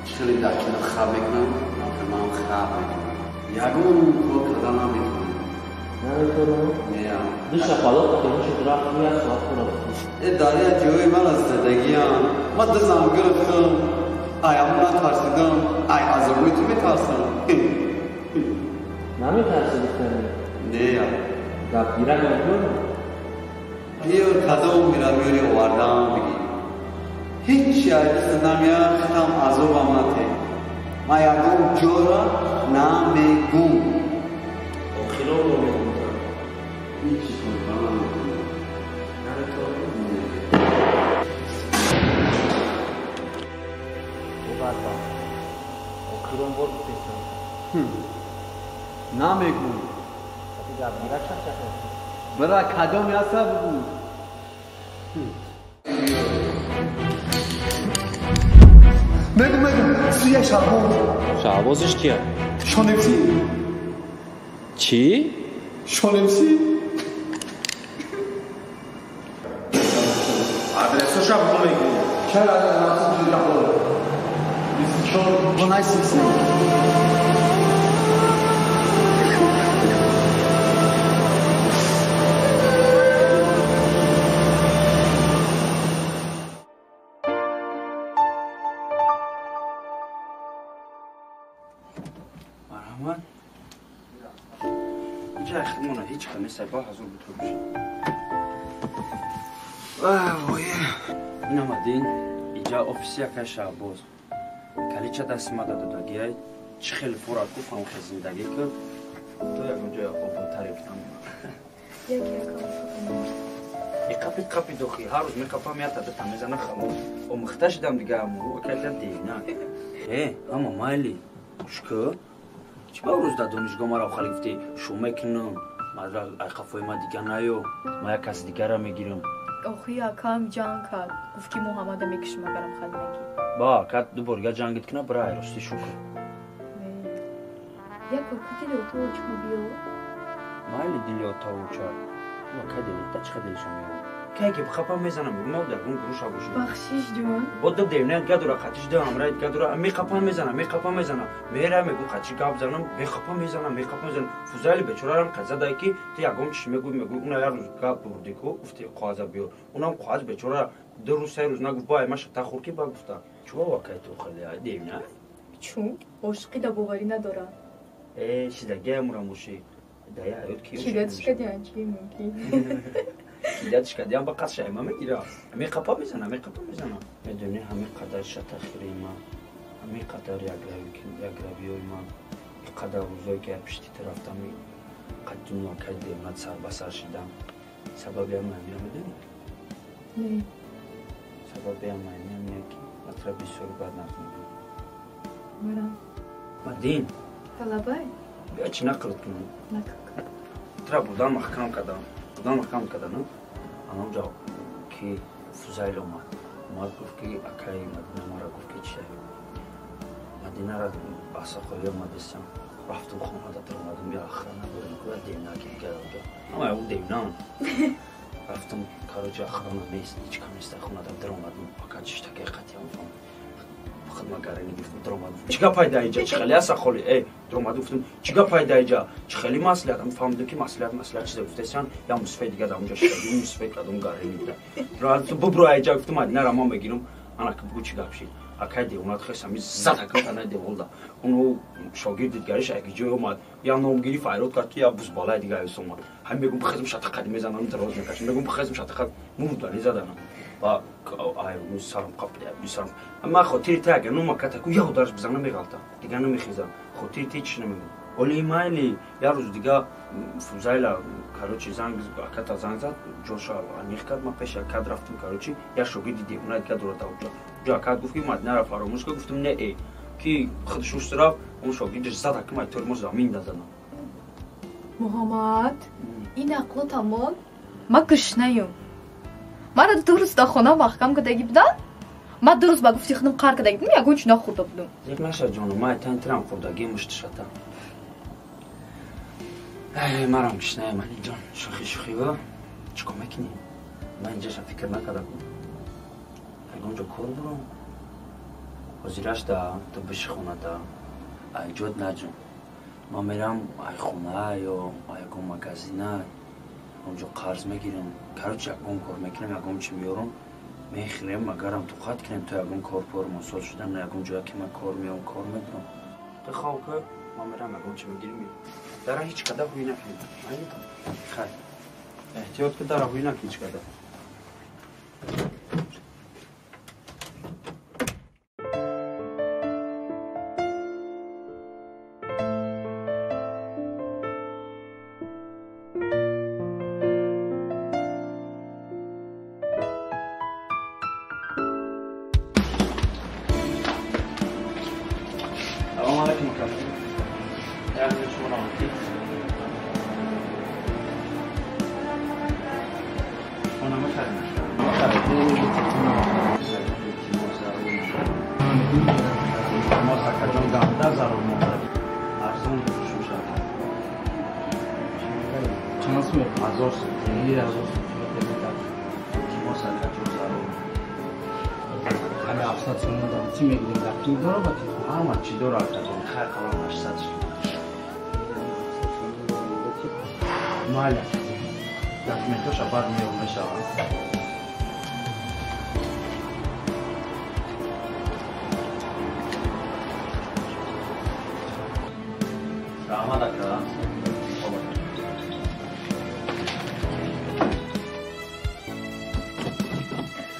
خیلی در کینو خب میکنم من خب میکنم یگون کار کردن نمیتونم نمیتونم؟ نه دو شفالات که میشه رفت میاد ساعت خورم داریا جوی من از زندگیم من دزم گرفتم ای اما نترسیدم ای از روی تو میترسم نمیترسی دختری؟ نه گپ گیره نمیتونم بیار کدام میرم بیاری آوردم بگی هیچ از دست نمیاد ختم عذابم نته من یکم جورا نمیگم آخرام رو میگم هیچ کار نمیکنم نمیتونم آخرام بار بپیسم نمیگم برا کدام یاسا بگو مگو سوی شهباز شهبازش کیه؟ شانمسی چی؟ شانمسی آدرسش هم بگو چرا آدرسش رو 24 1969 با هزار بطور بشه این آمدین اینجا آفیس یکه شهباز کلیچه دست ما دادگی چه خیلی فورا گفت هم خیلی زندگی کرد تو یک اونجا آبادتر یافتم یک قپی قپی دخی هر روز میقپم یا تا تمیزنه خلاص امخته شدم دیگه امو وکیل دینا اما مایلی گوش چی با روز در دانشگاه مرا خالی گفتی شو میکنم مدرک قفای ما دیگه نیو ما یک کس دیگه را میگیرم آخی اکام جنگ کرد گفت که محمد میکشم اگرم خالی نگی با کات دو بار جنگت کنه برای راستی شو کن یک کتی تو چما بیو مایلی دلی تو چا ما کدی تا چه دلش میاد کی که بخپا میزنم ما در اون گروش باشم بخشش جون با دو دیونه گدورا خطش ده امرای گدورا میقپا میزنم میقپا میزنم میرم میگم خطش گاب زنم میقپا میزنم میقپا میزنم فضایل بیچارم قضا دای که تو یگم چی میگو میگو اون هر روز گاب بردی کو گفتی قاضی بیار اونم قاضی بیچاره دو روز سه روز نگفت با ماش تا خور کی با گفتا چوا واقعی تو خیلی دیونه چون عشقی دا باوری ندارم چیزا مراموشی دایا یاد کی چی کدیان چی ممکن кидатш кардиам ба қасд шайма мегира. Ҳамин қапа мезана, ҳамин қапа мезана. Медонӣ ҳамин қадар шатахири ман, ҳамин қадар якравиёи ман, ин қадар рӯзое ки пишти тарафтам, қаддуно кардем, сар ба сар шидам. Сабаби ҳама ҳамина медонӣ? Не. Сабаби ҳама ҳамина ки матра бисёр бад нақл мекунам. Марам. Мадин. Талабай. Бия чӣ нақлат кунам? Нақл кун. Тра бурдан маҳкам кардам. Бурдан маҳкам кардам. Анам ҷо ки Фузайл омад. Омад гуфт ки акаи Мадина мара гуфт ки чи Мадинара асақоӣ омадистам. Рафтум хона дар омадам я охрана бурем ку девна ки дигар. Ама ӯ девна. Рафтум короче охрана нест, ҳеч кам нест хона дар омадам. Ака чиштаки қатиам фам. Хидма гарани гуфтам дромад. Чӣ гап пайда иҷа? Чӣ хеле аса холи? Э, дромад гуфтам чӣ гап пайда иҷа? Чӣ хеле маслиҳат? Ам фаҳмидам ки маслиҳат маслиҳат чизе гуфтасян, я мусфе дига дар онҷа шида, мусфе кадом гарани буда. Дромад бубро иҷа гуфтам Мадинара ман мегирам. Ана ки бугу чӣ гап шид. Акай девонат хес ами зада кам танаи деволда. Уно шогирди дигариш аги ҷой омад. Я номгирӣ файрод кард ки я бузбалаи дига аюс омад. Ҳами мегум бихезм шатақади мезанам дароз мекашам. Мегум бихезм шатақад мурдани заданам. Ва ай сарам қапида, сарам. Ман хотири та агар нома катаку я ударш бизанам меғалтам. Дига намехезам. Хотири ти чӣ намегум. Оли майли я рӯз дига Фузайла короче занг аката занг зад, ҷоша аниқ кард, ман пеши акад рафтам короче, я шогирди девона дига дорад ауҷа. Ҷо акад гуфт ки Мадинара фаромӯш кард, гуфтам не э, ки худаш уст рафт, он шогирдаш зад ака май тормоз замин дазанам. Муҳаммад, ин ақло тамом, ма гушнаюм. Мара ду рӯз дар хона маҳкам кардагӣ будам. Ма ду рӯз ба гуфти худам қар кардагӣ будам, ягон чӣ нахӯрда будам. Зек наша ҷону, ман айтан тирам хӯрдагӣ муштишата. Ай, марам гушнаям, Алиҷон. Шӯхӣ шӯхӣ ва чӣ кор мекунӣ? Ман инҷаша фикр накарда будам. Ягон ҷо кор бурам. Ҳозираш да ту биши хонада. Айҷод наҷон. Ман мерам ай хона ё ягон магазина, онҷо қарз мегирам. Короче, ягон кор мекунам, ягон чӣ меёрам, мехӯрем, агарам тоқат кунем то ягон кор пормон соз шудам, на ягон ҷоя ки ман кор меём, кор мебурам. Ту хоб кун, ман мерам ягон чӣ мегирим. Дара ҳеҷ када ҳуй накунем. Хай. Эҳтиёт ки дара ҳуй накун ҳеҷ када.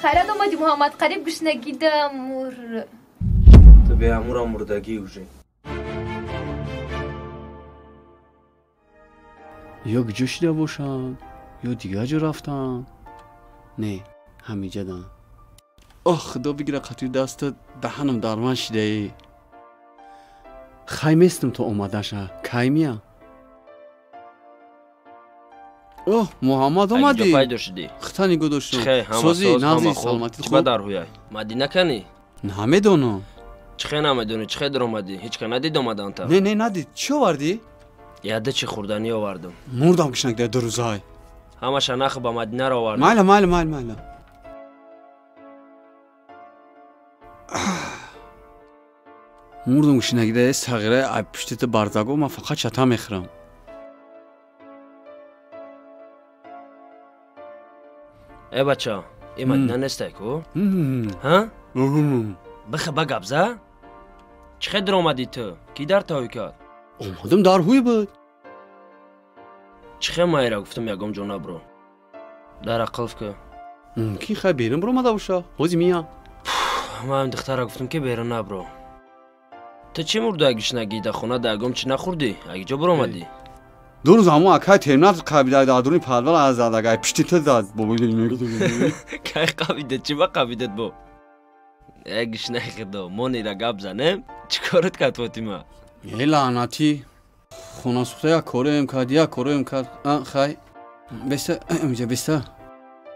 Хайрат омадӣ Муҳаммад, қариб гушнагида мур. Ту беамура мурдагӣ уже. Ё куҷо шида бошанд, ё дигар ҷо рафтанд. Не, ҳамиҷадан. Оҳ, худо бигира қатъи даста даҳанам дарман шидаe. Хай местам то омадаша. Кай мия? Оҳ, Муҳаммад омадӣ? Пайдо шудӣ? Хита нигоҳ доштам. Сози, нағзи, саломатӣ хуб? Чӣ ба дар ҳуяй? Мадина канӣ? Намедонам. Чӣ хе намедонӣ? Чӣ хе даромадӣ? Ҳеҷ ка надид омаданта? Не, не, надид. Чӣ овардӣ? Яда чӣ хӯрданӣ овардам. Мурдам кишнак дар ду рӯзай. Ҳамаша наху ба Мадинаро овардам. Майла, майла, майла, майла. Мурдам кишнакида сағира ай пуштита бардаго ман фақат чата мехӯрам. Э бача, ин Мадина нестай ку? Ҳа? Бихе ба гап за? Чӣ хе даромадӣ ту? Кӣ дар таҳуй кард? Омадам дар ҳуй буд. Чӣ хе майра гуфтам ягон ҷо набро. Дара қилф ку. Мумкин хай берун биромада боша. Ҳозир миям. Ман духтара гуфтам ки берун набро. Ту чӣ мурда гишнагӣ дар хона дар ягон чӣ нахӯрдӣ? Аги ҷо биромадӣ? Ду рӯз ҳамон акай терминатор қабида дар дуруни подвал аз зад, агай пишти ту зад. Кай қабида? Чӣ ба қабидат бо? Э гишнаи худо, мо нира гап занем? Чӣ корат кард Фотима? Э лаънатӣ. Хонасӯхта як кореем кард, як кореем кард. Хай. Беста, инҷа беста.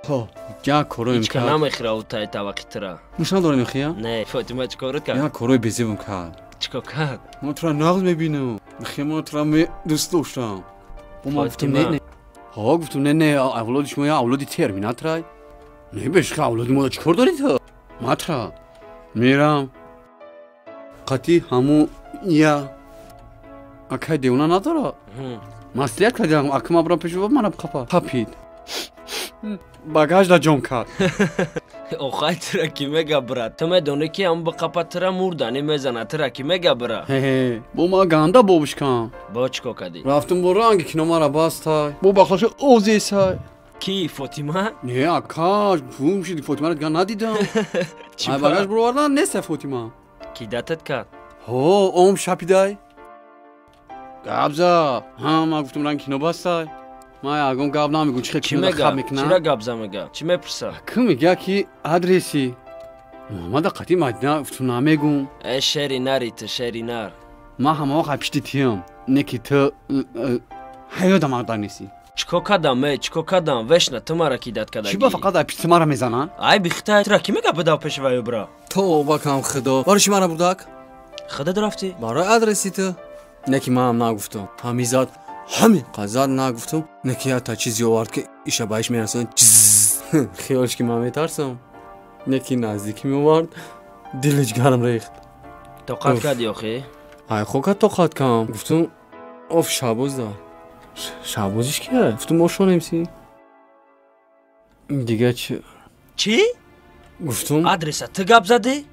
Хо, як кореем кард. Ҳеҷ ка намехӯра ӯ таи таваққи тура. Гӯш надорем хия? Не, Фотима чӣ корат кард? Як корои безебам кард. Чӣ кор кард? Ман тура нағз мебинам. Хе ман тура дӯст доштам. Ман гуфтам не, не. Ҳа, гуфтам не, не, авлоди шумо я авлоди терминаторай. Не, бешка авлоди мо чӣ кор дорӣ ту? Матра. Мерам. Қати ҳаму я акай девона надора. Маслиҳат кардам, ака ма бурам пеши мана қапа. Қапид. Багажда ҷом кард. Охай тура ки мега бра? Ту медонӣ ки ҳам биқапа тура мурдани мезана, тура ки мега бра? Хе, бо ма ганда бобушкам. Бо чӣ кор кардӣ? Рафтум бо ранги кино мара бастай. Бо бахлаша озесай. Ки, Фотима? Не, ака, гум шуди, Фотимаро дигар надидам. Ай багаж буровардан нест Фотима. Ки датат кард? Ҳо, ом шапидай. Гап за. Ҳа, ма гуфтум ранги кино бастай. Ма ягон гап намегӯм, чӣ хел кино хаб мекунам. Чира гап за мега? Чӣ мепурса? Кӣ мега ки адреси Муҳаммада қатӣ Мадина гуфтум намегӯм. Э, шери нари ту, шери нар. Ман ҳама вақт пишти тиям, не ки ту ҳаёдам дар нестӣ. Чӣ кор кардам, э, чӣ кор кардам? Вешна ту мара ки дат кардагӣ. Чӣ ба фақат пишти мара мезананд? Ай бихта, тура ки мега бидав пеши ваю бра? Тавба кам худо. Барои чӣ мара бурдак? Худат рафтӣ? Барои адреси ту. Не ки манам нагуфтам. Ҳами зад, ҳами қазад нагуфтам. Не ки ята чизе овард ки иша ба иш мерасонад. Чиз. Хиёлш ки ман метарсам. Не ки наздикӣ меовард, дилиш гарм рехт. Тоқат кардӣ охи? Ай хока тоқат кам. Гуфтам оф шабоз да. Шабозиш кия? Гуфтам мо шонем си. Дига чи? Чӣ? Гуфтам адреса ту гап задӣ?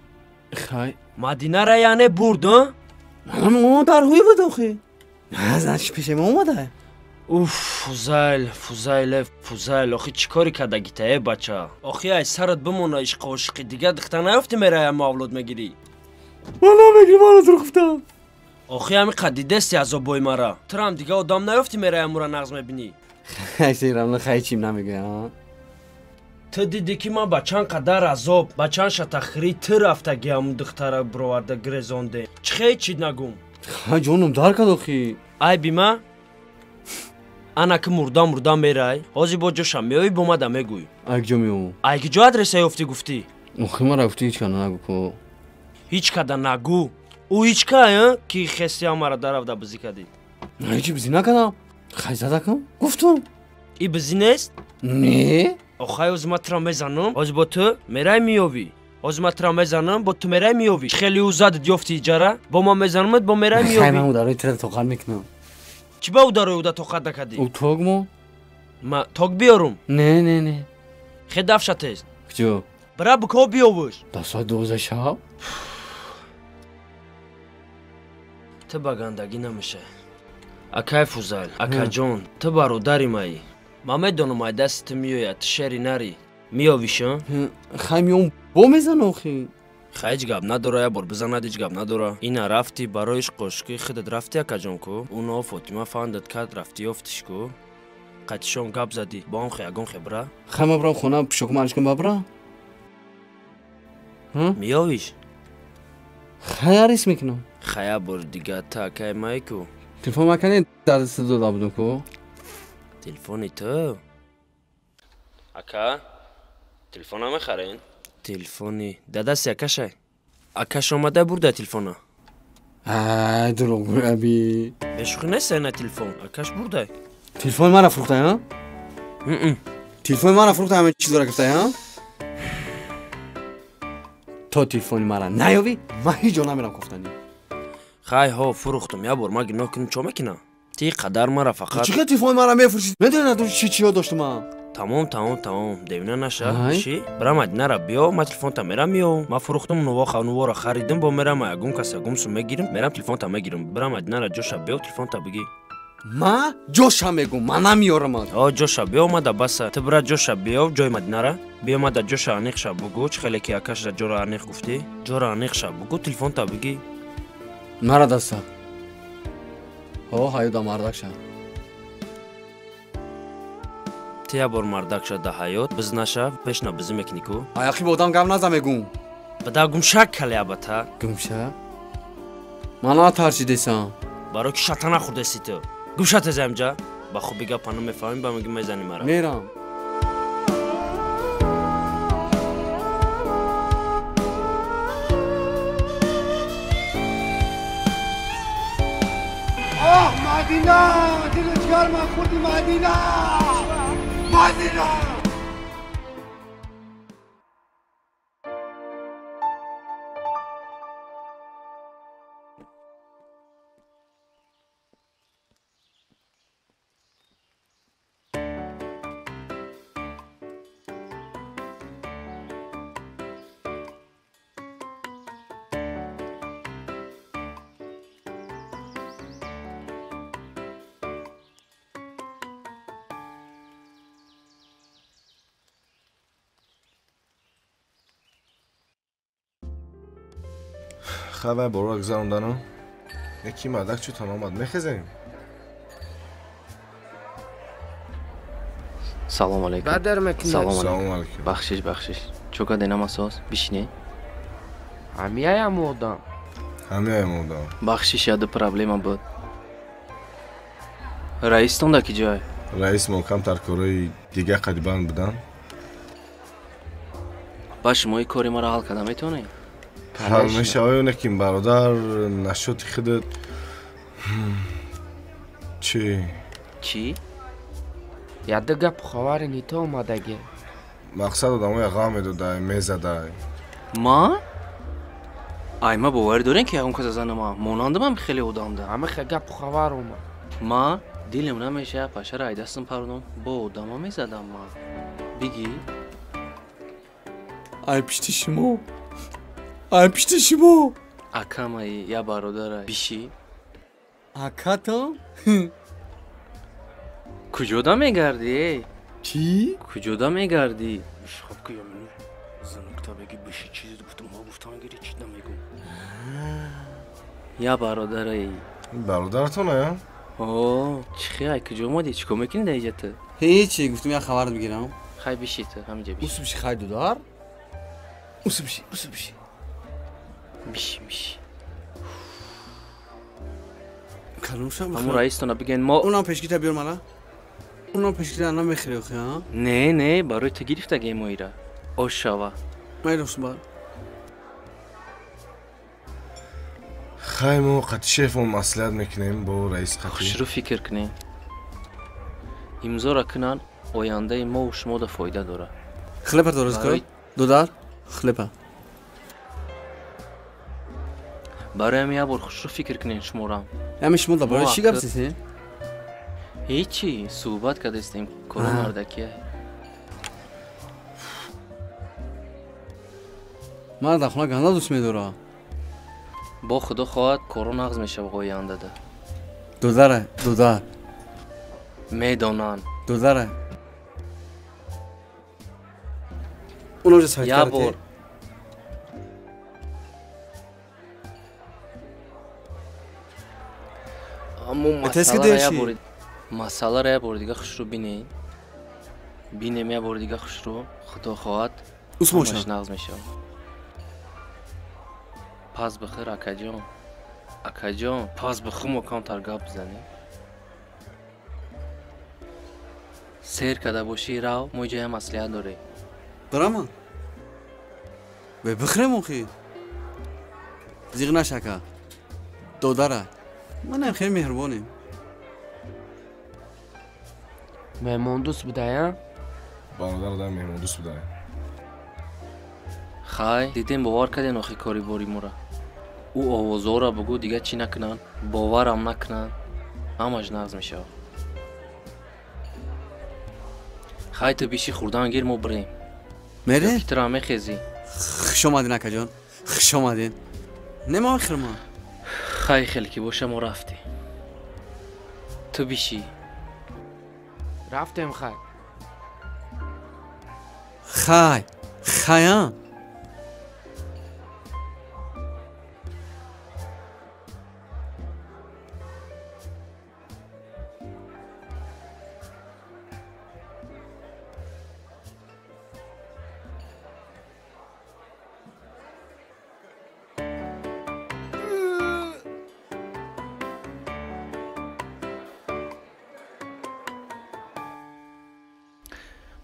Хай. Мадинара яъне бурд, а? Манам о дар ҳуй буд охи. На, значит пеши мо омада. Уф, Фузайл, Фузайл, э, Фузайл, охи чӣ кори кардагита, э, бача? Охи ай сарат бимона ишқу ошиқи, дигар духтар наёфтӣ мерая мо авлод мегирӣ. Ман намегирам, мана туро гуфтам. Охи ҳами қад дидести азобои мара. Турам дигар одам наёфтӣ мерая мура нағз мебинӣ. Хай серам, хай чим намегӯям. Ту дидӣ ки ман ба чанд қадар азоб, ба чанд шатахирӣ ту рафтагӣ ҳамун духтара бироварда гирезонде. Чӣ хел чид нагум? Хай ҷонум дар кард охи. Айби ма? Ана ки мурда мурда мерай, ҳозир бо ҷоша меоӣ бо мада мегӯй. Ай киҷо меом? Ай киҷо адреса ёфтӣ гуфтӣ? Охи мара гуфтӣ ҳеҷ када нагӯ ко. Ҳеҷ када нагӯ. Ӯ ҳеҷ ка, ки хести ҳамара даравда бизӣ кардӣ? Ҳеҷи бизӣ накардам. Хай задакам? Гуфтум. И бизӣ нест? Не. Охай ҳозир ман тура мезанам, ҳозир бо ту мерай меёвӣ. Ҳозир ман тура мезанам, бо ту мерай меёвӣ. Хеле ӯ задат ёфти иҷара, бо ман мезанамат, бо мерай меёвӣ. Хай ман ударои тура тоқат мекунам. Чӣ ба ударои уда тоқат накардӣ? Ӯ тог мо? Ма тог биёрум? Не, не, не. Хе дафша тез. Куҷо? Бира бико биёвуш. Дар соати 12 шаб? Ту ба гандагӣ намешавӣ. Акай Фузайл, акаҷон, ту бародари маӣ. Ман медонам ай дасти ту меояд, ту шери нарӣ. Меёвиш, а? Хай меом бо мезана охи. Хай ҳеҷ гап надора, як бор бизанад ҳеҷ гап надора. Ина рафтӣ барои ишқу ошиқи худат рафтӣ акаҷон ку. Уно Фотима фандат кард, рафтӣ ёфтиш ку. Қатишон гап задӣ, бо он хе ягон хе бира. Хай ман бирам хона пишокум алиш кун бабра. Меёвиш? Хай арис мекунам. Хай як бор дига ту акаи май ку. Телефон макани дар даст дода будум ку. Телефони ту? Ака, телефон намехарен? Телефони дадасти акашай. Акаш омада бурда телефона. Ай, дурӯғ аби. Бешӯхӣ нест на телефон, акаш бурдай. Телефони мара фурӯхтай, ҳа? Телефони мара фурӯхтай, ҳама чизора гирифтай, ҳа? То телефони мара наёвӣ, ман ҳеҷ ҷо намерам кофтанӣ. Хай ҳо, фурӯхтум, як бор ман гуноҳ кунам чо мекунам? Ти қадар мара фақат. Чӣ хел телефони мара мефурӯшӣ? Медонӣ на чӣ чиё доштум ман? Тамом, тамом, тамом. Девина наша. Чӣ? Бира Мадинара биё, ман телефонта мерам меёвам. Ман фурӯхтум нувора харидим, бо мерам ягон кас ягон сум мегирим, мерам телефонта мегирим. Бира Мадинара ҷоша биё, телефонта бигӣ. Ма ҷоша мегӯм, ман намеёрам. О, ҷоша биё, мада баса. Ту бира ҷоша биё, ҷои Мадинара. Биё мада ҷоша аниқша бугӯ, чӣ хеле ки акашра ҷора аниқ гуфтӣ. Ҷора аниқша бугӯ, телефонта бигӣ. Мара даста. Ҳо, ҳаёда мардак ша. Ту як бор мардак ша да ҳаёт, биз наша, пеш на бизӣ мекунӣ ку? Аяқи бо одам гап наза мегӯм. Бада гумшак кале абата. Гумшак? Ман натарсидесам. Барои ки шата нахӯрдеси ту. Гумша теза инҷа. Ба хуби гапа намефаҳмӣ, ба мегӣ мезанӣ мара. Мерам. آه مدینه، دلت گرم خوردی مدینه، مدینه. Хавай борора гузарондану. Яки мардак чутон омад, мехезем. Салом алейкум. Бадар мекунад. Салом алейкум. Бахшиш, бахшиш. Чо кардем асос? Бишине. Ҳамияям одам. Ҳамияям одам. Бахшиш, яду проблема буд. Раистон да ки ҷой? Раис мо камтар корои дига қадибанд будан. Ба шумои кори маро ҳал карда метавонед? Ҳал мешавад ё не ки бародар нашоти худат чӣ? Чӣ? Яду гапу хабари нито омадагӣ. Мақсад одамоя ғам медодай, мезадай. Ма? Ай, ма боварӣ дорем ки ягон каса занама? Монандамам хеле одамда. Ҳамихе гапу хабар омад. Ма дилем намешава пашара ай дастам паронам, бо одама мезадам ма. Бигӣ? Ай пишти шумо. Ай пишти шумо. Акамаи, я бародарай. Биши? Акатам? Куҷода мегардӣ? Чӣ? Куҷода мегардӣ? Хоб ки ямину занукта беги биши чизе гуфтам, ҳо гуфтам гири чӣ намегум. Я бародарай. Бародаратон ая? О, чӣ хай, куҷо омадӣ? Чӣ кор мекунӣ дар инҷа ту? Ҳечи, гуфтам як хабар бигирам. Хай биши ту, ҳаминҷа биши. Усу биши, хай дудар. Усу биши, усу биши. Биши, биши. Каломшам. Ҳамун раистона бигӯен мо Унам пешгита биёр мана. Унам пешгита намехӯри охи, ҳа? Не, не, барои ту гирифтагем мо ира. Ош шава. Майрос бар. Хай мо қати шефон маслиҳат мекунем бо раис қати. Хушрӯ фикр кунем. Имзора кунанд, ояндаи мову шумода фоида дорад. Хлепа дорост кун. Дудар, хлепа. Барои ҳамин як бор хушрӯ фикр кунем шуморам. Ҳамин шумо да барои чӣ гап зедем? Ҳечи, суҳбат кардастем, кори мардакия. Ман дар хона ганда дӯст медорам. Бо худо хоҳад коро нағз мешавад ояндада. Дудара, дудар. Медонанд. Дудара. Уноҷа сайт Як бор. Аммо масъаларо як бори дига хушрӯ бинед. Бинем як бори дига хушрӯ, худо хоҳад ҳамаш нағз мешавад. Пас бихӯр, акаҷон. Акаҷон, пас бихӯр, мо камтар гап бизанем. Сер карда бошӣ, рав, мо иҷо як маслиҳат дорем. Барама? Бе бихӯрем охи. Зиғ наш, ака. Додара. Манам хеле меҳрубонем. Меҳмондӯст будаям? Бародар одам меҳмондӯст будаям. Хай, дидем бовар кардем охи кори бори мора. Ӯ овозҳоро бугӯ дига чӣ накунанд, боварам накунанд, ҳамаш нағз мешавад. Хай ту биши хӯрдан гир, мо бирем. Мерем? Ки тура мехезӣ. Хуш омадин, акаҷон. Хуш омадин. Не ма хирма. Хай хел ки боша мо рафтем. Ту биши. Рафтем хай. Хай, хая.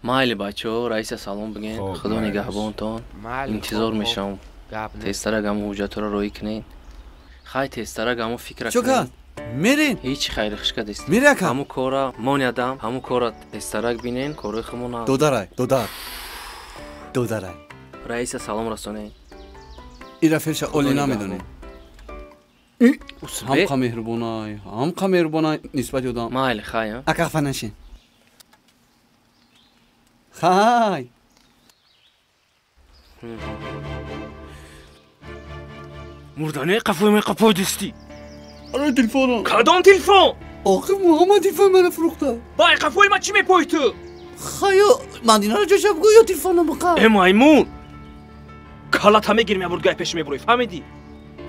Майли бачаҳо, раиса салом бигӯед, худо нигаҳбонтон. Интизор мешавам. Тезтарак ҳамон ҳуҷҷатҳоро роҳӣ кунед. Хай тезтарак ҳамон фикра Чо кард? Мерин? Ҳеҷ хайри хушка дестем. Мери ака? Ҳамон кора монядам, ҳамон кора тезтарак бинен, корои худмон нағз. Додарай, додар. Додарай. Раиса салом расонед. Ира фелша оли намедонем. Ҳамқа меҳрубонай, ҳамқа меҳрубонай нисбати одам. Майли, хай, ака хафа нашин. Хай. Мурдане қафои ман қафои дӯстӣ. Аро телефонам. Кадом телефон? Охир Муҳаммад телефони маро фурӯхта. Бай қафои ман чӣ мепои ту? Хая, Мадинаро ҷоша бигӯ ё телефонам биқар. Э маймун. Калата мегирим я бурд гай пеш мебурӣ, фаҳмидӣ?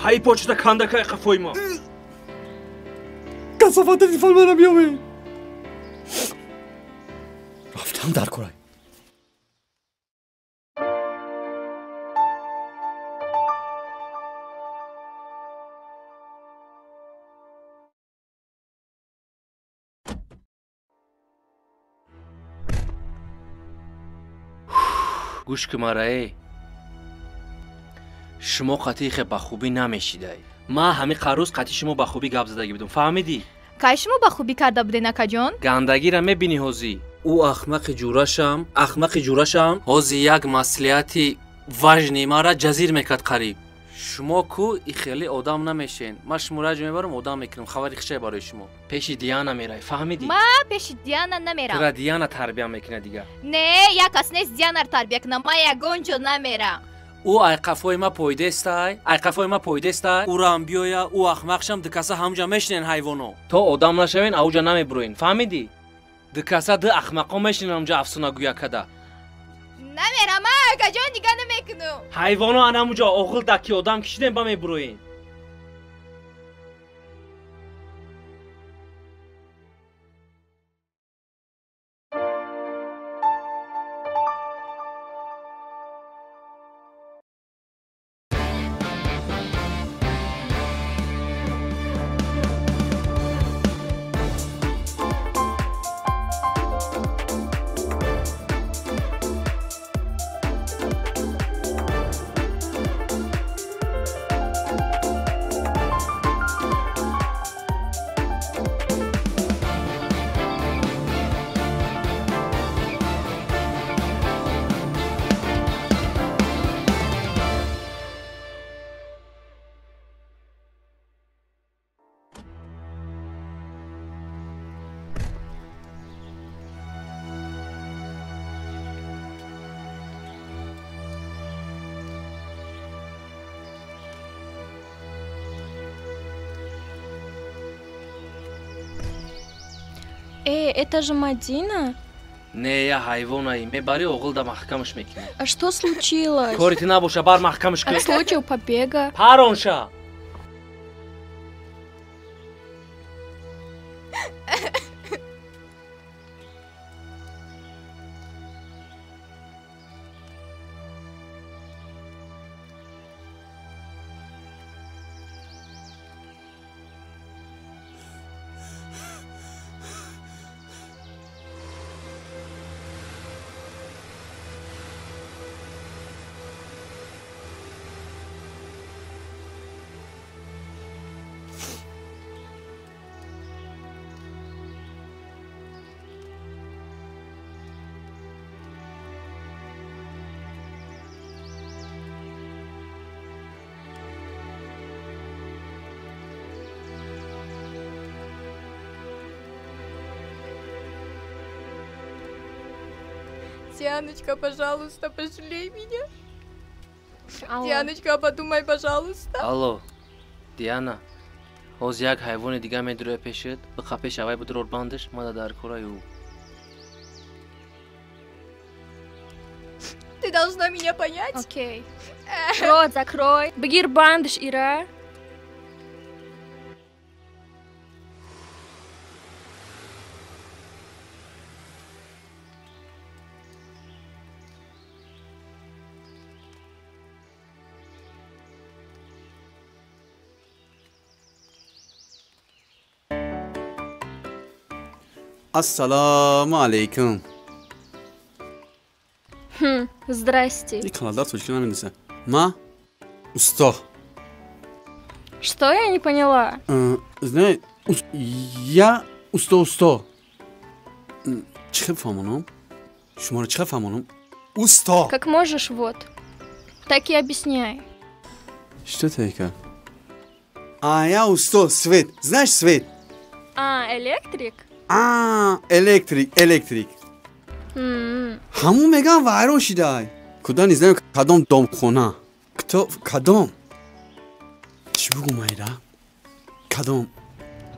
Ҳай почта кандакай қафои ма. Касофат телефон мана биёве. Рафтам дар курай. Гӯш ки мара, шумо қатъи хе ба хубӣ намешидай. Ман ҳамин қарӯз қатъи шумо ба хубӣ гап задагӣ будам, фаҳмидӣ? Кай шумо ба хубӣ карда буден, акаҷон? Гандагиро мебинӣ ҳозӣ. Ӯ ахмақи ҷурашам, ахмақи ҷурашам ҳозӣ як маслиҳати важни мара ҷазир мекард қариб. Шумо ку и хеле одам намешен. Ман шуморо ҷо мебарам, одам мекунам. Хабари хишай барои шумо. Пеши Диана мерай, фаҳмидӣ? Ма пеши Диана намерам. Тура Диана тарбия мекунад дига. Не, як кас нест Дианаро тарбия кунам. Ман ягон ҷо намерам. Ӯ айқафои ма пойдестай, айқафои ма пойдестай, ӯрам биёя, ӯ ахмақшам, дукаса ҳамҷа мешинен ҳайвоно. То одам нашавен, ауҷа намебуроен, фаҳмидӣ? Дукаса ду ахмақо мешинен ҳамҷа афсона гӯя када. Намерам, акаҷон, дига намекунам. Ҳайвоно анамуҷа оғил даки одам кишидем ба мебуроен. Эй, это же Мадина? Не, я ҳайвонаи. Мебари оғил да маҳкамаш мекунӣ. А что случилось? Кори ти набоша, бар маҳкамаш кун. А случай побега? Паронша! Дианочка, пожалуйста, пожалей меня. Алло. Дианочка, подумай, пожалуйста. Алло, Диана. Ҳоз як ҳайвони дига медуроя пешет, биқа пеш авай будурор бандаш, мада дар кораи ӯ. Ты должна меня понять. Окей. Рот закрой. Бигир бандаш, Ира. Ассаламу алейкум. Здрасте. И каналдар точки намедонистам. Ма? Усто. Что я не поняла? Знаешь, я усто. Чӣ фаҳмонам? Шуморо чӣ фаҳмонам? Усто. Как можешь, вот. Так и объясняй. Что это? А я усто, свет. Знаешь свет? А, электрик? А, электрик. Ҳамун мегам вайрон шидай. Куда не знаю, кадом домхона. Кто, кадом? Чӣ бугум айра? Кадом?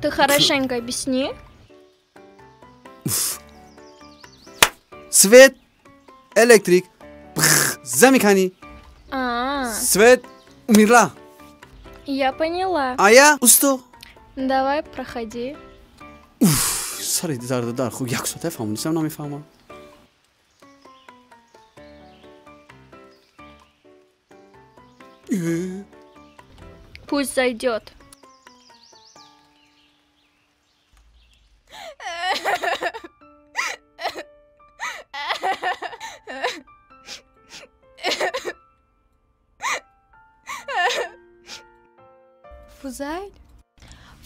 Ты хорошенько объясни. Свет, электрик, замикани. Свет умерла. Я поняла. А я усто. Давай, проходи. Уф, сари зарда дар хуб як соата фаҳмонисам намефаҳмам. Пусть зайдет. Фузайл?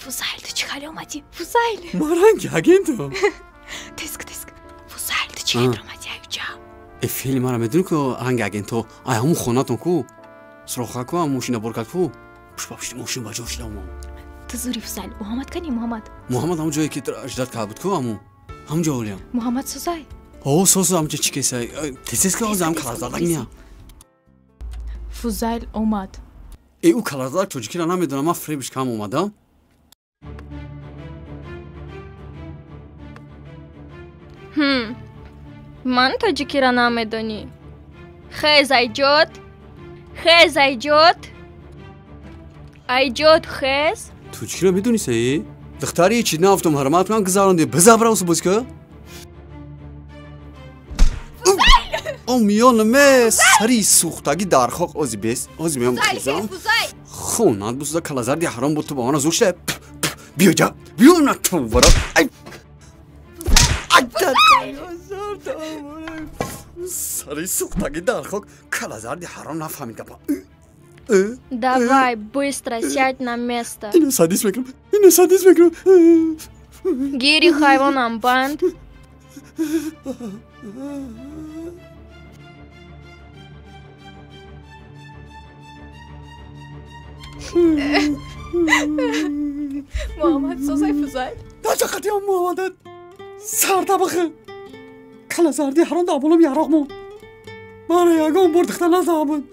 Фузайл, ту чӣ хеле омадӣ? Фузайл! Ман ранги агентам. Теск, теск. Фузайл, ту чӣ хеле омадӣ аюҷа? Э, фили мара медонӣ ку ранги агенто? Ай ҳамун хонатон ку? Суроха ку, ҳам мошина бор кард ку? Пушт ба пушти мошин ба ҷо шуда омам. Ту зури Фузайл. Муҳаммад кани, Муҳаммад? Муҳаммад ҳамун ҷое ки ждать карда буд ку ҳамун. Ҳамун ҷо олиям. Муҳаммад созай? О, созу ҳамун чӣ кесай. Тез ки ҳозир ҳам калазадак меям. Фузайл омад. Э, ӯ калазадак тоҷикиро намедонам, ман фиребиш кам омадам. Ман тоҷикиро намедонӣ. Хез айҷод, хез айҷод, айҷод хез. Тоҷикиро медонӣ саи? Духтари чӣ нафтум ҳурмат кунам гузаронди бизабра усу ка? О миёнаме сари сӯхтагӣ дар хок ози бес ози меём хезам. Хонат бусуда калазарди ҳаром буд ту ба мана зур шуда. Биё ҷа, биё на ту вара. Ай. Сари сӯхтагӣ дар хок калазарди ҳаром нафаҳмид гапа. Давай, быстро сядь на место. Ино садис мекунам, ино садис мекунам. Гири хайвонам банд. Муҳаммад созай Фузайл? Дачақатиам Муҳаммадат сарда бихе. Калазарди ҳаром дар болом яроқ монд. Мана ягон бор духтар назада буд.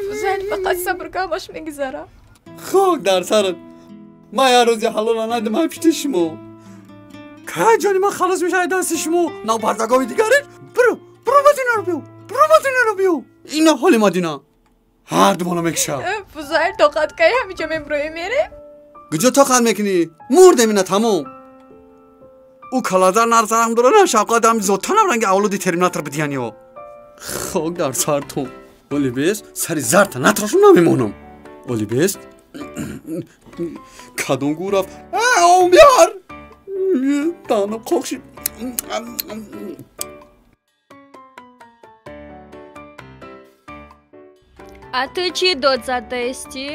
Фузайл, фақат сабр кун, ҳамаш мегузара. Хок дар сарат. Ман як рӯзи ҳалола надидам ай пишти шумо. Кай ҷони ман халос мешавад дасти шумо? Навбардагови дигареш? Биро, биро мадинаро биё, биро мадинаро биё. Ина ҳоли мадина. Ҳар думона мекушад. Фузайл, тоқат кай ҳамиҷо меброем мерем? Куҷо тоқат мекунӣ? Мурдем ина тамом. Ӯ калазар нарзарам дора на шавқат ҳам зотанам ранги авлоди терминатор бидияниё. Хок дар сартон. Оли бес, сари зарта натрошум намемонам. Оли бес, кадом гӯ рафт? Ом биёр! Даҳанам қоқ шид. А ту чӣ дод задаистӣ?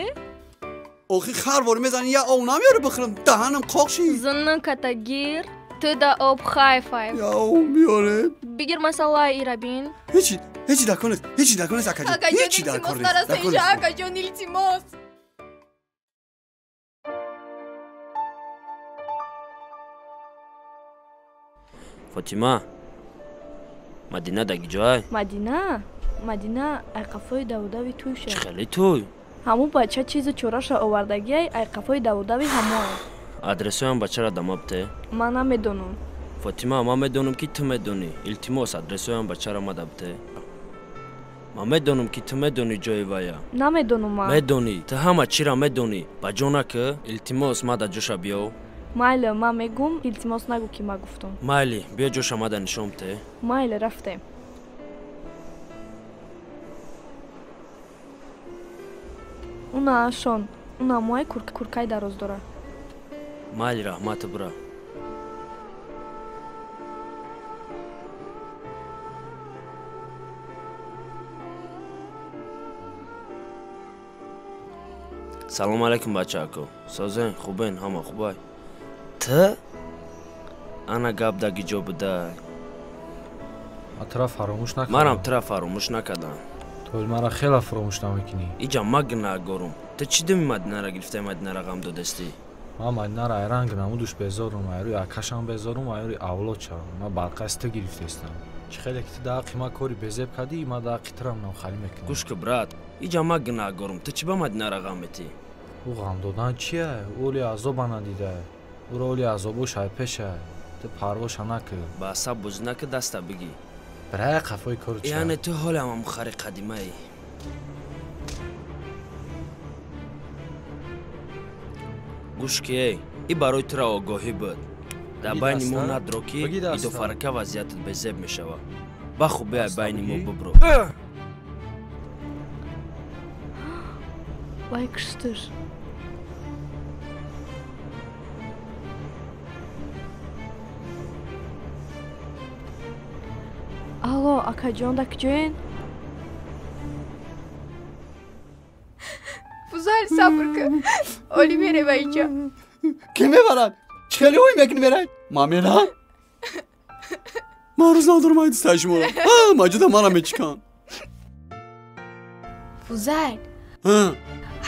Охи хар вори мезанӣ я ов намеёрӣ бихӯрам, даҳанам қоқ шид. Зиннаката гир, ту да об хайфай. Я ов биёре. Бигир масъалаи ира бин. Ҳечи, ҳечи дар кор нест, ҳечи дар кор нест, акаҷон. Ҳечи дар кор нест. Дар кор нест. Акаҷон, илтимос. Фотима, Мадина даги ҷой? Мадина? Мадина айқафои давудави туй шад. Чӣ хеле туй? Ҳамун бача чизу чораша овардагиай айқафои давудави ҳамоа. Адресоям бачара дама бте? Ман намедонам. Фотима, ман медонам ки ту медонӣ. Илтимос, адресоям бачара мада бте. Ман медонам ки ту медонӣ ҷои вая. Намедонам ман. Медонӣ, ту ҳама чира медонӣ. Ба ҷо накӣ, илтимос, мада ҷоша биёв. Майли, ман мегум, илтимос нагӯ ки ман гуфтам. Майли, биё ҷоша мада нишон бте. Майли, рафтем. Уна шон, уна мои куркаи дароз дора. Майли, раҳмат, бира. Салом алайкум, бачаако. Созен, хубен, ҳама хубай. Ту? Ана гап даги ҷо будай. Ман тура фаромӯш накардам. Манам тура фаромӯш накардам. Ту мара хеле фаромӯш намекунӣ. Иҷа ма гунаҳгорум. Ту чӣ думи Мадинара гирифтаи Мадинара ғам додастӣ? Ман Мадинара айранг намудуш безорум, айрӯи акашам безорум, айрӯи авлодшам. Ман барқаси ту гирифтаистам. Чӣ хеле ки ту дар ҳаққи ман кори безеб кардӣ, ман дар ҳаққи турам навхалӣ мекунам. Гӯш кун, брат, иҷа ма гунаҳгорум. Ту чӣ ба Мадинара ғам метӣ? Ӯ ғам додан чия? Ӯ оли азоба надида. Ӯро оли азобош айпеша. Ту парвоша накӣ. Ба асаб бозӣ накӣ, даста бигӣ. Бирая қафои кору ча. Яъне ту ҳоле ҳам хари қадимаӣ. Гӯш ки эй, и барои тура огоҳӣ буд. Дар байни мо надро ки идофарака вазъиятат безеб мешавад. Ба хубе ай байни мо бубро. Вай куштуш. Алло, акаҷон, да куҷоен? Фузайл, сабр кун. Оли мерева иҷа. Ки мебарад? Чӣ хеле ой мекунӣ мерай? Ман мерам? Ман рӯз надорам ай дастаи шуморо. Маҷуда мара мечикан. Фузайл.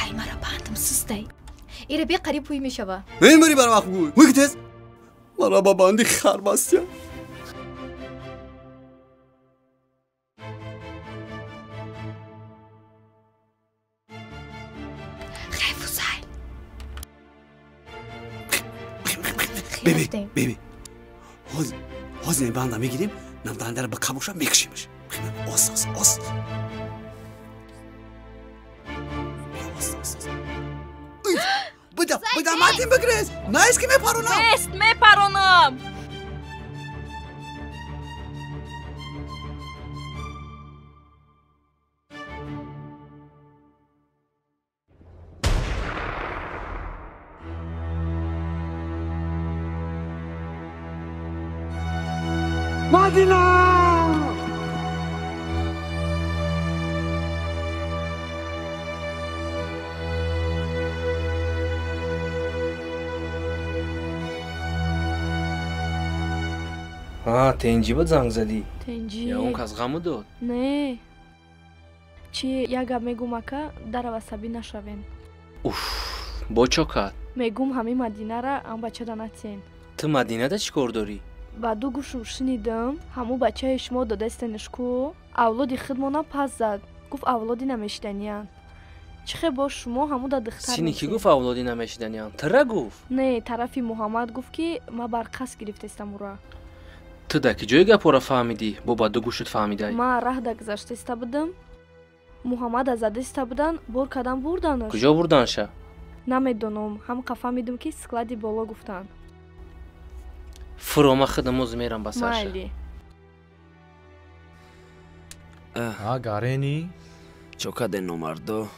Ай мара бандам сустай. Ира бе қариб пӯй мешава. Мемари бар вақт гӯй. Гӯй ки тез. Мара ба банди хар бастия. Беби, беби. Ҳозир ин банда мегирем, намдандаро ба қабуша мекушимаш. Ос, ос, ос. Ос, ос, ос. Буда, буда, мартин бигрез. Наист ки мепаронам. Нест, мепаронам. Мадина! Тенҷи буд занг задӣ? Тенҷи. Я он кас ғаму дод? Не. Чи як гап мегум ака, дарав асабӣ нашавен. Уф, бо чо кард? Мегум ҳамин Мадинара ам бачада натиен. Ту Мадинада чӣ кор дорӣ? Ба ду гӯшум шунидам, ҳамун бачаи шумо додастенишку авлоди худмона пас зад. Гуфт авлоди намешиданиянд. Чӣ хел бо шумо ҳамун да духтар Сини ки гуфт авлоди намешиданиянд? Тира гуфт? Не, тарафи Муҳаммад гуфт ки ма бар қасд гирифтестам ура. Ту да ки ҷои гапҳоро фаҳмидӣ? Бо ба ду гӯшут фаҳмидай? Ман раҳда гузаштаиста будам. Муҳаммада задаиста будан, бор кадан бурданаш. Куҷо бурданша? Намедонам, ҳам қа фаҳмидам ки склади боло гуфтанд. Фурома худам оз мерам ба сарша. Майли. А гарени? Чо каде номардо?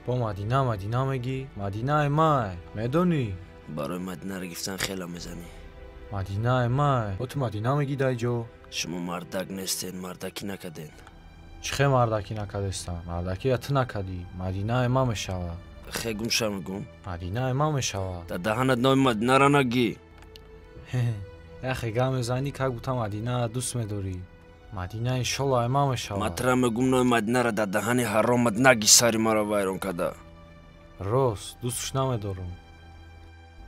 Бо Мадина, Мадина мегӣ? Мадинаи май, медонӣ? Барои Мадинаро гирифтан хела мезанӣ. Мадинаи май. Бо ту Мадина мегӣ дай ҷо? Шумо мардак нестен, мардакӣ накарден. Чӣ хел мардакӣ накардестам? Мардакиро ту накардӣ. Мадинаи ма мешавад. Хе гум ша мегум? Мадинаи ма мешавад. Дар даҳанат номи Мадинаро нагӣ. Яхе гап мезанӣ, как будто Мадинаро дӯст медорӣ. Мадина иншолло ай ма мешавад. Ман тура мегум номи Мадинаро дар даҳани ҳаромат нагӣ, сари маро вайрон карда. Рост, дӯстш намедорам.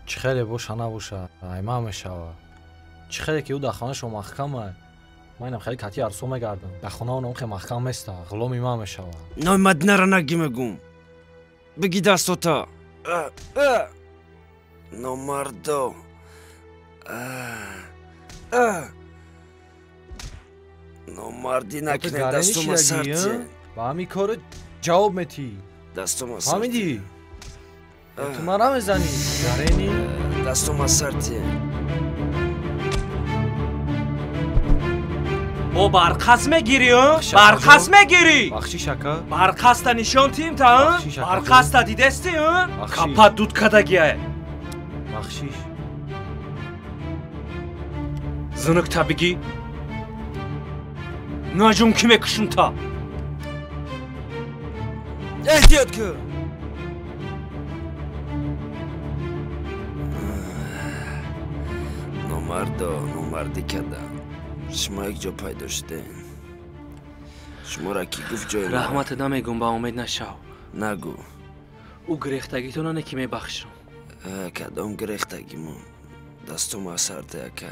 Чӣ хеле боша набоша, ай ма мешавад. Чӣ хеле ки ӯ дар хонаашон маҳкам ай, ман инам хеле кати арсо мегардам. Дар хона онам хеле маҳкам места, ғуломи ман мешавад. Номи Мадинаро нагӣ мегум. Бигӣ дастота. Номардо. Номардӣ накунед, дастума сарти. Ба ҳамин кору ҷавоб метиҳӣ. Дастума сарти. Фаҳмидӣ? Ту мара мезанӣ, гарени? Дастума сарти. Бо барқас мегирӣ, барқас мегирӣ. Бахшиш ака. Барқаста нишон тиҳим та, барқаста дидестӣ, капа дуд кадагиае. Бахшиш. Зинукта бигӣ. Наҷум ки мекушум та. Эҳтиёт кун. Номардо, номардӣ кардам. Шумо як ҷо пайдо шудем. Шуморо ки гуфт ҷои раҳматат намегум, ба умед нашав. Нагӯ. Ӯ гирехтагитона не ки мебахшам. Кадом гирехтагимон? Дастума сарте ака.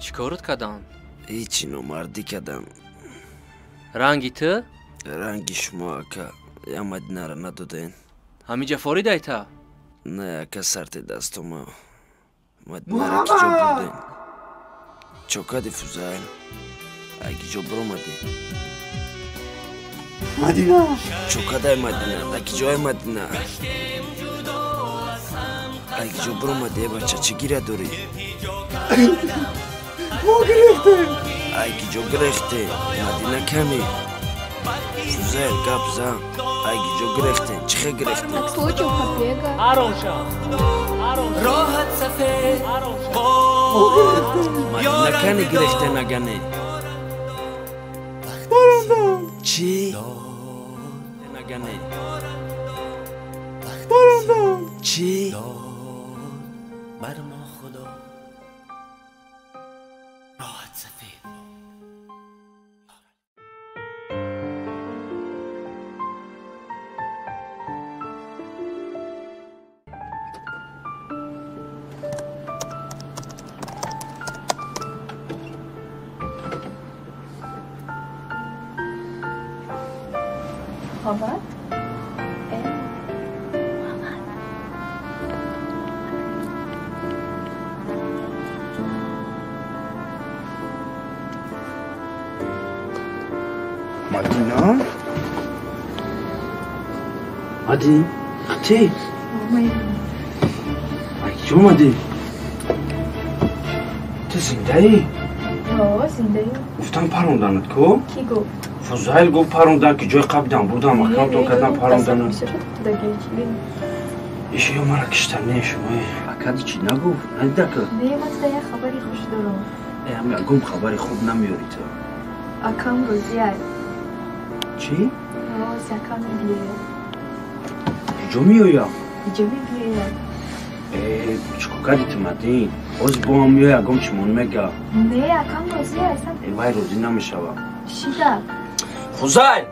Чӣ корот карданд? Ҳечи, номардӣ кардам. Ранги ту? Ранги шумо ака. Я Мадинаро надоден. Ҳамиҷа форидайта? Не ака, сарте дастума. Мадинаро ки ҷо бурден? Чо кади Фузайл? Ай ки ҷо биромадӣ? Мадина! Чо кадай Мадина? Да ки ҷои Мадина? Ай ҷо биромадӣ, бача, чӣ гиря дорӣ? Мо гирифтем. Ай ки ҷо гирехте? Мадина кани? Фузайл, гап зан. Ай ки ҷо гирехте? Чӣ хе гирехте? Мадина кани гирехте нагане? Чӣ? Нагане? Чӣ? بر ما خدا راحت سفید. محمد؟ مدینه؟ مدین؟ خطی؟ چی اومدی؟ تو زنده ای؟ آه زنده ای. گفتم پروندنت کو؟ کی گفت؟ فضایل گفت پروندن که جای قبضم بردم مکانتون کردم پروندن. ایش یا مرا کشتن نه شما. اکاد چی نگفت؟ ندیده که؟ نه من تا یه خبری خوش دارم. ای هم گم خبری خوب نمیاری تو. اکام روزی ای. چی؟ روز اکام بیایه. کجا میآیم؟ کجا میآیم؟ چیکار کردی تو مدین؟ باز با هم میای اگم چیمون میگه. نه اکام روزی اصلا. ای وای روزی نمیشوه. چی ده؟ فضایل.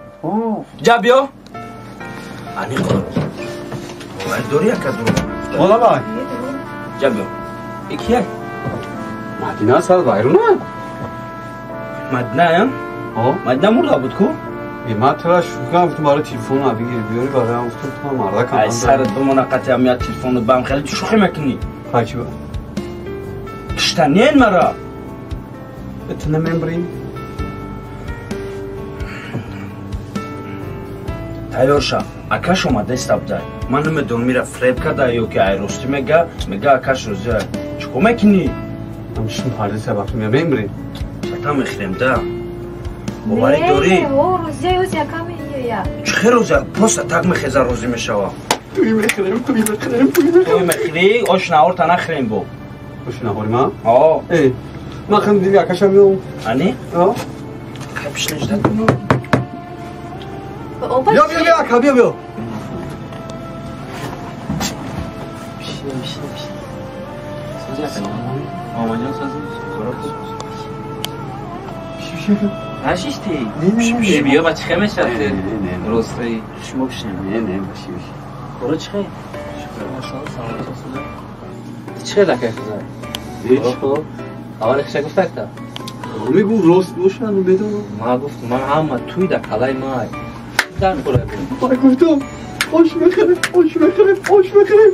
جا بیا. انی قرار. وای دوری اکا درو. والا بای. جا بیا. ای کیه؟ مدینه سر وایرونه. مدینه هم؟ مدینه مرده بود کو؟ ای من تو را شوخی گفتم برای تلفن بگیر بیاری برای هم گفتم تو مرده کنم. ای سرت بمونه قطعی میاد تلفنت با هم خیلی شوخی میکنی. پاکی با کشتنین مرا. تو نمیبریم. تیار شو. اکش اومده است بده. من نمیدونم میره فریب کرده یا که ایروستی میگه میگه اکش روزه. چیکار میکنی؟ همشون پرده سبب میبریم. ستا میخریم ده. باوری داری؟ نه روزی روزی کم می‌آید. چه روزی؟ پست تاک میخیزه روزی میشوه. توی میخریم توی میخریم توی میخریم. توی میخری؟ آش نهار تا نخریم بو. آش نهاری ما؟ آه. ای من خیلی دیگه اکشم میام. انی؟ آه. خیلی نجدت کنم. بیا بیا بیا اکا بیا بیا. نشیشتی؟ نه بیا با چه میشه؟ راستی شما بشین. نه نه باشی باشی. برو چه؟ چه لکه خزر؟ هیچ. اول خش گفت تا. میگم راست باشن بدونم. ما گفت من هم توی در کلای ما. در خوره. ما گفتم آش بخریم آش بخریم آش بخریم.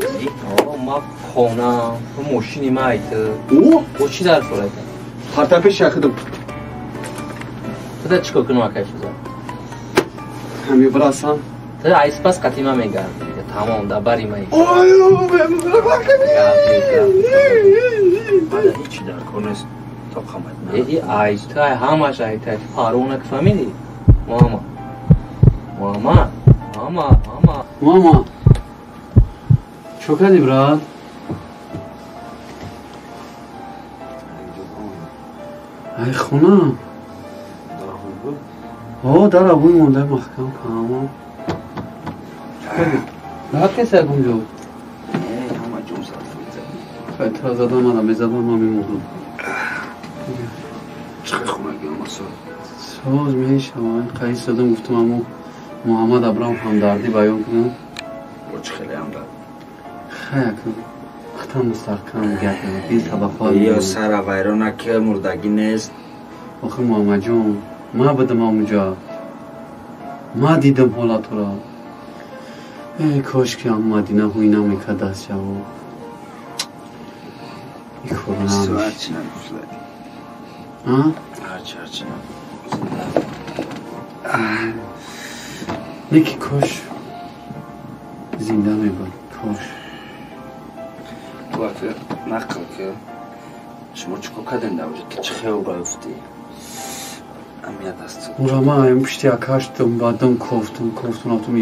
آه ما خونه تو ماشینی ما ایت. اوه. او چی در خوره؟ هر شاخدم. تو چیکار کنم اکای فوزا؟ همی براسم. تو ایس پس قطیمه میگم تمام در بری می. آیو بله هیچی در کار نیست تا خمد نه. ای ایس تو همش ای تا پارونه که فهمیدی؟ ماما ماما ماما ماما ماما چو کردی براد؟ ای خونه آه در ابوی مونده محکم کنم. چه کردی؟ راحت کسی اگم جو؟ نه همه جون زد خیلی تا زدم آدم میزدم من میموندم. چه خونه گیم ساز؟ ساز میشه من قیس زدم گفتم امو محمد ابرام همدردی بیان کنم. با چه خیلی همدرد؟ خیلی اختم مستحکم گرد بیل طبقات یا سر ویرانه که مردگی نیست. آخه محمد جون ما بدم اونجا ما دیدم حالت را. ای کاش که هم مدینه هوی نمیکرد دست شو. ای کرونا هرچی نگفت ها؟ هرچی نگفت یکی کاش زنده میبود. کاش Ту ака нақл ки шумо чӣ кор кардем дар оҷа? Ту чӣ хел рафтӣ? Амият аст. Ура ман пишти акаштам, баъдам кофтум, кофтум, рафтум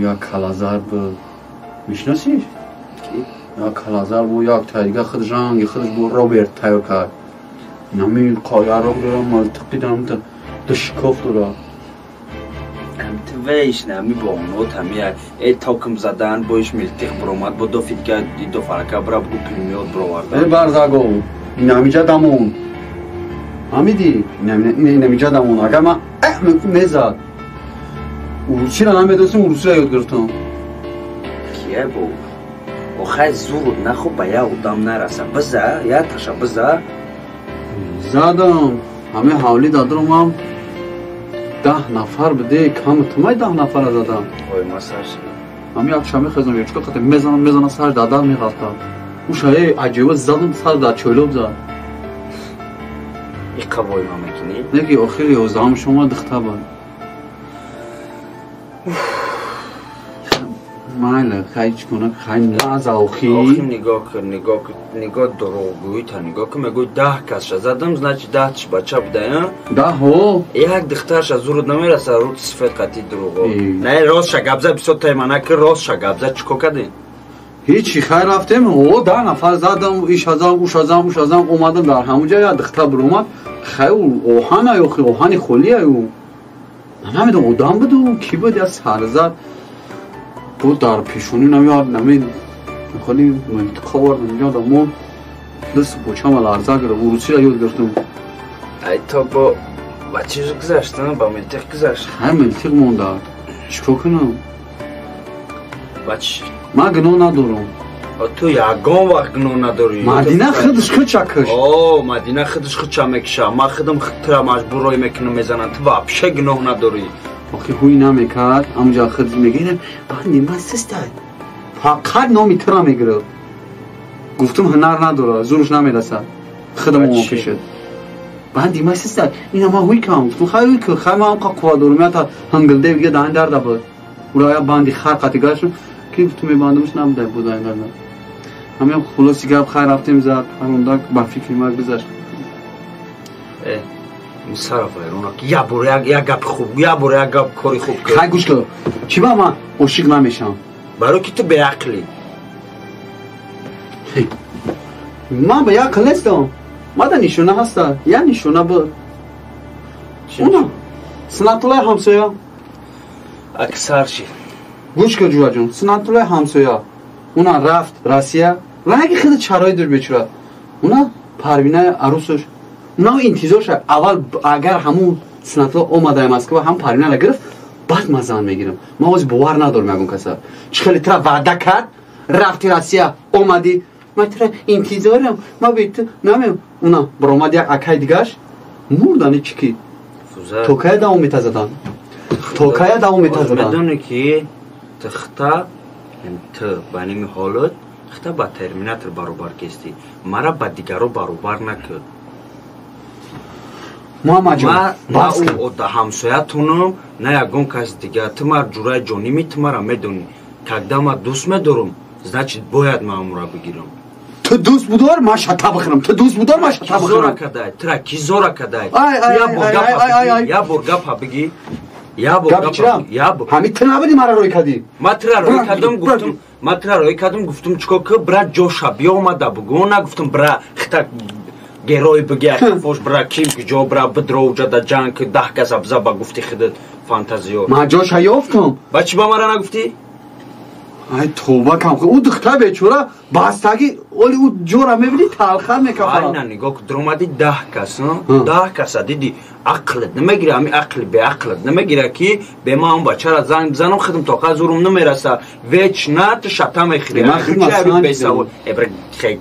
як калазар буд. Мешиносиш? Як калазар буд, як тайга худаш ранги худаш бо Роберт тайёр кард. Нами қояроқ дорам, малтиқи дорам, душкоф дорам. Ту веш нами бонот ҳами э токм задан боиш милтиқ биромад, бо ду фитка ду фарака бира бугу пулемёт бироварда. Э барзаго, инамиҷа дамон. Ҳамиди, инамиҷа дамон. Агар ман мезад. Урусиро намедонистам, урусиро ёд гирифтам. Кия бо? Охай зуруд нахо ба як одам нараса. Биза, як таша биза. Задам. Ҳамаи ҳавли дадромам 10 нафар буде, кам тумай 10 нафара задам. Ой, ма сар шидам. Ҳами як шами хезам, ячка қате мезанам, мезанам, сар дадар меғалтам. Ӯ шае аҷоиба задам, сар дар чойлоб зад. Иқа вой ма мекунӣ? Не ки охири 11 шумо духта буд. Майли, хай чӣ кунам, хай наза охи. Охи нигоҳ кун, нигоҳ кун, нигоҳ дурӯғгӯита нигоҳ кун, мегӯй 10 касша задам, значит 10 тиш бача буда, 10 ҳо? Як духтарша зуруд намераса, руд сифат қатӣ дурӯғо. Не, ростша гап зад, бисёр тайма накун, ростша гап зад, чӣ кор кардем? Ҳечи, хай рафтем, о 10 нафар задам, иша задам, уша задам, уша задам, омадам дар ҳамон ҷа як духтар биромад, хай оҳана ё оҳани холия ю. Ман намедонам одам буду, ки буд, я сар зад. Бо дар пешонӣ намеяд, нами хали милтиқ овардам, инҷа дамо дасту почама ларза гирифт, урусиро ёд гирифтам. Ай то бо ба чиз гузашт, ба милтиқ гузашт. Хай милтиқ монда. Чӣ кор кунам? Ба чӣ? Ман гуноҳ надорам. Ту ягон вақт гуноҳ надорӣ. Мадина худаш худша кушт. О, Мадина худаш худша мекуша. Ман худам тура маҷбур рой мекунам, мезанам. Ту вообще гуноҳ надорӣ. Охи ҳуй намекард, ҳамҷа худ мегирам, банди ман систай. Фақат номи тура мегирифт. Гуфтум ҳунар надорад, зурш намерасад. Худам омон пешад. Банди ман систай. Ина ман ҳуй кам. Гуфтум хай ҳуй кун, хай ман ҳамқа қувва дорум, ята ҳангилдев дига даҳан дарда буд. Ура я банди хар қати гаштум, ки гуфтум мебандамш набудай буд айн дарда. Ҳамин хулоси гап хай рафтем зад, ҳарондак ба фикри ман гузашт. Сара вайрона я бор як гап хуб, я бор як гап кори хуб кар. Хай гӯш кун. Чӣ ба ман ошиқ намешавам? Барои ки ту беақлӣ. Ман беақл нестам. Мада нишона ҳаста. Я нишона буд. Уна Сунатуллои ҳамсоя. Аксар ши. Гӯш кун ҷураҷон, Сунатуллои ҳамсоя. Уна рафт Россия, ранги худ чарои дур бечура. Уна Парвинаи арӯсаш. Уна интизор шад. Аввал агар ҳамун Сунатулло омадаи Москва, ҳам Парвинаро гирифт, баъд ман зан мегирам. Ман ҳозир бовар надорам ягон каса. Чӣ хеле тура ваъда кард, рафти Россия, омадӣ, ман тура интизорам, ман бе ту намеам. Уна баромад як акаи дигараш, мурдани чӣ ки? То кая давом метазадан? То кая давом метазадан? Медонӣ ки ту хита, ту ба ними ҳолат, хита ба терминатор баробар кестӣ. Мара ба дигаро баробар накун. Муҳаммадҷон, бас кун. На ҳамсоятонам, на ягон каси дигар. Ту мар ҷураи ҷонимӣ, ту мара медонӣ. Когда ман дӯст медорам, значит бояд ман амура бигирам. Ту дӯст будор, ман шата бихӯрам. Ту дӯст будор, ман шата бихӯрам. Зора кадай, тура ки зора кадай? Ай, ай, ай, ай, ай, ай. Я бор гапа бигӣ. Я бор гапа. Чирам? Я бор. Ҳами ту набудӣ мара рой кадӣ. Ман тура рой кадам, гуфтум, ман тура рой кадам, гуфтум чико ки бра ҷоша биё омада бугӯ, нагуфтум бра хита герой бигӣ, фош бра ким куҷо бра бидро уҷа да ҷанг ки 10 кас абза ба гуфти худат фантазиё. Ман ҷоша ёфтум. Ба чӣ ба мара нагуфтӣ? Ай тоба кам. Ӯ духтар бечора бастагӣ, оли ӯ ҷора мебинӣ талха мекафад. Айна нигоҳ кун, дуромадӣ 10 кас, 10 каса дидӣ, ақлат намегира, ҳами ақли беақлат намегира ки бе ман он бачара занг бизанам, худам тоқа зурум намераса. Вечно ту шата мехӯрӣ. Ман худам аслан бесавод. Э бра хе.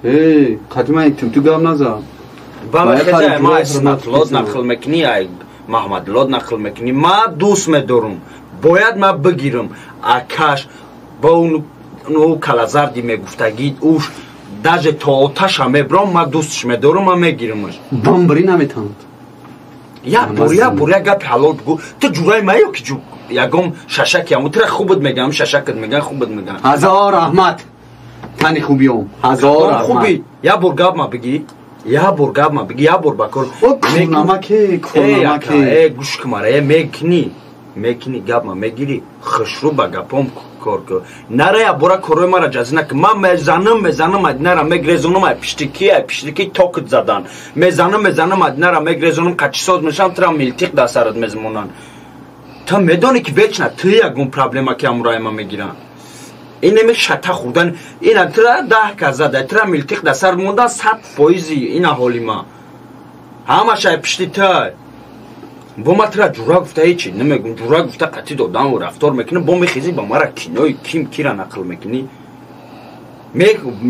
Эй, қадима ту гап назан. Ба хеза ма Исматлот нақл мекунӣ, ай Маҳмадлот нақл мекунӣ. Ман дӯст медорам. Бояд ман бигирам. Акаш ба он калазарди мегуфтагӣ, уш даже то оташа мебром, ман дӯстш медорам, ман мегирамаш. Бамбирӣ наметавонад. Я бор, я бор, як гапи ҳалол бигӯ. Ту ҷураи ма ё ки ягон шашаки ҳамун тура хубат мегӯям, шашакат мегӯям, хубат мегӯям. Ҳазор раҳмат. Тани хубиём. Ҳазор раҳмат. Хуби. Я бор гап ма бигӣ. Я бор гап ма бигӣ, я бор ба кор. О курнамаке, курнамаке. Э, гӯш кун мара, э мекунӣ. Мекунӣ гап ма мегирӣ. Хушрӯ ба гапом кор кун. Нара я бора корҳои мара ҷазӣ накун. Ман мезанам, мезанам, Мадинара мегрезонам, ай пиштики, ай пиштики токт задан. Мезанам, мезанам, Мадинара мегрезонам, қачисоз мешавам, тура милтиқ дар сарат мезмонанд. Ту медонӣ ки вечно ту ягон проблема ки ҳамроҳи ма мегиранд. Инеми шата хӯрдан, ина тура 10 кас зада, тура милтиқ дар сар мондан 100% ина ҳоли ма. Ҳамаш ай пишти ту. Бо ма тура ҷура гуфта ҳечи намегум, ҷура гуфта қатъӣ додам рафтор мекунам, бо мехезӣ ба мара кинои ким кира нақл мекунӣ.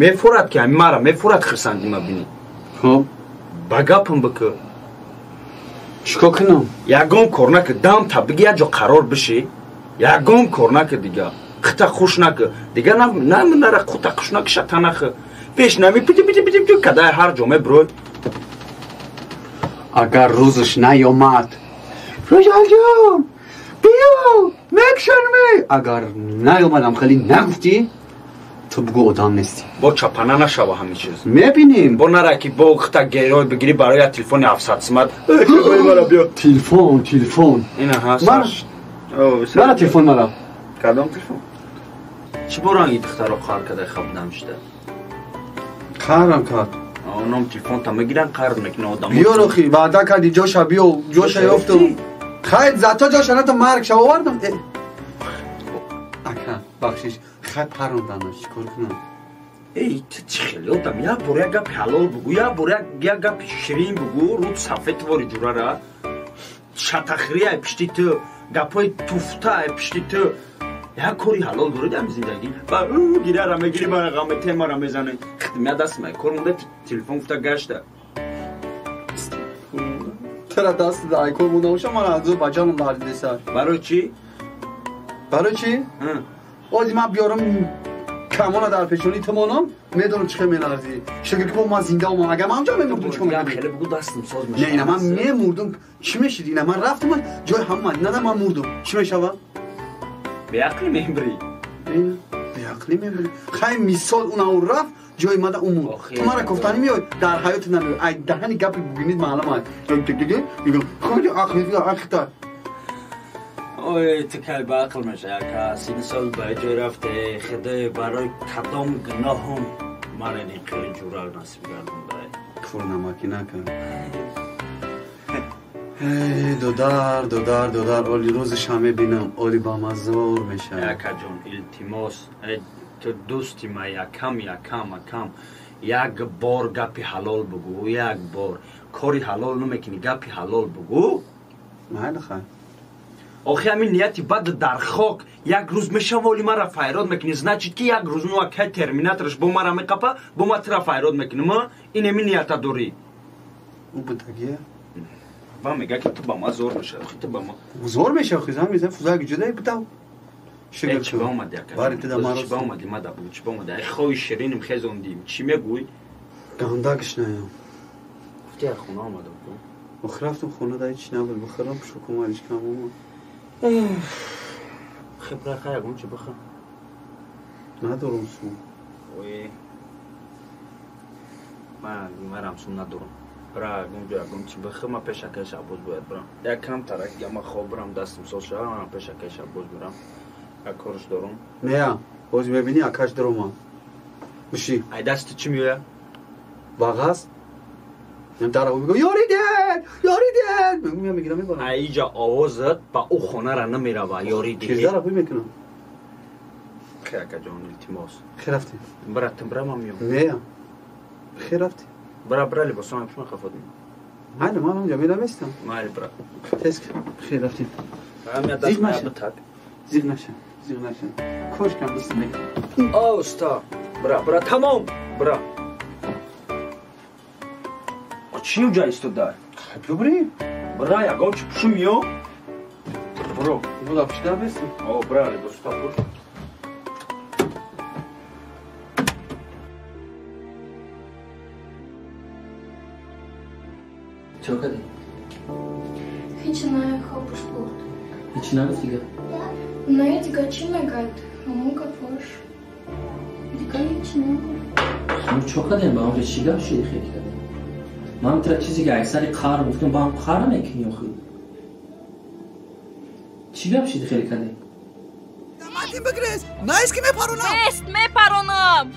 Мефорад ки ҳами мара мефорад хирсанди ма бинӣ. Хоб. Ба гапам бикӯ. Чикор кунам? Ягон кор накӣ, дам та биги як ҷо қарор бишӣ, ягон кор накӣ дига. Хита хуш накӣ. Дига нара хута хуш накӣ, шата нахӣ. Пеш нами пити пити пити пити кадай ҳар ҷо меброй. Агар рӯзаш наёмад, Рӯзалҷон, биё, мекшанме. Агар наёмадам хеле нагуфтӣ, ту бугӯ одам нестӣ. Бо чапана нашава ҳамин чиз. Мебинем. Бо нара ки бо хита герой бигирӣ барои як телефони 700 сумат. Телефон, телефон. Ина ҳаст. Мара телефон мара. Кадом телефон? Чӣ бо ранги духтаро қар кадай хаб намшида? Қарам кард. Онам телефонта мегиран қарз мекунад одам. Биё рохи, ваъда кардӣ ҷоша биё, ҷоша ёфтум. Хайр, зато ҷоша ната марг ша овардам. Ака, бахшиш, хай паронданаш, чӣ кор кунам? Эй, ту чӣ хеле одам, як бор як гапи ҳалол бугӯ, як бор як гапи ширин бугӯ, рӯд сафед вори ҷурара. Шатахрӣ ай пишти ту, гапҳои туфта ай пишти ту. Як кори ҳалол дорӣ дар зиндагӣ? Ба гиряра мегирӣ, мара ғамете мара мезанӣ. Хидмат даст май кор монда, телефон гуфта гашта. Тара даст ай кор монда боша, мара аз ба ҷонам ларзида. Барои чӣ? Барои чӣ? Ози ман биёрам камона дар пешонӣ ту монам, медонам чӣ хел меларзӣ. Шукр ки бо ман зинда омам. Агар ман ҳамҷо мемурдум чӣ кор мекардам? Хеле бугу дастам соз мешавад. Не, ина ман мемурдум, чӣ мешид? Ина ман рафтам ҷои ҳама надам, ман мурдум. Чӣ мешавад? Беақлӣ мембрӣ. Беақлӣ мембрӣ. Хай мисол уна у рафт, ҷои мада у мурд. Ту мара кофтанӣ меой, дар ҳаётат намеой. Ай даҳани гапи бигинид маълум аст. Хеле ақли ақлта. Ой, ту кай ба ақл меша, ака. 30 сол ба ҷой рафте, худои барои кадом гуноҳум мара ин хеле ҷура насиб гардонда. Курнамакӣ накун. Эй, додар, додар, додар, оли рӯзаша мебинам, оли ба мазор мешавад. Акаҷон, илтимос, ту дӯсти ма, якам, якам, акам. Як бор гапи ҳалол бугӯ, як бор. Кори ҳалол намекунӣ, гапи ҳалол бугӯ. Майли хай. Охи ҳамин нияти бад дар хок як рӯз мешава, оли мара файрод мекунӣ. Значит ки як рӯз ну акай терминатораш бо мара меқапа, бо ма тура файрод мекунам. Ин ҳамин нията дорӣ. Ӯ будагия? Ба мега ки ту ба ма зор мешава, охи ту ба ма. Зор мешава, хи зан мезан фузак ҷудай битав. Шукр чӣ ба омадӣ ака? Бари ту да маро. Чӣ ба омадӣ ма да бугу, чӣ ба омадӣ? Ай хои шириним хезондим. Чӣ мегӯй? Гандагиш наям. Гуфти ай хона омадам ку? Охи рафтам хона да ҳеч набуд, бихӯрам шукум алишкам омад. Хи бира хай ягон чӣ бихӯр. Надорам сум. Ой. Марам сум надорам. Бира ягон ҷо ягон чӣ бихӯр, ман пеш акаи Шаҳбоз бояд бирам. Як кам тарак дига ман хоб бирам, дастам соз шава, ман пеш акаи Шаҳбоз бирам. Як корш дорам. Не, боз мебинӣ акаш даромад. Биши. Ай дасти чӣ меояд? Бағаз? Дар мегӯ ёри дед, ёри дед. Мегӯ мегирам мебарам. Ай иҷа овозат ба ӯ хонара намерава, ёри дед. Чизара бӯй мекунам. Хе акаҷон, илтимос. Хе рафтем. Бира ту бира ман меом. Не. Хе рафтем. Бира бира либосам пушма хафот. Майли, ман ҳамҷа мерам истам. Майли бира. Тез хе рафтем. Зиқ наша. Зиқ наша. Зиқ наша. Кошкам бис мекунам. О, уста. Бира, бира, тамом. Бира. Чӣ уҷа истода? Бибирӣ. Бира, ягон чӣ пушу миё? Биро. Буда пушида бестам. О, бира, либосута пуш. Чӣ кардӣ? Ҳеҷ не, хобаш бурд. Ҳеҷ нагуфт дига? Не, дига чӣ мегӯяд? Ҳамон гапош. Дига Ака ҳеч нагуфт. Шумо чо кардем ба онҷо чӣ гап шуди хеле кардем? Ман тра чизе ки аксари қаҳр гуфтам ба ҳам қаҳр мекунӣ охи. Чӣ гап шуди хеле кардем? Мадин бигрез! Наист ки мепаронам! Нест мепаронам!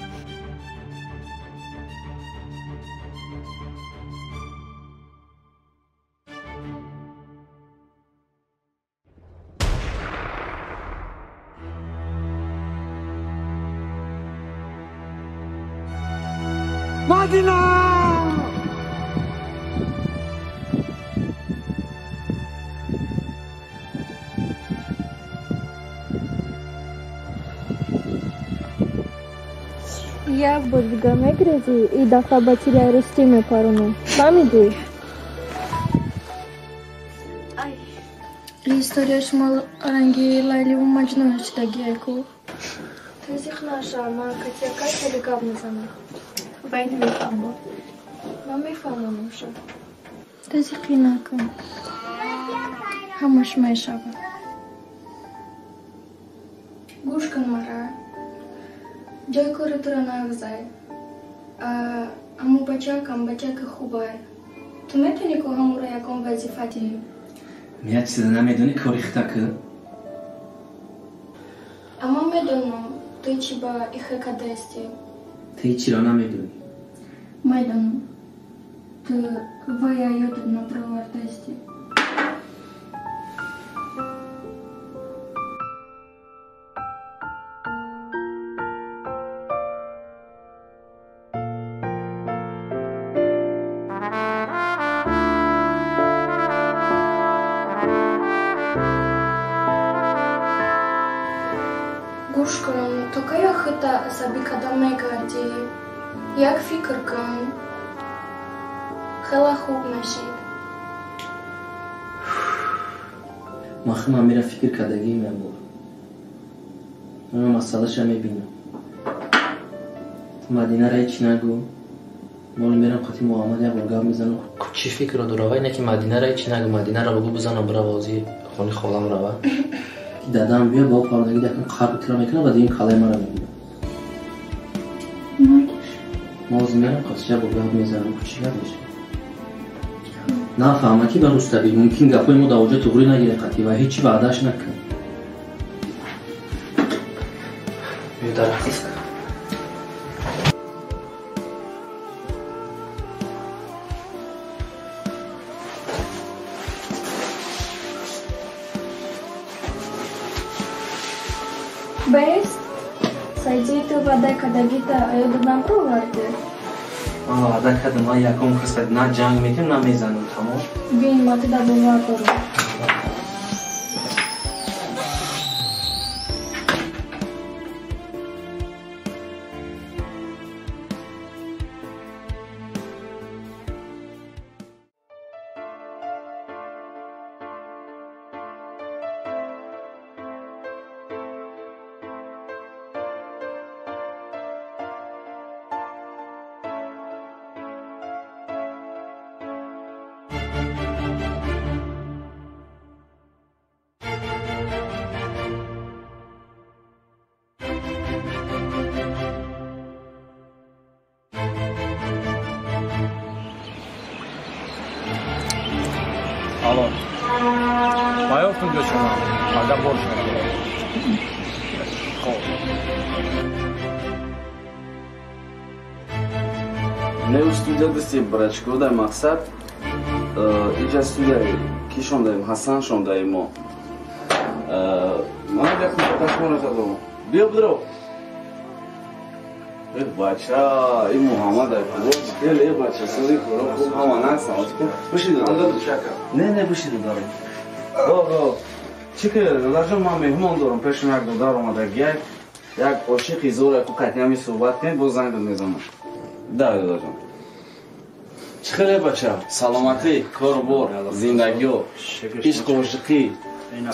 Мадина! Як бор дига мегрезӣ, и дафъа ба тири арӯстӣ мепаронам. Фаҳмидӣ? История шумо ранги Лайливу Маҷнун шудагие ку. Тозиқ наша, ман катякай хеле гап мезанам. Вай намефаҳмад. Ман мефаҳмам оша. Тазиқӣ накун. Ҳамаш мешавад. Гӯш кун мара. Ҷои кори туро нагузар. Аммо бачакам бачаки хубай. Ту метавонӣ ку ҳамуро ягон вазифа диҳӣ? Як чиза намедонӣ кори хита ку? Аммо медонам, ту чӣ ба ихе кадаистӣ. Ту ҳечиро намедонӣ. Медонам. Ту вая ёдат набаровардаистӣ. Гӯш кун, то кай хита асабӣ када мегардӣ? Як фикр кун. Хеле хуб мешид. Ман худам мера фикр кардагиам як бор. Ман масъалаша мебинам. Ту Мадинара ҳеч нагӯ. Моли мерам қати Муҳаммад як бор гап мезанам. Чӣ фикрро дора? Вай не ки Мадинара ҳеч нагӯ. Мадинара бигӯ бизанам бирава ози хони холам рава. Дадам биё бо пардаги дакам қарб тира мекунам ва дигим калаи мара мегирам. Мо ози мерам қати як бор гап мезанам. Чӣ гап мешавад? Нафаҳма ки ба рӯставӣ мумкин гапҳои мо дар оҷа туғрӣ нагирем қатъӣ ва ҳеҷ чӣ ваъдааш накун. Биё дар ҳақиқ. Бест, сайди ту ваъда кардагита ёдат набаровардӣ? Ман ваъда кардам, ман якум кас на ҷанг мекунам, на мезанам, тамом? Бин, ман туда бовар дорам. Алло. Маёфтум ҷо шумо. Агар бор шумо. Хоб. Не у студия дасти брачко дар мақсад иҷа студия ки шондаем Ҳасан шондаем мо. Ман як ташмона задам. Биё бидро. Э бача, ин Муҳаммад ай хуб, хеле бача сози коро хуб ҳама насам. Бишин додам. Не, не бишин додам. О, чӣ ки дадарҷон ман меҳмон дорам, пешам як додар омадагӣ, як ошиқи зор яку қатъиями суҳбат кунед, боз занг мезанам. Да, дадарҷон. Чӣ хеле бача? Саломатӣ, кору бор, зиндагиё, ишқу ошиқӣ,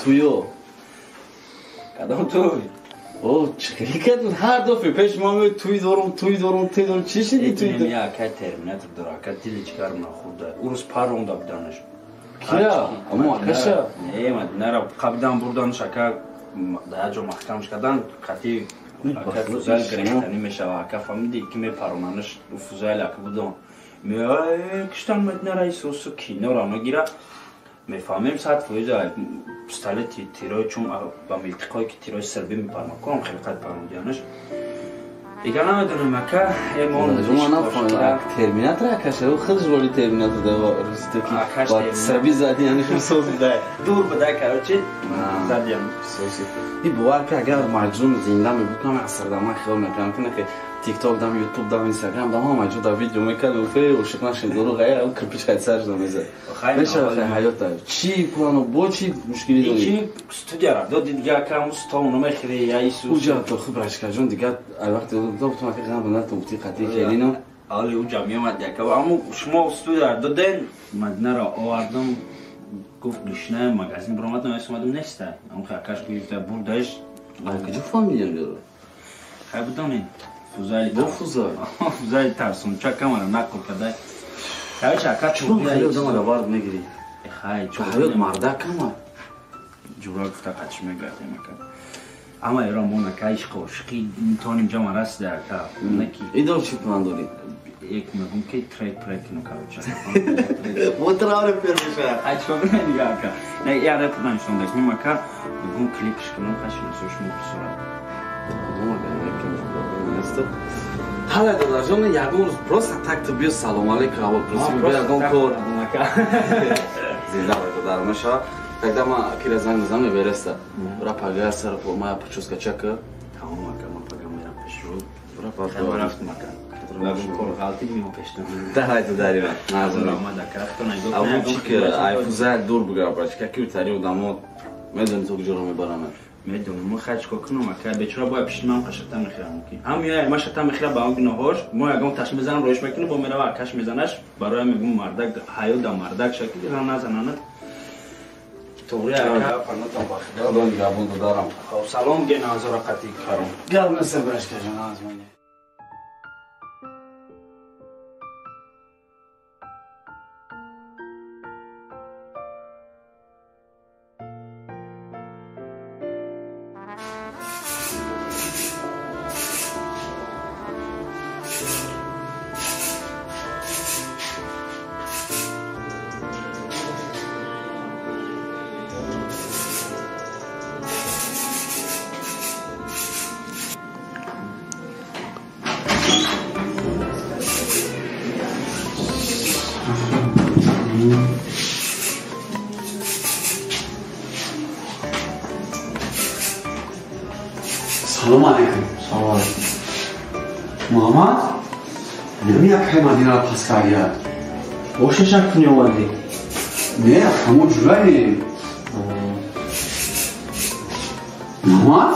туё. Кадом туй? О, чӣ хеле кардам? Ҳар дафъа пеш ма меояд туй дорам, туй дорам, туй дорам. Чӣ шуд ин туй? Я акай терминатор дора, акай дили чикар нахӯрда. Урус паронда буданаш. Кия? Амо акаша? Не, Мадинара қабидан бурданаш, ака дар як ҷо маҳкамш кардан, қатъи Ака Фузайл гирифтанӣ мешава, ака фаҳмидӣ ки мепаронанаш Фузайл ака будон. Меоя киштан Мадинара исусу киноро мегира. Мефаҳмем 100% пистолети тирои чун ба милтиқое ки тирои сирбӣ мепарма кунам хеле қад парондиянаш. Дигар намедонам ака, эмон Терминатор акаша, ӯ худаш роли Терминатор да русито ки ба сирбӣ зади, яъне хел соз буда. Дур буда, короче, задиям. Сози. И бовар ки агар Маҷнун зинда мебуд, ман асрда ман хиёл мекардам ки нахе TikTok дам, YouTube дам, Instagram дам ҳама ҷо да видео мекард, хе ошиқ нашин дору ғайр, ӯ кирпич қайд сарш намезад. Мешава хе ҳаёта. Чӣ плану бо чӣ мушкилӣ дорӣ? Чӣ студия ра дод дигар ака ҳамун стол намехӯри, я ису. Уҷа то хуб рашкаҷон дигар ай вақти дод ту ака ғам натон гуфти қатъи келино. Али уҷа меомад яка. Аммо шумо студия доден, Мадинаро овардам, гуфт гушна магазин баромадам, омадам неста. Аммо хе акаш гирифта бурдаш. Ай куҷо фаҳмидем ёро? Хай бидонед. Фузайл. Бо Фузайл. Фузайл тарсунча камара нақл кадай. Короче, ака чун хеле одамро бард мегирӣ. Хай, чун ҳаёт мардак кама. Ҷура гуфта қачи мегардем ака. Ама эро мо нака ишқ ошиқи тоним ҷама расида ака. Наки. Идор чӣ план дорӣ? Як мегум ки трек прек кину короче. Вот репер меша. Ай чӣ кунем дига ака. Не, я реп навиштам дак. Мим ака мегум клипш кунам хашин сош мо бисурат. Ҳала додарҷон, ягон рӯз просто так ту биё салом алейкум, аввал просто биё ягон кор. Зинда бой додар мешава. Тогда ман акира занг мезанам, мебереста. Бра пагар сар по моя прическа чака. Тамом ака, ман пага мерам пеш рӯ. Бра пага. Ман рафтам ака. Ягон кор ғалти мимо пештам. Давай додари ман. Назар. Омад ака, рафтон айдо. Аввал чи ки ай Фузайл дур бугар брачка, ки тари одамо медони то куҷоро мебарамад. Медонам, мо хай чикор кунам ака, бечора бояд пишти ман қашата мехӯрам ки. Ҳам я ма шата мехӯра ба он гуноҳош, мо ягон таш мезанам, роиш мекунем, бо мерава акаш мезанаш, барои мегум мардак ҳаёт да мардак шакли ран назананад. Тоғри ака, панотам ба худо. Худо нигаҳбон додарам. Хоб, салом ге назора қатӣ каром. Гап нест брашка ҷон, аз ман. Салом алейкум. Салом алейкум. Муҳаммад, нами акай Мадинаро пас кардият? Бошаша кунӣ омадӣ? Не, ҳамон ҷурае. Муҳаммад,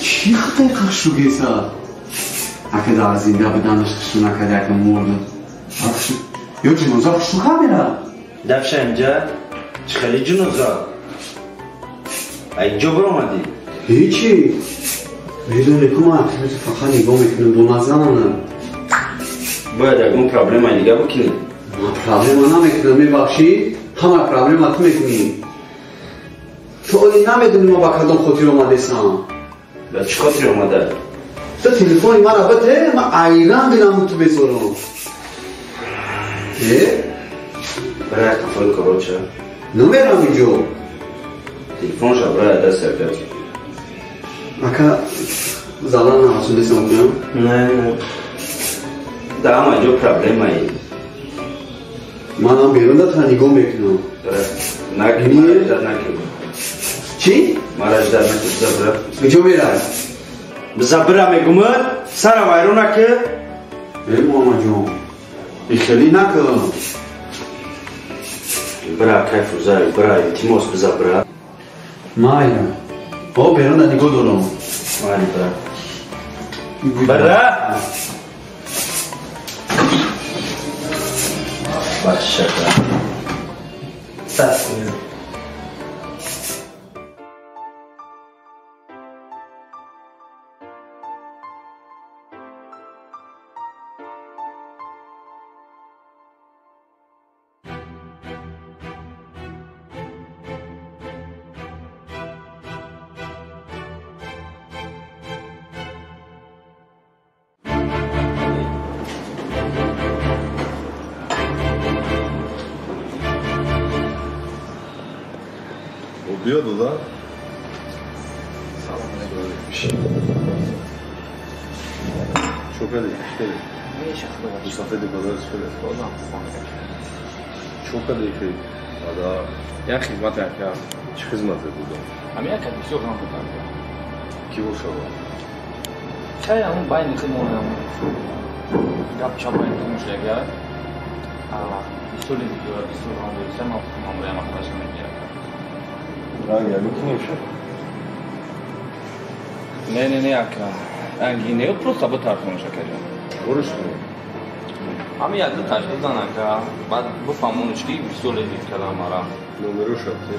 чӣ хатаи қахшу геса? Ака дар зинда буданаш хушу накарди, ака мурд. Ё ҷиноза хушу камера? Дафша инҷа, чӣ хели ҷиноза? Ай ҷо баромадӣ? Ҳечи. Медонӣ ку ман фақат нигоҳ мекунам, бо назарам. Бояд ягон проблемаи дига бикунӣ. Ман проблема намекунам, мебахшӣ? Ҳама проблема ту мекунӣ. Ту оли намедонӣ ман ба кадом хотир омадесам. Ба чӣ хотир омада? Ту телефони маро бите, ман айран дилам ту безорам. Э? Бирай қафои короча. Намерам инҷо. Телефонша бирай даст якат. Ака залал нарасондесам кунам? Не, не. Да ҳама ҷо проблемаи. Манам берун да тура нигоҳ мекунам. Наки, мара ждат наки. Чӣ? Мара ждат наки, биза бира. Куҷо мерай? Биза бира мегумад, сара вайрон наки. Э, Муҳаммадҷон, ихелӣ накун. Бира, акай Фузайл, бира, илтимос, биза бира. Майя. Бо берун да нигоҳ дорам. Майли, бира. Бира! Бахшака. Даст. Биё дода. Салом алейкум. Чо кардӣ? Чӣ кардӣ? Мусафеди базар чӣ кардӣ? Чо кардӣ хел? Бада. Як хизмат ака. Чӣ хизмате буда? Ҳамин як бисёр ғам буд ака. Кӣ бошад? Хай ҳамун байни худмон гап чап байни худмон шудага. Бисёр дора, бисёр ғам дорисам, ман мамурия махраҷ мегирам. Ранг яъне ки нешад? Не, не, не ака. Ранги не, просто битарсонаш акаҷон. Кориш кунем. Ҳамин як ду таш бизан ака, баъд бифаҳмонаш ки бисёр лезит кардам мара. Номероша те.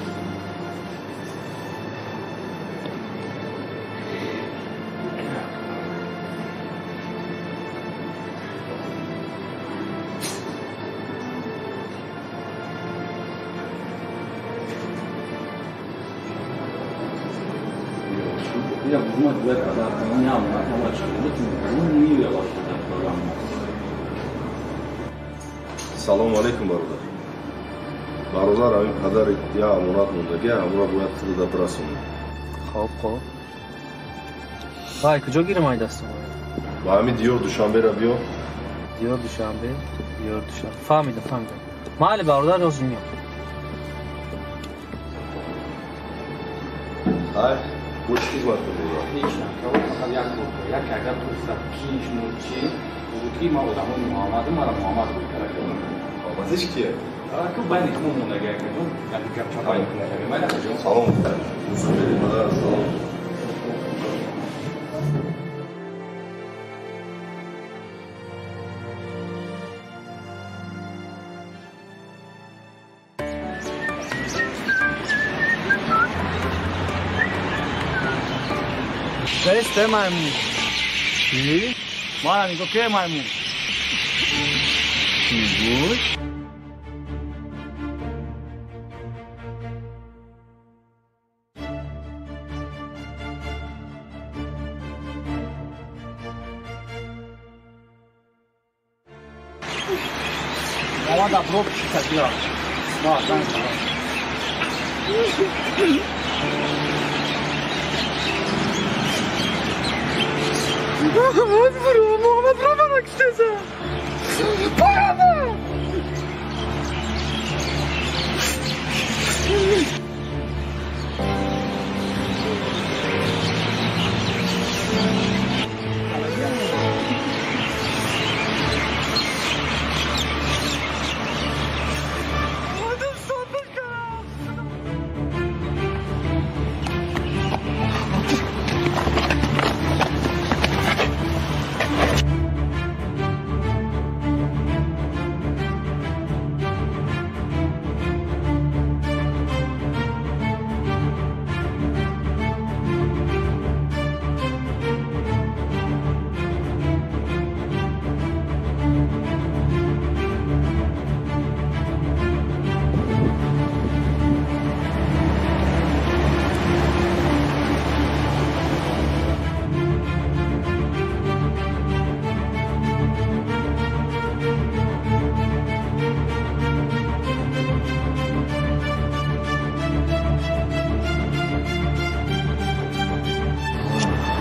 Салому алейкум, бародар. Бародар, ҳамин падари я амонат мондагӣ, ҳамонро бояд худада бирасонӣ. Хоб, хоб. Вай, куҷо гирам ай дастам? Ба ҳамин диёр Душанбера биё. Диёр Душанбе, диёр Душанбе. Фаҳмидам, фаҳмидам. Майли, бародар, ҳозир меям. Ай, бо чӣ хизмат кардӣ? Ҳеҷ ака, фақат як бор. Як агар пурсад ки шумо чи, бугӯ ки ман одамои Муҳаммадам, мара Муҳаммад рӯй карда. Муҳаммадиш кие? Ака, байни худмон мондагӣ акаҷон, як гап чап байни худмон шавем. Майли акаҷон. Салом. Мусафири падар, салом. Кесте маймун? Чӣ? Мара нигоҳ ке маймун? Чӣ буд? Мамада бро пишита бира. Ма, занг зада. Муҳаммад бро, Муҳаммад бро мана куштеса. Муҳаммад!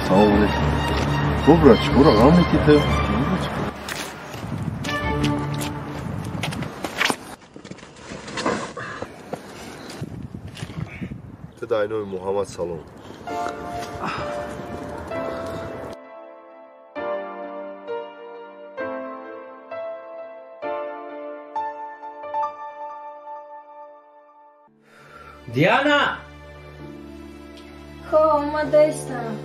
Салом алейкум. Бобра, чикора ғам метӣ ту? Ту дар номи Муҳаммад салом. Диана! Хо, омадаистам.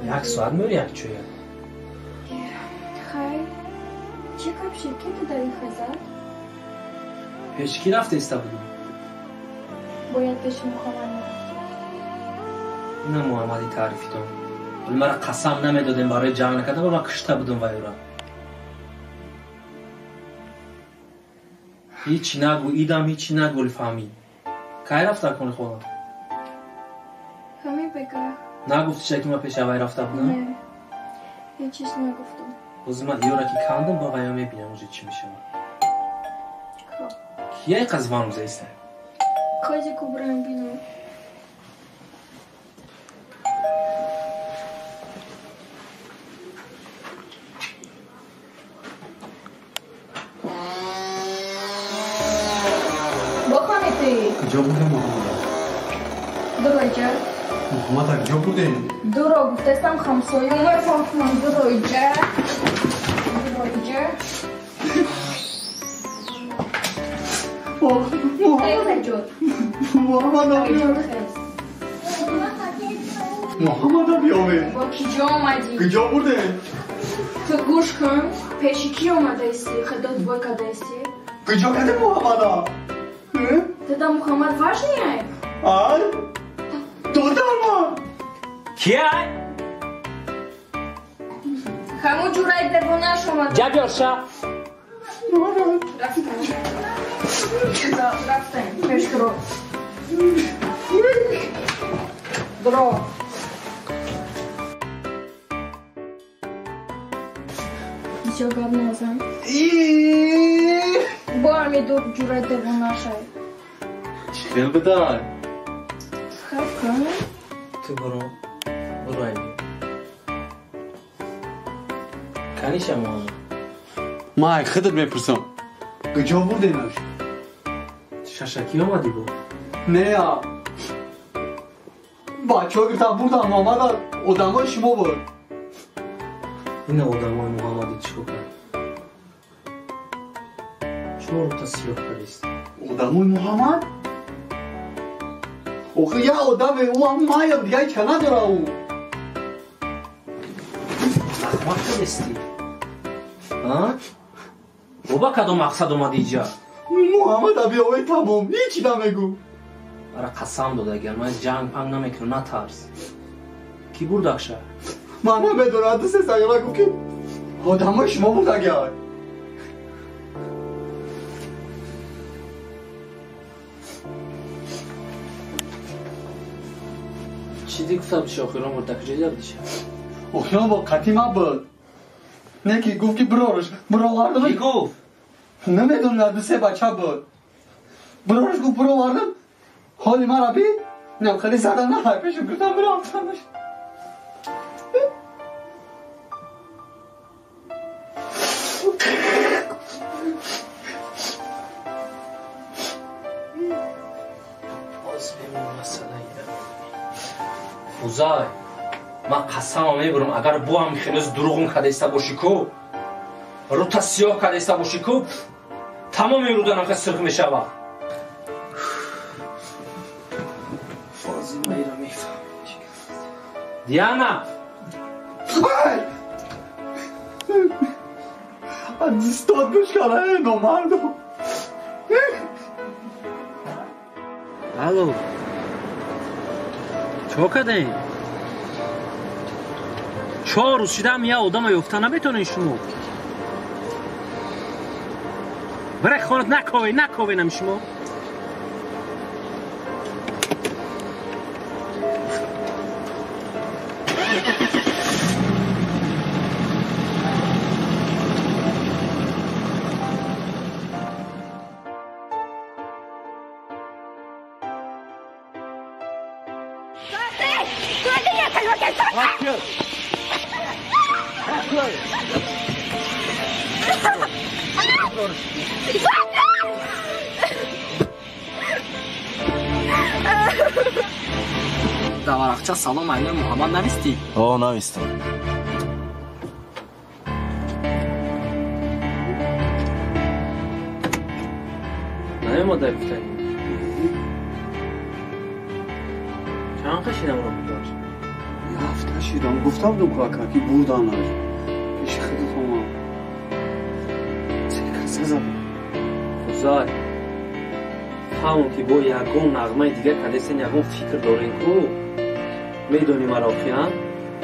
Як соат меёри як чӯя? Хай, чӣ гап шид, ки ту дар ин хезад? Пеш кӣ рафта иста будӣ? Бояд пеши Муҳаммад мерафтӣ. Ина Муҳаммади таърифитон. Вале мара қасам намедодем барои ҷанг накардан, ва ман кушта будум вайёра. Ҳеҷ нагӯ, идам ҳеҷ нагӯ, фаҳмӣ. Кай рафта кони хона? Ҳамин бега. Нагуфтиша ки ман пеши авай рафта будам? Не, ҳеҷ чиз нагуфтам. Бози ман иёра ки кандам, ба вайё мебинам уже чӣ мешавад. Хоб. Кия иқа звану заиста? Хози кубрам бинам. Куҷо бурдем Муҳаммада? Дуроиҷа. Муҳаммада куҷо бурдем? Дуро гуфтастам ҳамсоя мефаҳмам. Дуроиҷа. Дуроиҷа. Муҳаммада Муҳаммада биёве. Бо киҷо омадӣ? Куҷо бурдем? Ту гӯш кун, пеши ки омадаисти? Худот бой кадаисти? Куҷо кардем Муҳаммада? Дада Муҳаммад важный ай? Ай? Додарма! Ки ай? Ҳамун ҷураи девонаш омада. Ҷа биёрша. Рафтем. Рафтем. Пеш дуро. Дуро. Бисёр гап назан. Бо ҳами дур ҷураи девонашай. Чӣ хел бидай? Хаб кун. Ту буро. Буро айби. Каниша Муҳаммад? Ман ай худат мепурсам. Куҷо бурдемаш? Шашакӣ омадӣ бо? Не, бачаҳо гирифтан бурдан Муҳаммада, одамои шумо буд. Ина одамои Муҳаммади чӣ кор кард? Чорта сиёҳ кардист. Одамои Муҳаммад? Охир як одаме, ӯ ҳам маям, дига ҳеч ка надора ӯ. Ахмақ кардисти? Боба кадом мақсад омадӣ иҷа? Муҳаммада биёве тамом, ҳечи намегӯ. Ара қасам дода, агар ман ҷанг панг намекунам, натарс. Кӣ бурдакша? Ман намедонам, ду се саёра гуфт ки одамои шумо бурдагиай. Чизи гуфта будиш охирон бор, дар куҷо дида будиша? Охирон бор қатъи ман буд. Не ки гуфт ки бирорш, бировардам. Кӣ гуфт? Намедонам, ду се бача буд. Бирорш гуфт бировардам. Ҳоли маро бид, инам хеле задам на пешам гирифтам бирафтамаш. Боз бемон масъала ира. Фузай, ман қасамам мебурам, агар бо ҳам хелоз дурӯғум кадаиста бошӣ ку, рӯта сиёҳ кадаиста бошӣ ку, тамоми рӯданам хел сирх мешавад. Диана! Аз дастот бишкана, эй номардо. Алло. Чо кардем? 4 рӯз шидам я одама ёфта наметонед шумо. Барай хонат накове, накове нам шумо. Дар варақча салом айнур Муҳаммад навистӣ? О, навистам. Наёмада гуфтанӣ. Чанд қашидамро будаш? Ҳафта шидам. Гуфта будам ку ака ки бурданаш. Пеши худат омад. Се каса задам. Фузай, фаҳмам ки бо ягон нағмаи дигар кадесен, ягон фикр дорен ку. Медонӣ маро киам?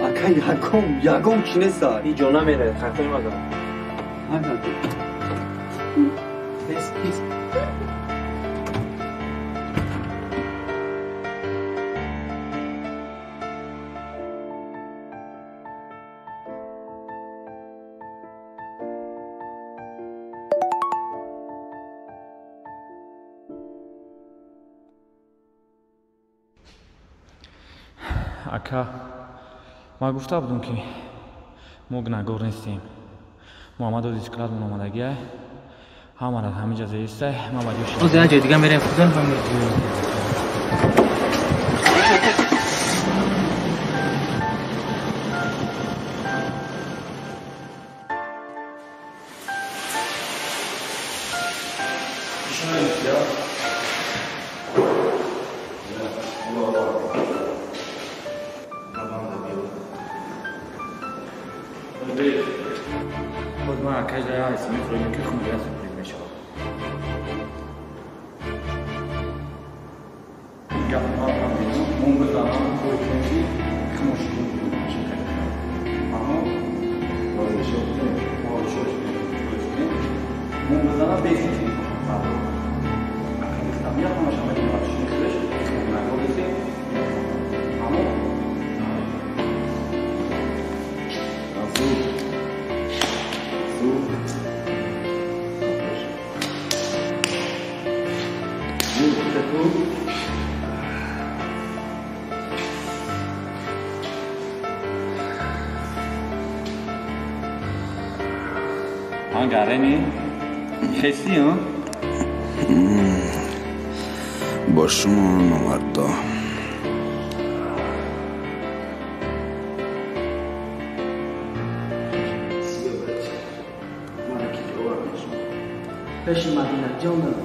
Ака ягон, ягон чӣ нест. Ҳеҷ ҷо намеравед, хайфои мадорам. Тез, тез. Ака, ман гуфта будам ки мо гунаҳгор нестем. Муҳаммад ози склад мон омадагиай, Ҳамара ҳамиҷа зеистай, ман ба ҷош. Оз як ҷои дига мерем худам ҳам. Гареми? Хеси, а? Бо шумо номардо. Пеши Мадина ҷонам.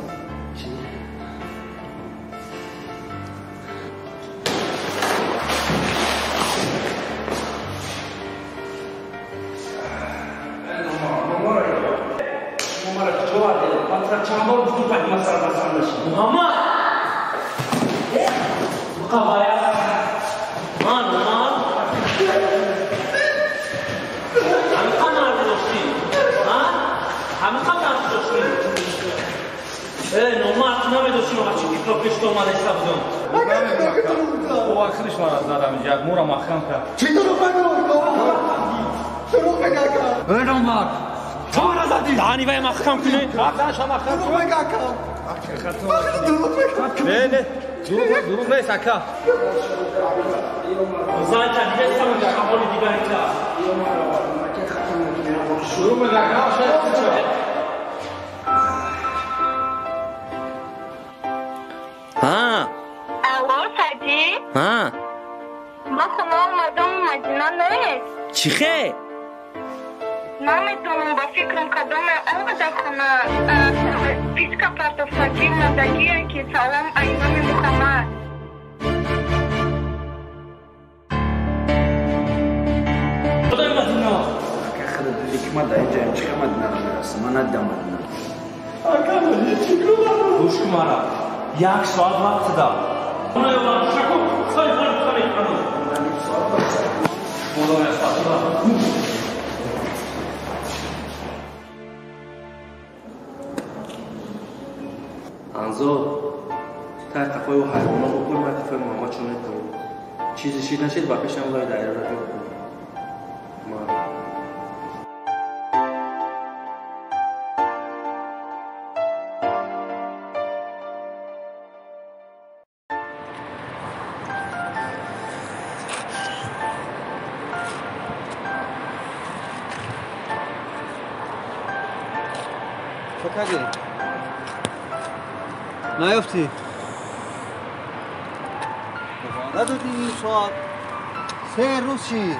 دروغ نیست اکا. زن تا دیگه سمون قبول دیگری تا. دروغ میگه ها. الو سعدی؟ ها. ما خونه آمدم مدینه نیست. چی خیر؟ نمیدونم با فکرم کدام آمده خونه پیسکا پرتوفاجی مدگیه که سلام اینام محمد. خدای مدینه. اکا خدا دیگه ما در اینجا چه مدینه رو میرسم من ندیدم مدینه. اکا من چی کنم؟ گوش کن مرا. یک ساعت وقت دارم. خدای من شکر سای خود خالی کنم. خدای خدا. انزو تای قفای و حیوانا بکن و قفای محمد چون نتون چیزی شید نشید و پیشم لای دایره را بکن. چه نیافتی؟ ندادی این ساعت 3 روز چی؟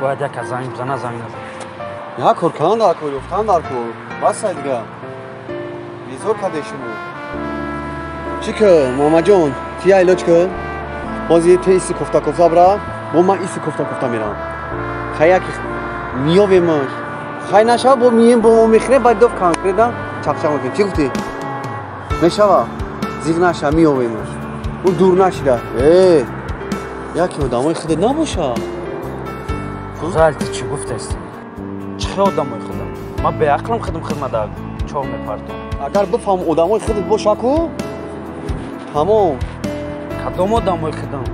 باید یک زنگ بزنه زنگ نزن. نه کار کردن در کار یافتن در کار بس دیگه بیزار کرده شما. چی که محمد جان تی علاج کن باز یه تی کوفته کوفته برا با من ایسی کوفته کوفته میرم خیلی که میاویمش خیلی نشود با میم با ما میخره باید دوف کانکریت چقچق میکنیم. چی گفتی؟ میشود زیغ نشه میاویمش اون دور نشیده. ای یکی آدمای خودت نباشه. غلطی چی گفت هستی؟ چه آدمای خودم؟ من به عقلم خودم خدمت در چاق میپردم. اگر بفهم آدمای خودت باشه کو تمام. کدام آدمای خودم؟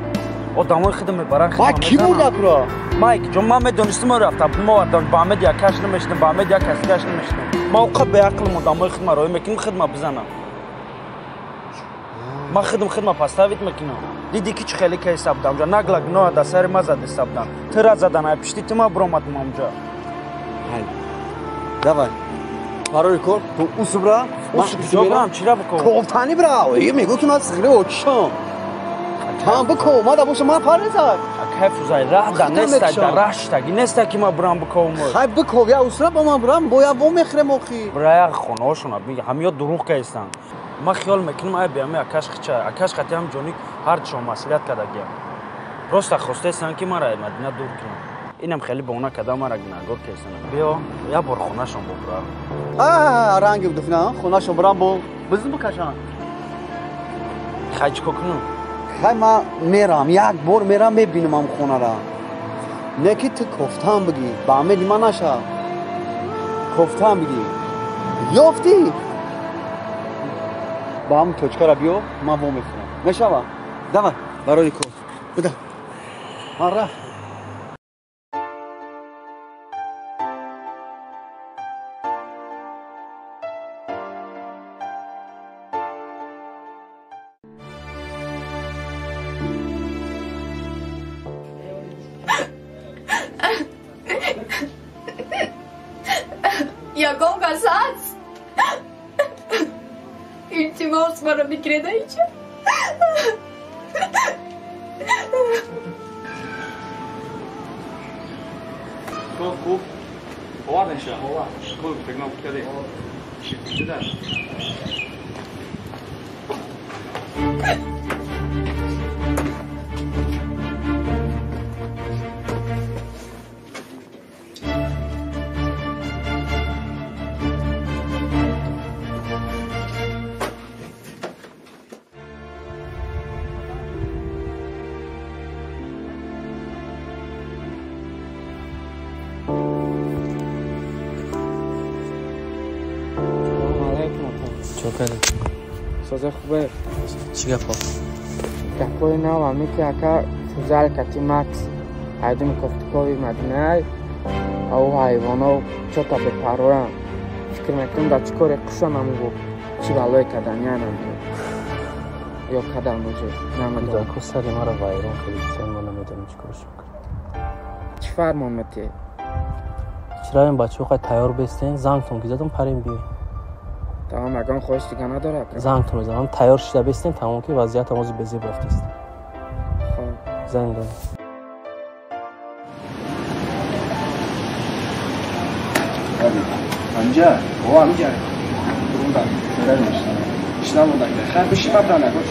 آدمای خودم میبرن خدمت. ما کی بود اکرا؟ ما یک جون ما میدونستم رفتم ما وردم با احمد یک کش نمیشنم با احمد یک کس کش نمیشنم. ما اوقات به عقلم آدمای خودم روی میکنم خدمت بزنم. ما خودم خدمت پاستاویت میکنم. دیدی که چه خیلی که حساب دام جا نگلا گناه در سر ما زده حساب دام. تو را زدن ای پشتی تو ما برآمدم آنجا. Давай. Барои кор ту усубра. Усуб брам, чира биков? Кофтани бра. Е мегӯ ки ман сиғри очишам. Там биков, ма да боша ман парезак. Акай Фузай, раҳ да неста, да раҳ шитаги неста ки ма брам биковум. Хай биков, я усра ба ман брам, бо я во мехӯрем охи. Бра я хонаҳошона, ҳамиё дурӯғ каистанд. Ман хиёл мекунам ай биами акаш хича, акаш хати ҳам ҷоник ҳарчо маслиҳат кардагиям. Просто хостаистанд ки мара ай Мадина дур кунам. Инам хеле баона када мара гунаҳгор кестанд. Биё, як бор хонашон бубра. А, ранги дуфна, хонашон брам бо бизн бикашан. Хай чико кунам? Хай ман мерам, як бор мерам мебинам ам хонара. Не ки ту кофтан бигӣ, ба умеди ман наша. Кофтан бигӣ. Ёфтӣ? Ба ҳамн точкара биё, ман во мехӯрам. Мешава? Давай, барои кор. Буда. Ман рафт. Ягон кас ҳаст? Илтимос, маро бигиред айча. Хуб, хуб. Овардем ша. Хуб, тагна каде. Шида. Соза хубе. Чӣ гапҳо? Гапҳои нав ами ки ака Фузал кати Макс айдуми кофтукови Мадинай ау ҳайвоно чота бепарвоям. Фикр мекунам дар чӣ коре қушонаму чӣ балое каданиянам ё кадан уже намедонам. Кӯдако сари маро вайрон кардистан, ман намедонам чӣ коршон кардам. Чӣ фармон метиҳӣ? Чиравем бачаҳо қай тайёр бестен, зангтон ки задам парем биёем. Тамом, ягон хоҳиш дига надорад? Зангтон мезанам, тайёр шида бестен, тамом ки вазъиятам ҳозир безеб рафтаст. Хоб. Занг дорам. Анҷа, о анҷа. Бурунда, Ишнамонда. Хай биши бабра нагоч.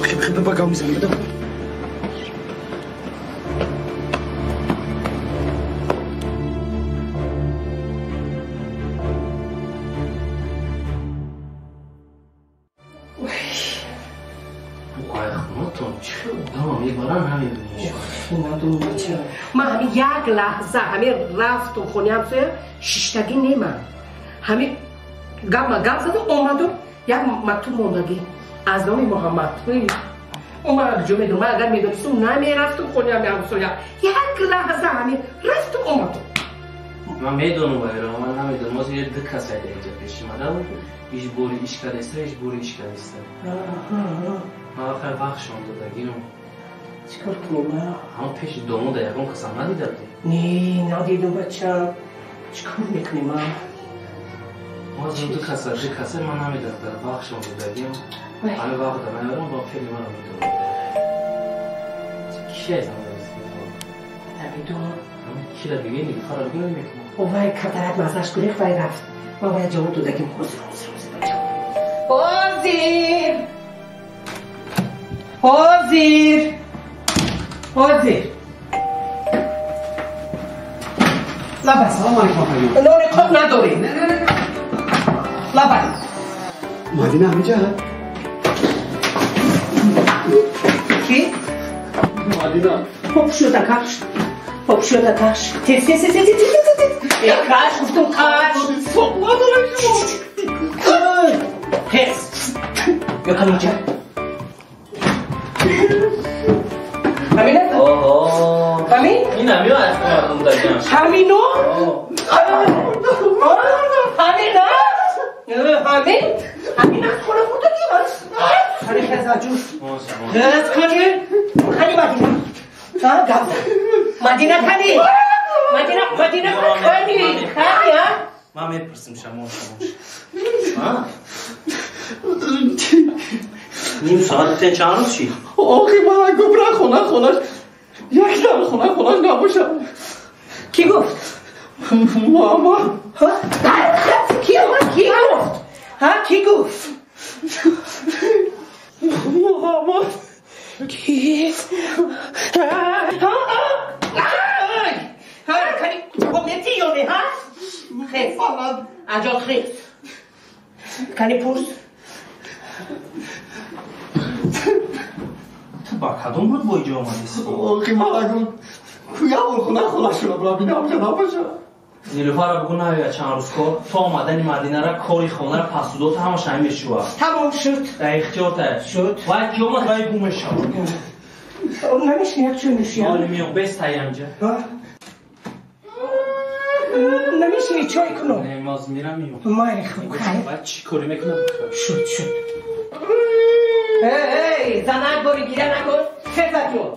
Хеб ба гап мезанем, бада. Ман ҳамин як лаҳза ҳамин рафту хони ҳамсоя шиштагӣ немам. Ҳамин гапма гап заду омаду як мактуб мондагӣ аз номи Муҳаммад. Ӯ мара куҷо медонам? Ман агар медонистам намерафтум хони ҳами ҳамсоя. Як лаҳза ҳамин рафту омаду. Ман медонам вайро, ман намедонам. Ҳозир як ду кас айда инҷа пеши мада иш бори иш кардеста, иш бори иш кардеста. Ман вақт вақтшон додагиам. Чикор кунем? Ҳамон пеши домода ягон касам надида будем? Не, надидам бачам. Чикор мекунем? Ҳозир ду каса, ман намедонам, дар вақтшон додагиам. Ҳамин вақт наёрам, бо феъли маро медонам. Ки аз намедонам. Кира бигӯй, Нилуфарро бигӯй, намекунам. Вай камтарак маззаш гурехт, вай рафт. Ман вай ҷавоб додагим. Ҳозир, ҳозир, ҳозир бачам. Ҳозир! Ҳозир! Ҳозир! Лабай. Салом алейкум апаҷон. Нони қоқ надорем. Лабай. Мадина ҳамиҷа? Ки? Мадина. Попшиёта каш. Попшиёта каш. Тез, тез, тез, тез, тез, тез. Э, каш, гуфтам каш. Соқ надорем шумо. Тез. Ё кам инҷа. Ҳамин аст? Ҳамин? Ин ҳамин аст, мардумдагиам. Ҳамино? Ҳамин аст? Ҳамин? Ҳамин аст, хона хурдагӣ аст. Хани хеза ҷуз. Хез кани? Кани Мадина? Ҳа, гап зан. Мадина кани? Мадина, Мадина кани? Кани, ҳа? Ман мепурсим шамо, шамо. Ним соат гуфтен чанд рӯз шид? Охи ман гуфт ра хона хонаш як дам хона хонаш набошад. Кӣ гуфт? Муҳаммад. Ки ки гуфт? Ҳа, кӣ гуфт? Муҳаммад. Ки? Ҳа, кани комети ё не, ҳа? Хез. Аҷод хез. Кани пурс. Ту ба кадом буд бо иҷо омадисӣ? Охи ман куя бор хона хонашона бира бинам набоша. Нилуфарро бугӯ наояд чанд рӯз кор. То омадани Мадинара кори хонара пасудота ҳамаш ҳамин мешува. Тамом шуд. Дар ихтиёрта. Шуд. Вай ки омад вай гум мешавад. Намешини як чой нӯшиям? Оли миём, бес таямҷа. Намешини чой кунам? Не, маз мирам миём. Майли хуб, хайр. Баъд чӣ корӣ мекунам? Шуд, шуд. Эй, занак бори гиря накун. Хеза ҷон.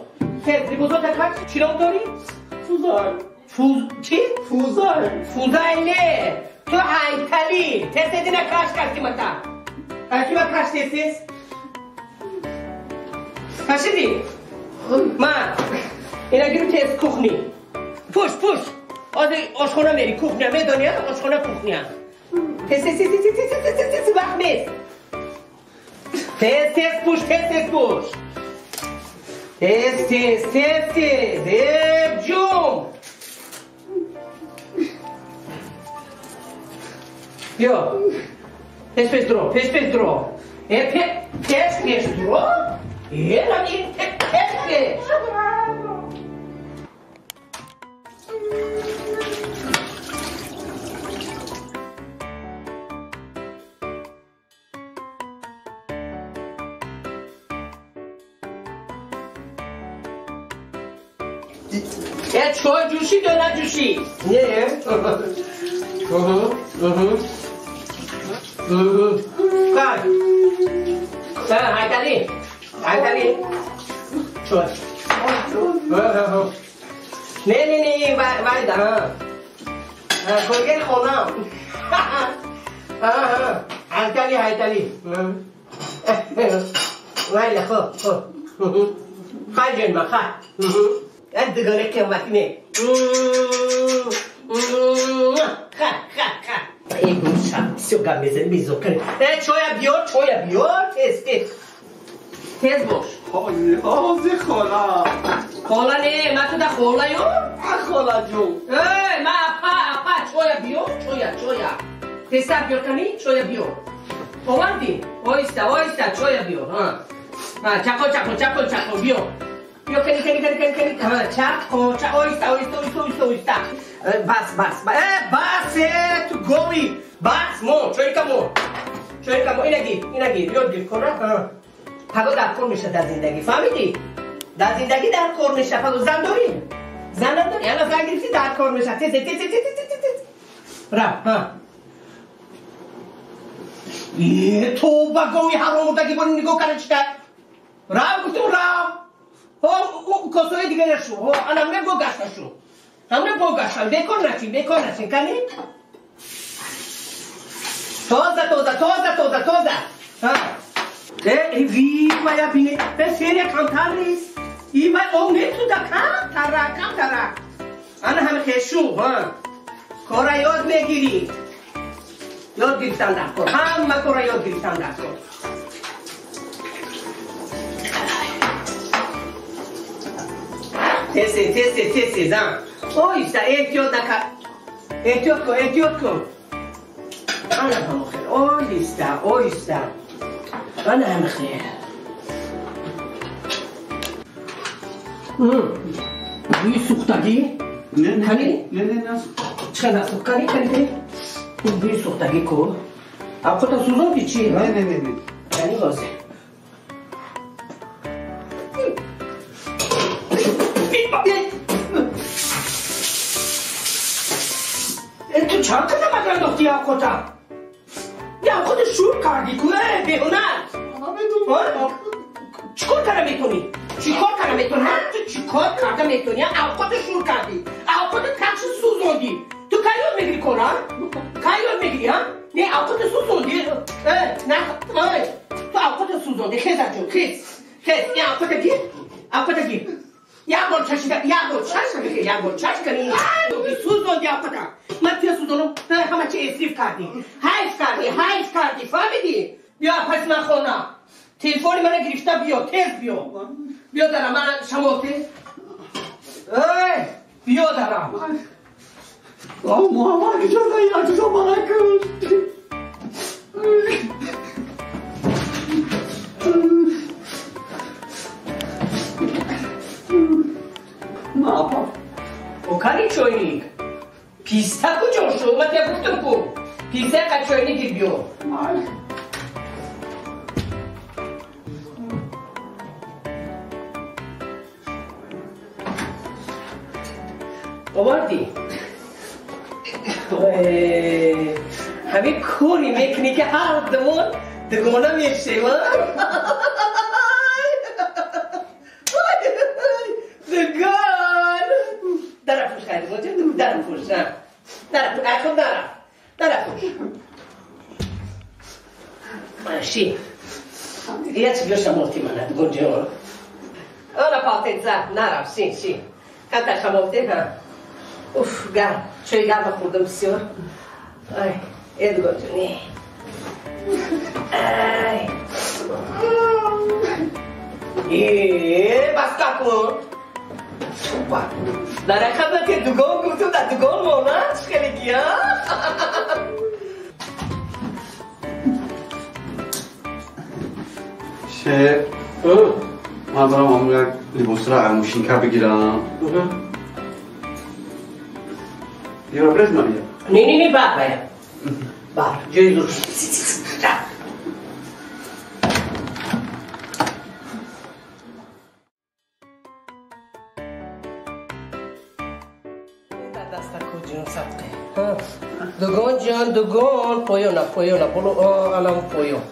Хез, либосота каш, чӣ ном дорӣ? Фузай. Фуз чӣ? Фузай. Фузай не. Ту ҳайталӣ. Тез тезина каш кашди мата. Кима каш тез тез? Кашидӣ? Ма. Ина гиру тез кухни. Пуш, пуш. Ҳозир ошхона мери, кухня медонӣ, ошхона кухня. Тез тез тез тез тез тез тез вақт нест. Тез тез пуш, тез тез пуш. Тез тез тез тез. Э, ҷум. Биё. Пеш пеш дуро, пеш пеш дуро. Э, пеш пеш дуро? Э, нами пеш пеш. Э, чой ҷӯшид ё наҷӯшид? Не. Кай. Ҳайталӣ. Ҳайталӣ. Чой. Не, не, не, вайда. Коргари хонам. Ҳайталӣ, ҳайталӣ. Вайла, хуб, хуб. Хай ҷонба, хай. Дугона қиматӣ не. Ха, ха, ха. Эй, гӯша, бисёр гап мезанӣ, безор кунӣ. Э, чоя биёр, чоя биёр, тез, тез. Тез бош. Ҳозир хола. Хола не, ман ту да холаю? Хола ҷон. Эй, ман апа, апа, чоя биё, чоя, чоя. Тезтар биёр кани, чоя биё. Овардӣ? Оҳиста, оҳиста, чоя биёр. Ҳа, чақо, чақо, чақо, чақо, биё. Биё, кани, кани, кани, кани, кани. Ҳа, чақо, чақо, оҳиста, оҳиста, оҳиста, оҳиста, оҳиста. Бас, бас, бас, ту гови. Бас, мо, чойка мо. Чойка мо, ина гир, ина гир, ёд гир, кора. Ҳа. Паго дар кор меша дар зиндагӣ, фаҳмидӣ? Дар зиндагӣ дар кор меша, паго зан дорӣ? Зан надорӣ? Ана зан гирифтӣ дар кор меша. Тез, тез, тез, тез, тез, тез. Рав, ҳа. Е, тоба гови ҳаромурдагӣ бори нигоҳ карда чита. Рав, гуфтум, рав. Ҳо, косои дигаре шу. Ҳо, ана ҳамне бо гашта шу. Ҳамне бо гашта. Бекор начин, бекор начин, кани? Тоза, тоза, тоза, тоза, тоза. Ҳа. Э, ви, вая бине. Э, серия камтар нест. И вай об метуда камтара, камтара. Ана ҳами хешу, ҳа. Кора ёд мегирӣ. Ёд гирифтан дар кор. Ҳама кора ёд гирифтан дар кор. Тез, тез, тез, тез, а. Оҳиста, эҳтиёт нака. Эҳтиёт кун, эҳтиёт кун. Ана ҳама хел. Оҳиста, оҳиста. Ана ҳама хел. Бӯи сӯхтагӣ? Кани? Не, не, не. Чӣ хел насӯхт? Кани, кани, кани. Бӯи сӯхтагӣ ку? Авқота сӯзонди чӣ? Не, не, не, не. Кани ҳозир. Ту чанд қадам агар андохтӣ авқота? Авқота шур кардӣ ку, беҳунар. Чӣ кор карда метавонӣ? Чӣ кор карда метавонӣ? Ту чӣ кор карда метавонӣ? Авқота шур кардӣ. Авқота какши сӯзондӣ. Ту кай ёд мегирӣ кора? Кай ёд мегирӣ, а? Не, авқота сӯзондӣ. На, ту авқота сӯзондӣ. Хез аҷон, хез. Хез, ин авқота гир. Авқота гир. Як бор чашида, як бор чаш, як бор чаш кани. Сӯзондӣ авқота. Ман туя сӯзонам, ҳама чи эсриф кардӣ. Ҳайф кардӣ, ҳайф кардӣ, фаҳмидӣ? Биё пас ман хона. Телефони мана гирифта биё, тез биё. Биё дарам, ман шамолте. Эй, биё дарам. О, Муҳаммад, иҷоза, иҷоза мана куш. Ма, окани чойник. Писта куҷо шуд? Ман тия гуфтам ку. Писта қа чойник гир биё. Овардӣ? Ҳамин кори мекунӣ ки ҳар думон дугона мешавем. Дугон! Дарафуш хайр, дарафуш. Дарафуш, ай хуб нараф. Дарафуш. Ши. Я чи биё шамолти мана, дугон ҷон. Ана палтенца, нараф, ши, ши. Камтар шамолте, ҳа. Уф, гарм. Чои гарма хӯрдам бисёр. Ай, э дугон ҷон, э. Ай. Э, бас кун. Дар ҳақиқат ки дугон гуфтум, дар дугон монад, чӣ хеле ки, а? Шеф, ман барам ҳамон як либосро мошинка бигирам. Ёра през ман бия? Не, не, не, бар, бая. Бар, ҷои зур. Дугон ҷон, дугон, поёна, поёна, боло, анам поён.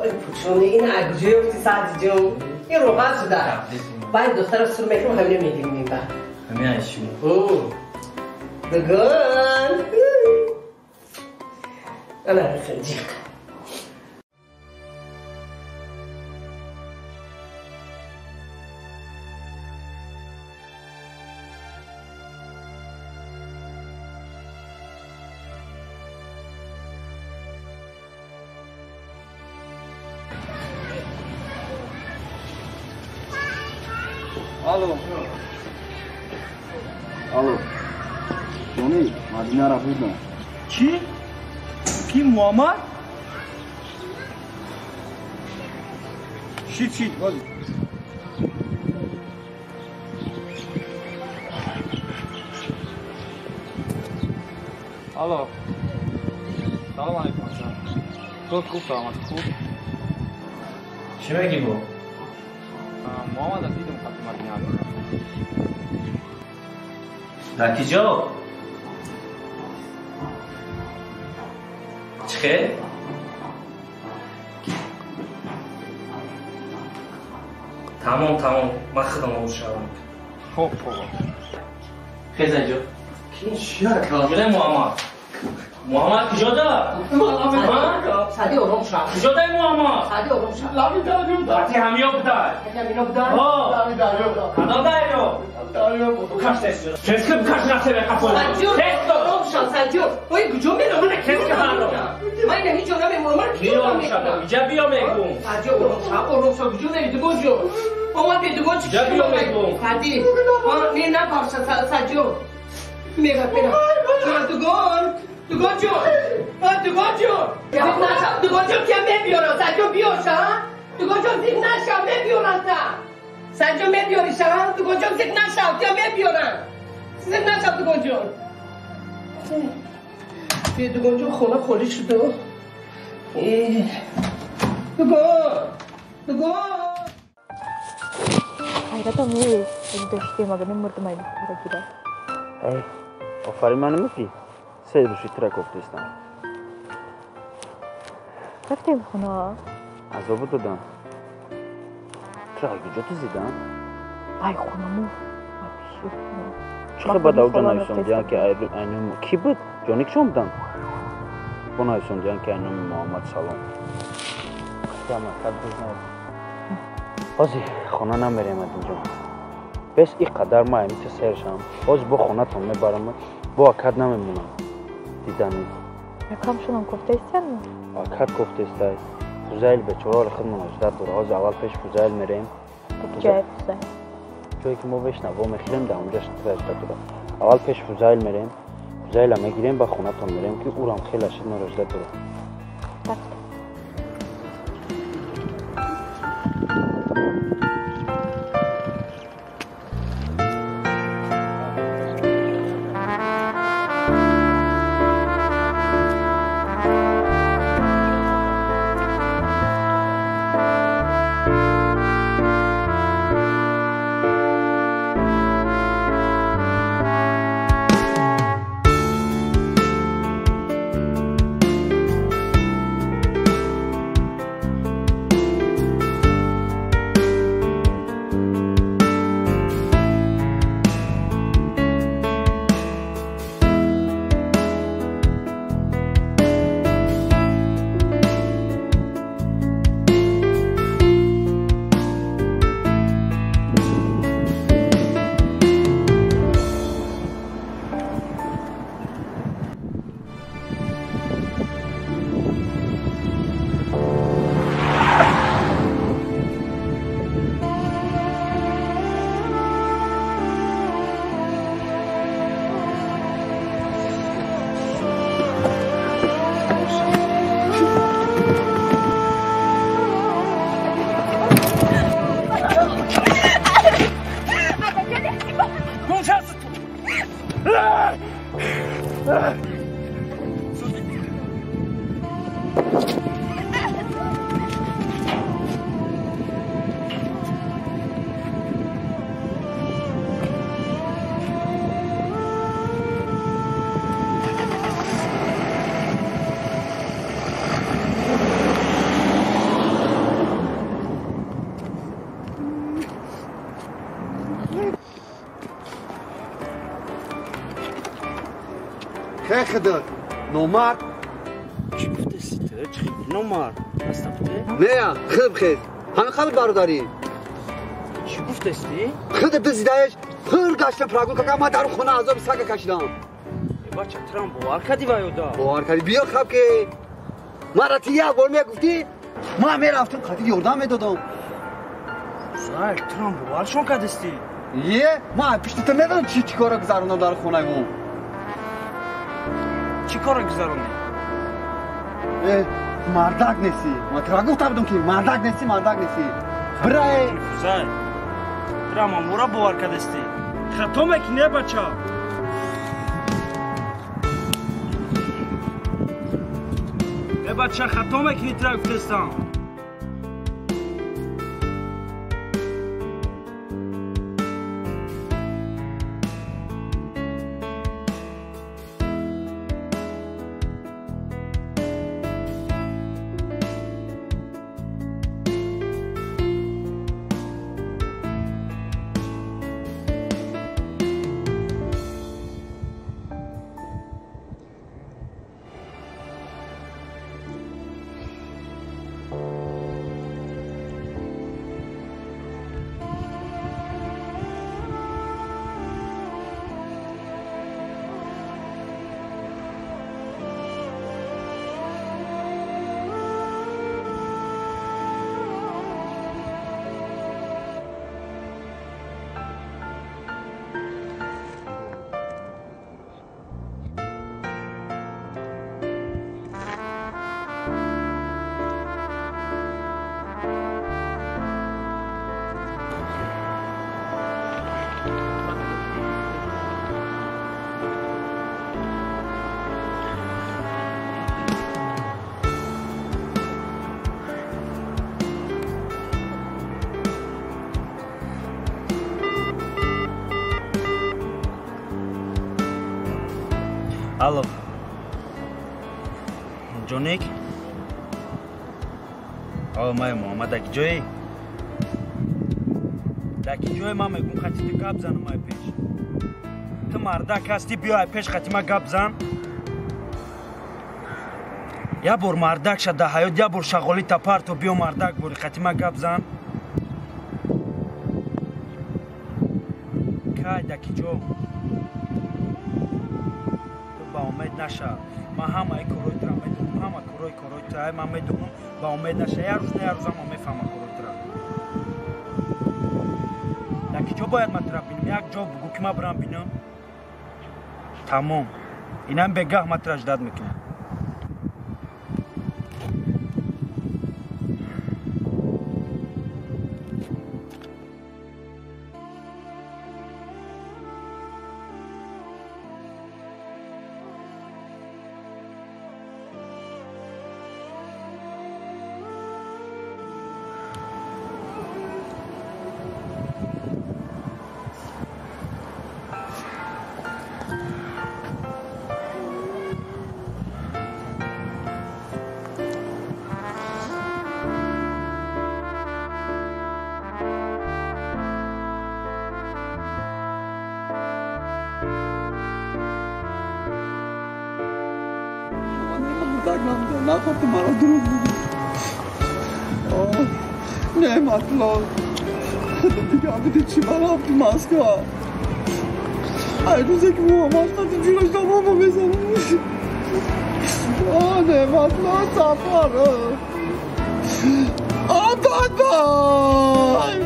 Ой, пучони, ин куҷо ёфти, Саъди ҷон? Ин роҳат шуда. Баъд духтара сур мекунам, ҳамина мегирем ба. Ҳамин айшу. Дугон. Ана ҷиқ. Алло. Алло. Ҷони, Мадинаро бурдам. Чӣ? Ки Муаммад? Чӣ чӣ? Бози. Алло. Салом алейкум ака. Хуб, хуб, саломат, хуб. Чӣ мегӣ бо? Муаммада дидам қати Мадина. Дар ки ҷо? Чӣ хел? Тамом, тамом, ман худам овоз шавам. Хуб, хуб. Хез инҷо. Куҷода Муаммад? Муаммад куҷода? Сади ором шав. Куҷода Муаммад? Сади ором шав. Лаби дарё. Қати ҳамё будай. Қати ҳамино будай? Ҳо. Лаби дарё. Кадом дарё? Дарё. Каш тез. Тез ки каш рафте бе қафо. Садиёр, ором шав, Садиёр. Ой, куҷо мерам? Ман тез ки ҳаро. Ман ина ҳеҷ ҷо намемонам. Ман ки Биё шав. Иҷа биё мегум. Садиёр, ором шав, ором шав. Куҷо мери дугон ҷо? Омад бе дугон чӣ? Иҷа биё мегум. Сади. Не напарша, Садиёр. Мера, мера. Дугон. Дугон ҷон. Дугон ҷон. Зиқ нашав. Дугон ҷон кия мебиёрам. Садиёр биёр ша. Дугон ҷон зиқ нашав, мебиёрам та. Садиёр мебиёри ша. Дугон ҷон зиқ нашав, кия мебиёрам. Зиқ нашав дугон ҷон. Дугон ҷон хона холӣ шуду. Дугон. Дугон. Ҳайратам доштем агар мемурдам ай духтара гира. Эй, офарин ман намекӣ? Се рӯши тира кофтестам. Рафтем хона. Азобу додам. Тира куҷо ту зидан? Ай хонаму. Чӣ хел ба давҷа нависондиям ки айном ки буд? Ҷони кишон будан? Бо нависондиям ки айноми Муҳаммад салом. Ҳозир хона намерем инҷо. Бес ин қадар ма аймита сершам. Ҳозир бо хонатон мебарам, бо акад намемонам. Дидани. Акам шунам кофтаистян? Акад кофтаистай. Фузайл бечораро худмон ождат дора. Ҳозир аввал пеш Фузайл мерем. Ҷое Фузайл? Ҷое ки мо вешна во мехӯрем, дар онҷа аждат дора. Аввал пеш Фузайл мерем. Фузайла мегирем, ба хонатон мерем, ки ӯрам хеле ашид моро аждат дора. خدر نومار چی گفته سیته؟ چی نومار؟ نه خیلی خیر همه قبل برادری چی گفته ستی؟ خود دزیدایش پر گشتم پراگو کاکا ما در خونه عذاب سگ کشیدم. بچه ترام باور کردی وایودا؟ باور کردی بیا خب که مرا تیه بار میگفتی ما میرفتم خاطر یordam میدادم. زایل ترام باور شون کردستی؟ Е, ман пишти ту медонам чӣ кора гузаронам дар хонаи мо. Чӣ кора гузаронӣ? Э, мардак нестӣ. Ман тура гуфта будам ки мардак нестӣ, мардак нестӣ. Бирай. Фузай. Тура мамура бовар кардастӣ. Хато мекунӣ, бача. Э, бача, хато мекунӣ, тура гуфтастам. Алло. Ҷоник? О, май Муҳаммад, даки ҷои? Даки ҷои ман мегум хати ту гап занам ай пеш. Ту мардак ҳастӣ, биё ай пеш хати ма гап зан. Я бор мардак ша да ҳаёт, я бор шағоли тапар то биё мардак бори хати ма гап зан. Кай даки ҷо? Ба умед наша. Ман ҳамаи корҳои тура медонам, ҳама корҳои корҳои тура ман медонам, ба умед наша. Як рӯз на як рӯз ҳама мефаҳмам корҳои тура. Дар ки ҷо бояд ман тура бинам? Як ҷо бугӯ ки ман бирам бинам. Тамом. Инам бегаҳ ман тура ждат мекунам. Нахоҳ маро дурӯғ бигӯ. Неъматулло, худо дига буди чӣ ман рафти Москва. Ай рӯзе ки Муҳаммад қати ҷураш дамомо мезанам. Неъматулло сафар. Бадбай!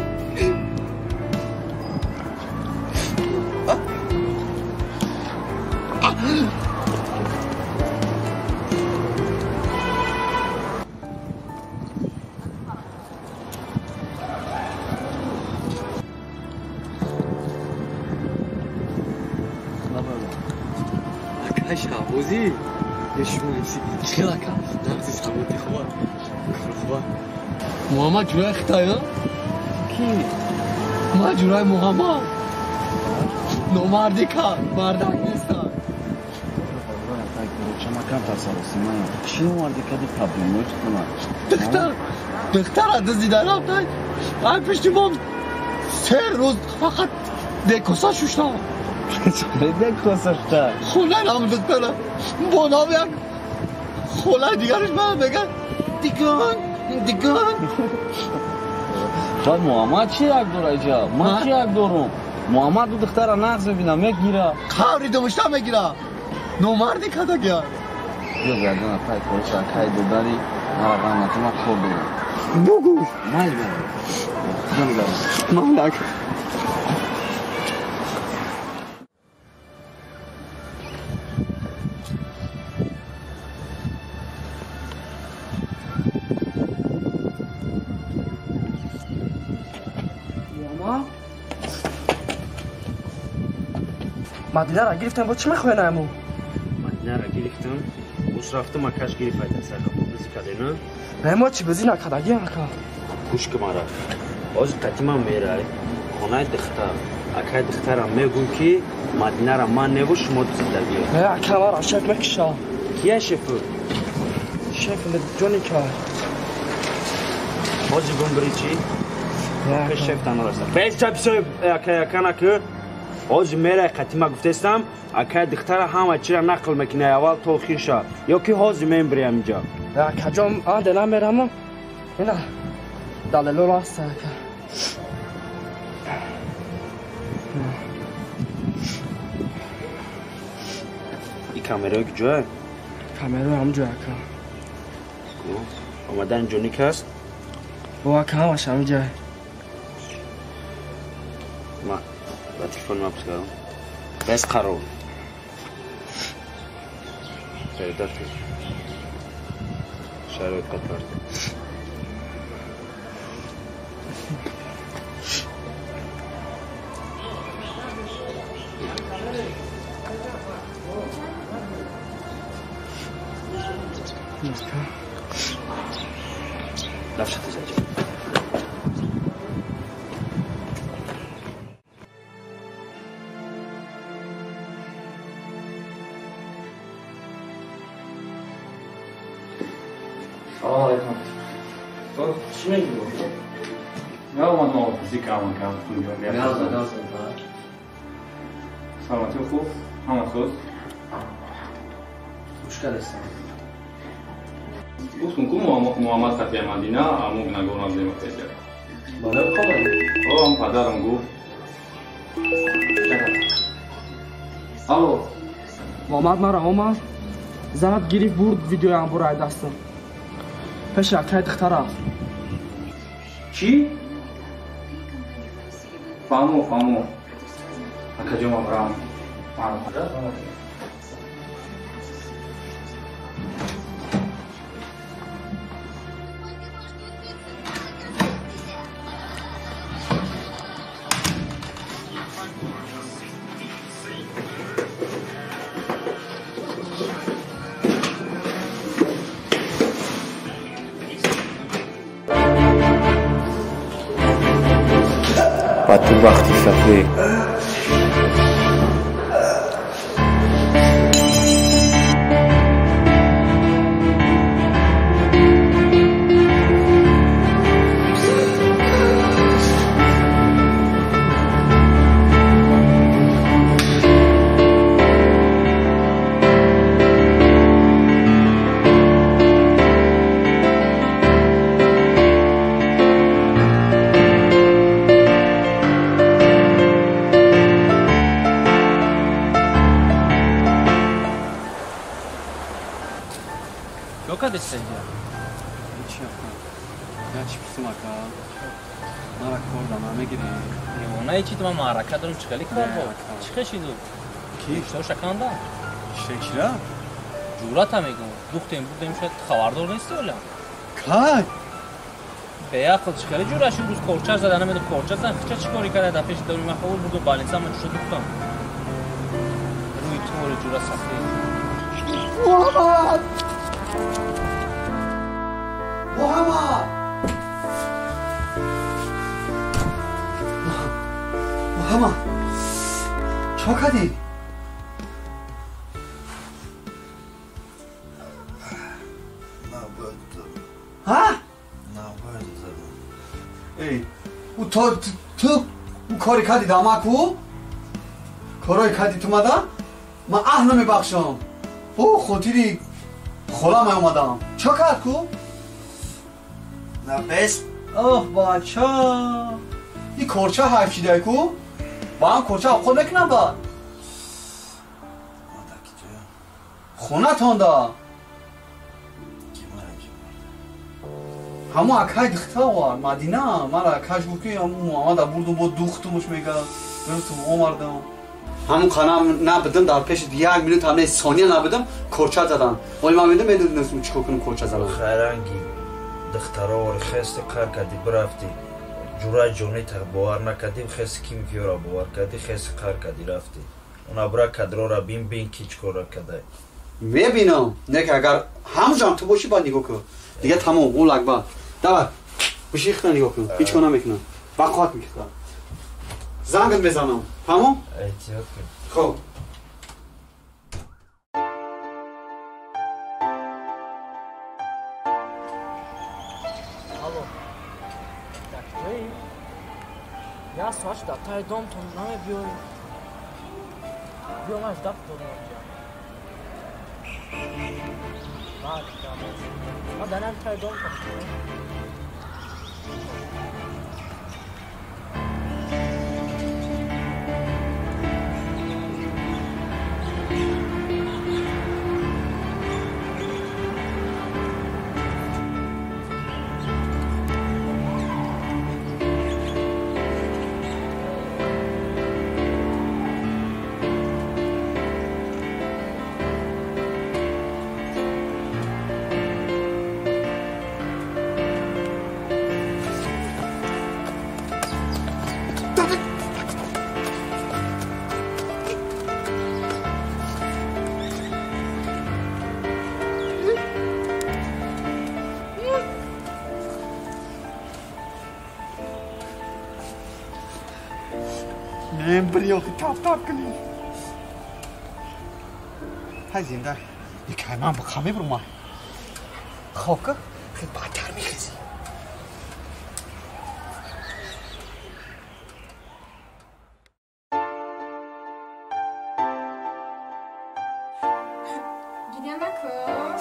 Шаҳбозӣ чилака нағзи саломатӣ хуба хуба. Муҳаммад ҷураи хитая? Ки? Ман ҷураи Муҳаммад. Номардӣ кард, мардак нестам. Чӣ номардӣ кардӣ? Проблемаи чӣ кунад? Духтар, духтара дуздида рафтай. Ай пишти мо се рӯз фақат декоса шуштам. Декоса шушта? Хонаи ҳам духтара бо ном як холаи дигараш ман мегӯяд диган, диган. Баъд Муҳаммад чӣ як дора иҷа? Ман чӣ як дорум? Муҳаммад ду духтара нағз мебинам, мегира. Қаври думушта мегира. Номардӣ кардагия. Биё гардана пай корча кай додари мара ғам накун, ман кор дорам. Бугӯш. Майли. Ман як. Мадинара гирифтам, бо чӣ мехоҳед айму? Мадинара гирифтам, уш рафтам, акаш гирифт айда сарха бизӣ каде, на? Не, мо чӣ бизӣ накадаги, ака. Гӯш ки мара. Ҳозир қатима мерай, хонаи духтар. Акай духтарам мегӯм ки Мадинара ман неву шумо дузидагӣ. Не, ака, мара шеф мекиша. Кия шефу? Шеф ҷони ка. Ҳозир гум бири чӣ? Пеш шеф танораса. Бес чаписои акай акана ки ҳозир мерай қатима гуфтестам, акай духтара ҳама чира нақл мекунай аввал то охирша. Ё ки ҳозир мембириям инҷа. Акаҷон, анде намераму. Ина далело раста ака. И камераи куҷое? Камераи ҳамҷоя ака. Омадан ҷони каст? Бо ака ҳамаш ҳамҷое. Ма ба телефони ма пускарам. Бес қарор. Передати. Шароит қатар. Дафшати заҷа. Салом алейкум. Чӣ мегӯӣ? Не, ман муҳофизӣ кам кам. Саломатӣ хуб? Ҳама соз? Гӯш кардастам. Гуфтум ку Муҳаммад қатия Мадина, аммо гунагор набудем пеша. Барои қомадӣ? О, ам падарам гуфт. Алло. Муҳаммад мара омад, занат гирифт бурд видеоям бурай дастам. Пеши акай духтар рафт. Чӣ? Фаҳмо, фаҳмо. Акаҷон ман барам. Ба ту бахти сафед. Ман маърака дорам, чӣ хеле кор бо? Чӣ хешиду? Ки? Иштоша канда? Чира? Ҷурата мегӯм. Духтем бурдем шояд хабардор нести оля. Кай? Беақл чӣ хеле ҷураш имрӯз корча зада, намедонам корча зан хича чӣ кори карда, дар пеши дори ман қабул бурду балница ман чӯша духтам. Рӯи тори ҷура сафед. Муҳаммад! Муҳаммад! Муҳаммад! Чо кардӣ? Ҳа? Эй, ӯ то ту ӯ кори кардӣ дамаку? Корое кардӣ ту мада? Ман аҳл намебахшам. Бо хотири холам омадам. Чо кард ку? На бес. Оҳ, бача. Ин корча ҳайф шидай ку? Ба ҳам корча обход мекунам баъд. Хонатонда. Ҳамо акай духта овард, Мадина. Мара акаш гуфт ки Муҳаммада бурдум, бо духтумуш мега. Гирифтум, омардам. Ҳамун қанам набудам, дар пеши як минут ҳам не сония набудам, корча задан. Оли ман медонистам чӣ кор кунам корча задан. Хайранги духтаро ори хести қар кардӣ бирафтӣ. Ҷурай ҷонита бовар накардӣ, хеси ким киёра бовар кардӣ, хеси қар кардӣ рафтӣ. Она бра кадрора бин бин ки чӣ кора кадай. Мебинам. Не ки агар ҳамҷам ту бошӣ баъд нигоҳ кун. Дига тамом, ул акбар. Давай. Биши хна нигоҳ кун. Ҳеҷ кор намекунам. Бақувват мекунам. Зангат мезанам. Тамом? Эҳтиёт кун. Хоб. Алло. Дар куҷоӣ? Як соат шуд дар таи домтон намебиёӣ. Биё ман ждать дорам инҷа. Бале, ман дар ҳамин таи домтон. Embryo тап-тап кунӣ. Ҳай зинда. Якай ман бихам мебурмам. Хоб ка хел бадтар мехезӣ. Гиря накун.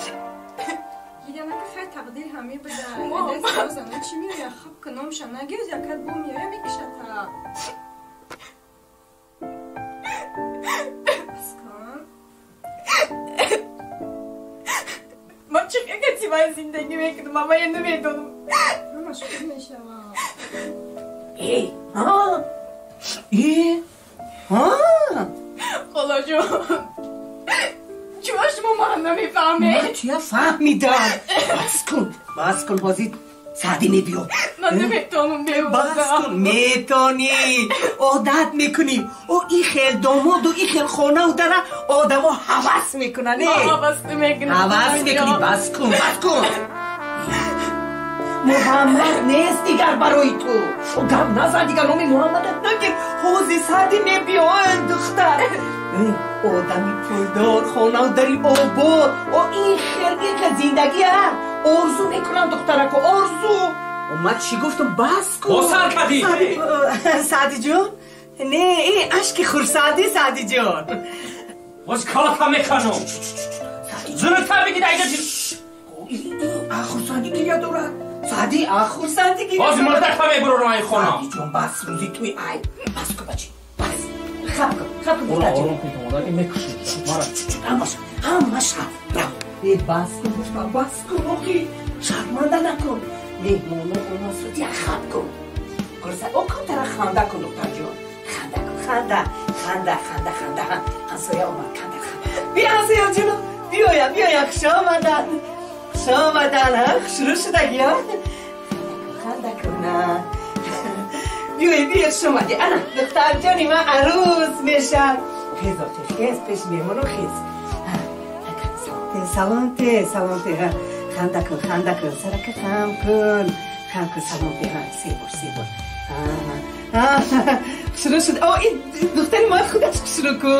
Гиря накун, хай тақдир ҳамин буда. Дастоза чӣ меоя хоб ка номша нагиёз якат бо меоя мекишата. Ман чӣ каси ман зиндагӣ мекунам, мама я намедонам. Ҳамаш хуб мешавад. Эй, а? Э? А? Холаҷон, чума шумо ман намефаҳмед? Ман чия фаҳмидам. Бас кун, бас кун, ҳозир Саъдӣ мебиёд. Ман наметавонам бевозам. Бас кун, метонӣ. Одат мекунӣ. О ин хел домоду ин хел хонау дара одамо ҳавас мекунанд. Ман ҳавас намекунам. Ҳавас мекунӣ. Бас кун, бас кун. Муҳаммад нест дигар барои ту. Гап назан дигар, номи Муҳаммадат нагир. Ҳозир Саъдӣ мебиёяд, духтар. Одами пулдор, хонау дари обод. О ин хел ин хел зиндагия. Орзу мекунам, духтарако, орзу. Ман чӣ гуфтам? Бас кун. Бо сар кардӣ. Саъдиҷон, не, ин ашки хурсандӣ, Саъдиҷон. Боз калафа механам. Зуртар бигӣ дар инҷа. Хурсандӣ гиря дорад. Саъдӣ, хурсандӣ гиря. Боз мурдака мебурорам ай хона. Саъдиҷон, бас, рӯзи туи ай. Бас кун, бачи, бас. Хаб кун, хаб кун, духтарҷон. Ором кун, модари мекушӣ. Ҳамаш, ҳамаш хаб. Браво. Э, бас кун, гуфтам, бас кун, охи. Шарманда накун. Меҳмоно омад, я хаб кун. О, камтара ханда кун, духтарҷон. Ханда кун, ханда, ханда, ханда, ханда. Ҳамсоя омад, ханда, ханда. Биё, ҳамсоя ҷоно, биёя, биёя, хуш омадан. Хуш омадан, ҳа, хушрӯ шудагӣ, ҳа. Ханда кун, биёй, биё, хуш омадӣ. Ана, духтарҷони ман арӯз мешавад. Хез, охи, хез, пеши меҳмоно хез. Салом те, салом те, ханда кун, ханда кун, сарака хам кун, хам кун, салом те, се бор, се бор. Хушрӯ шуд. О, ин духтари ман худаш хушрӯ ку.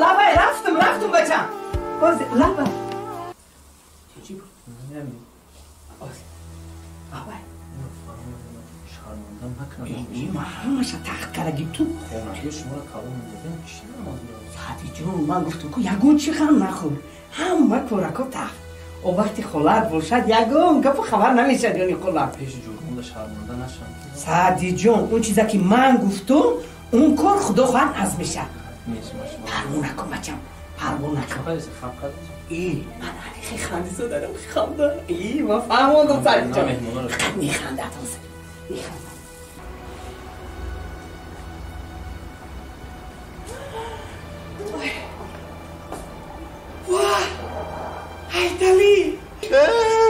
Лабай, рафтум, рафтум, бачам. Боз, лабай. Чӣ буд? Лабай. Шармандам накунам. Ман ҳамаша тахт кардаги ту. Хонаги шуморо калон медодем, чӣ намондем? Саъдиҷон, ман гуфтам ку ягон чӣ ғам нахӯр. Ҳама корако тахт. О вақти холат бошад, ягон гапу хабар намешад ёни холат. Пеши ҷурмонда шарманда нашам. Саъдиҷон, он чиза ки ман гуфтум, он кор худо хоҳад аз мешад. Парво накун, бачам, Парво накун. Эй, ман ҳақиқи хандисо дарам ханда. Эй, ман фаҳмондам Сади ҷон. Механдад ҳозир. Механдад. Вай! Ҳайтали!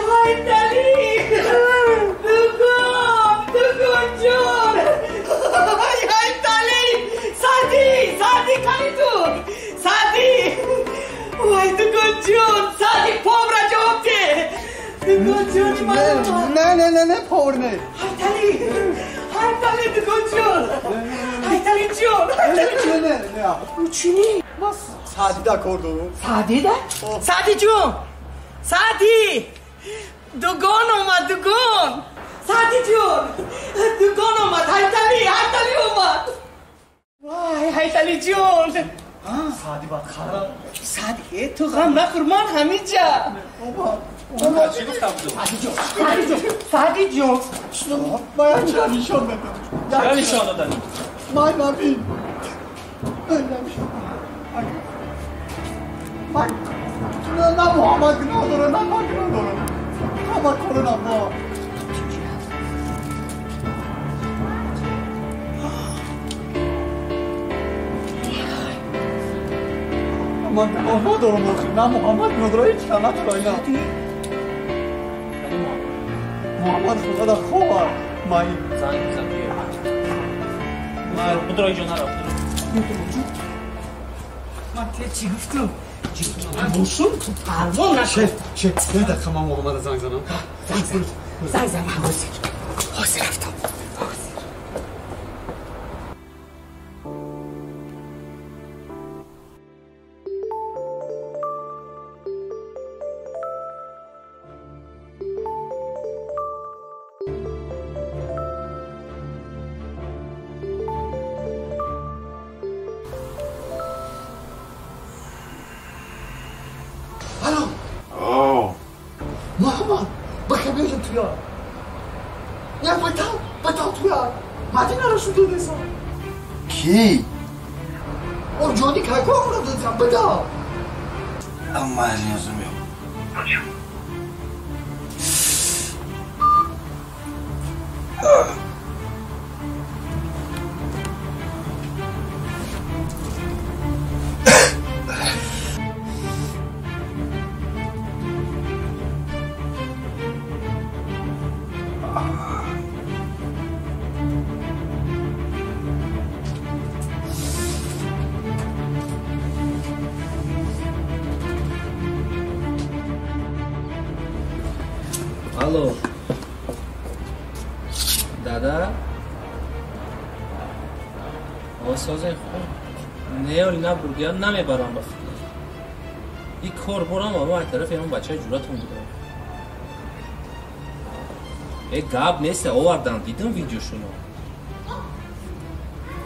Ҳайтали! Дугон! Дугон ҷон! Ҳайтали! Сади! Сади кани ту! Сади! Вай, дугон ҷон! Сади повра ҷавоб де! Дугон ҷони ман! Не, не, не, не, повар не! Ҳайтали! Ҳайтали, дугон ҷон! Ҳайтали ҷон! Не, не, не! Чӣ? Ман Садида кор дорам. Садида? Сади ҷон! Сади! Дугон омад, дугон! Сади ҷон! Дугон омад, Ҳайтали, Ҳайтали омад! Вай, Ҳайтали ҷон! Сади бад хара. Сади, ту ғам нахӯр, ман ҳаминҷа. Омад. Чӣ гуфтам ту? Сади ҷон, Сади ҷон, Сади ҷон. Ман чиро нишон додам? Чиро нишон додани? Ман набин. Ман набин. Ман на Муҳаммад гуноҳ дорам, на ман гуноҳ дорам. Ҳама кору на мо. Ман гуноҳ надорам охир, на Муҳаммад гуноҳ дорад, ҳеҷ кас надорад ина. Муҳаммад худода хоб аст. Ман занг бизан биё. Будро иҷо нарафт. Ман те чӣ гуфтам? Бошум, ту парво накун. Шеф, шеф, як дақиқа ман Муҳаммада занг занам. Занг зан. Занг зан, ман ҳозир. Ҳозир рафтам. Ҳозир. Муҳаммад, бахе биёжам туя. Не, битав, битав туя. Мадинаро шу додесам. Ки? О, ҷони кайко ро додесам, битав. Амма ниёзум ё. Алло. Дада? Осозен хуб. Не, оли набурдия намебарам ба фикр. И кор борам, ама ай тарафи ҳамон бачаи ҷуръатон будам. Э, гап нест, овардан, дидам видеошуно.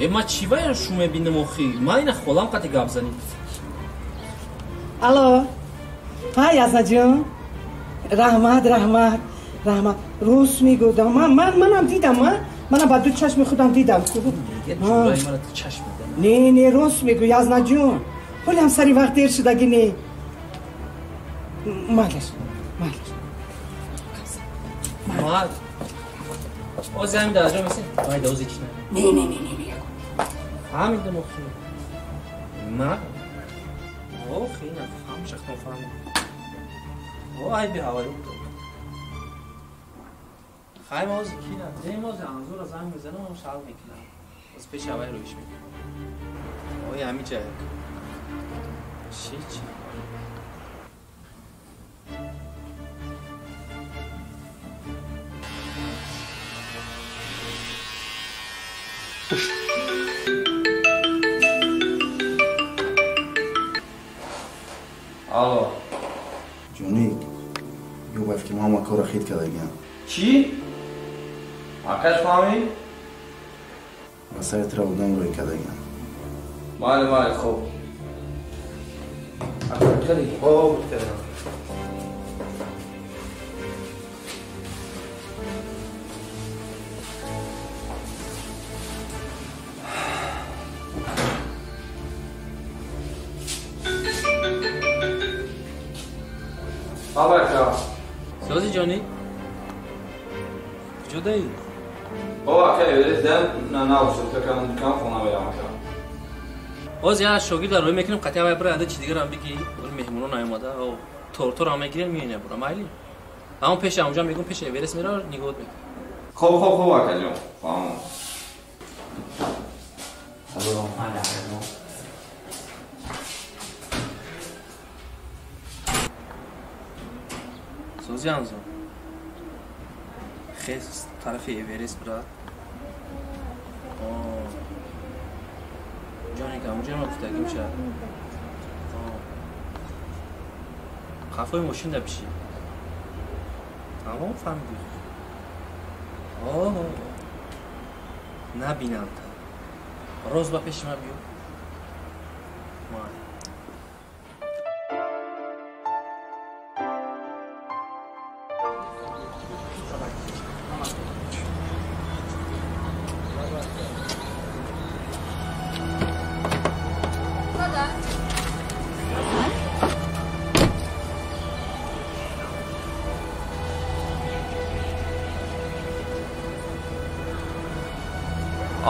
Э, ма чӣ ваян шу мебинам охи? Ма ина холам қати гап заним. Алло. Ҳа, Язнаҷон. Раҳмат, раҳмат, раҳмат. Рост мегӯдам. Манам дидам, манам ба ду чашми худам дидам. Не, не, рост мегӯ, Язнаҷон. Ҳолиам сари вақт дер шудаги не. Малеш, малеш. Мал. Ози ҳамин дараҷа меси? Майда, ози чӣ не? Не, не, не, не, не. Фаҳмидам охи. Ма? Охи, на фаҳмшахтон фаҳмидам. О, айби ҳаваё буд. Хай, ма ози кина. Не, ма ози анзура занг мезанам, ам шал мекунам. Оз пеши ҳаваи роиш мекунам. Ой, ҳами ҷаяк. Чӣ, чӣ? Алло. Ҷони, ё ба фикри ман ҳама корро хит кардагиам. Чӣ? Акаш фаҳмид? Ба сари тира одам рӯй кардагиам. Майли, майли, хуб. Ака, кардӣ? Хоб кардам. Ака. Сози ҷонӣ? Куҷо даӣ? О, ака, дам набошад, кам хона мерам, ака. Ҳозир як шогирда рӯй мекунем, қатъи вай бира, анда чи дигарам бигӣ, оли меҳмонон наомада, тортор мегирем, меоем бура, майли? Ҳамон пеши ҳамонҷа мегӯм, пеши Эверест мера, нигоҳ мекунем. Хоб, хоб, хоб, акаҷон. Фаҳмон. Салом алайкум. Сози анзо. Хез тарафи Эверест бира. Ҷоне ка ҳамонҷа ма гуфтагим ша. Қафои мошин да пиши. Тамом фаҳмидӣ. Набинам та. Роз ба пеши ма биё.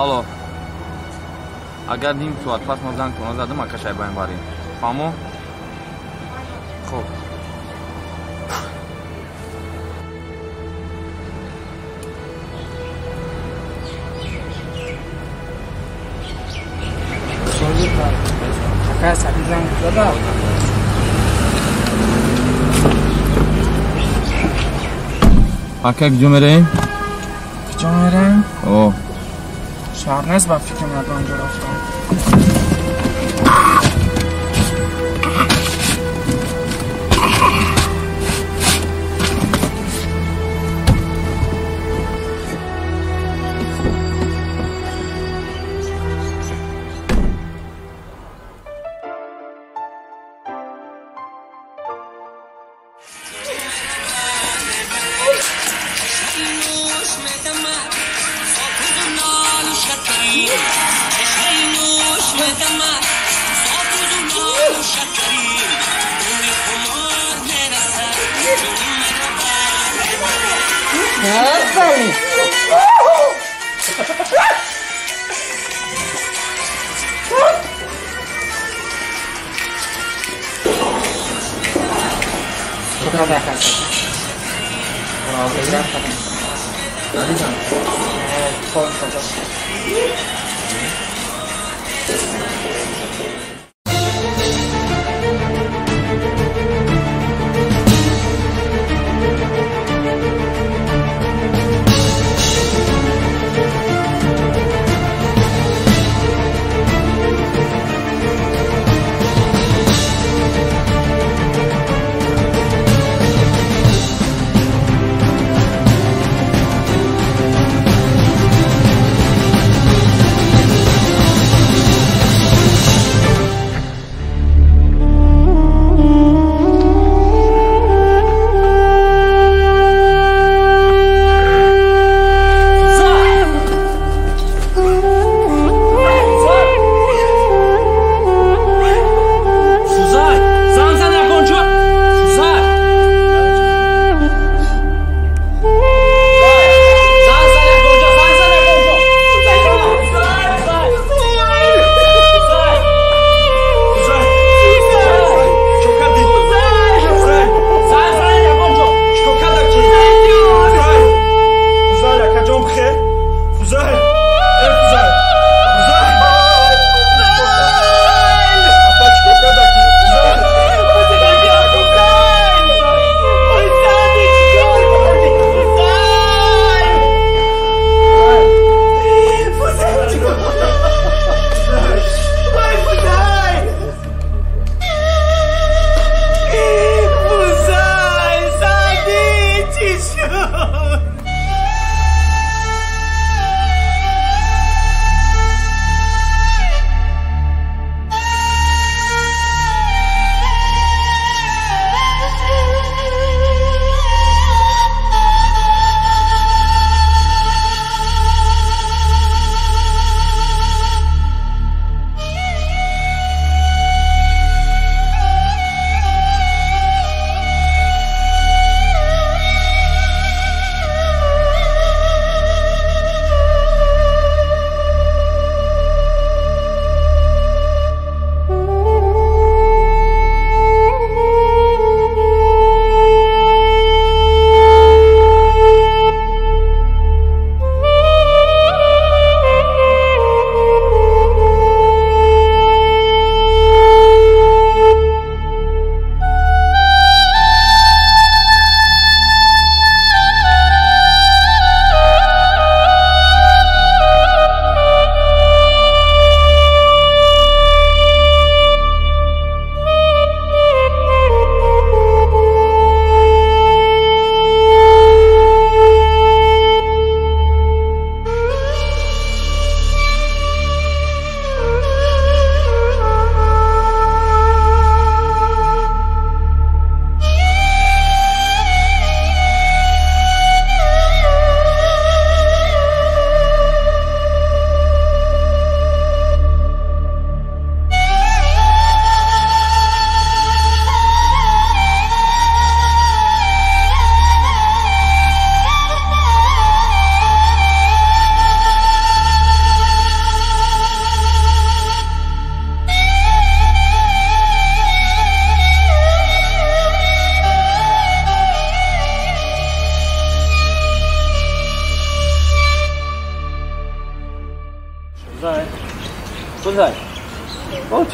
Алло. Агар ним соат пас ма занг тона задам, ака шайбайн барем. Фаҳмо? Хоб. Ака сади занг зада. Ака куҷо мераем? Куҷо мераем? О. Шаҳр нест ба фикрам ягон ҷо рафтам.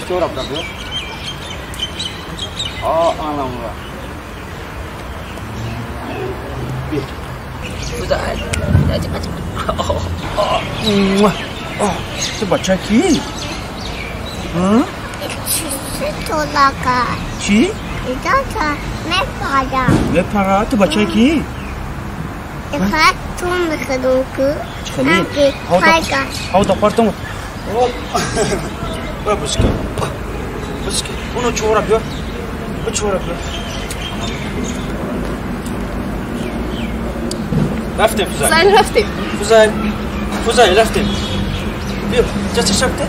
Читора бра биё. А, анамра. Биё. Ту бача кӣ? Чӣ? Мепара. Ту бачаи кӣ? Уно чора биё. Чора биё. Рафтем, Фузайл. Фузайл, рафтем. Фузайл. Фузайл, рафтем. Биё, ча ча шакте.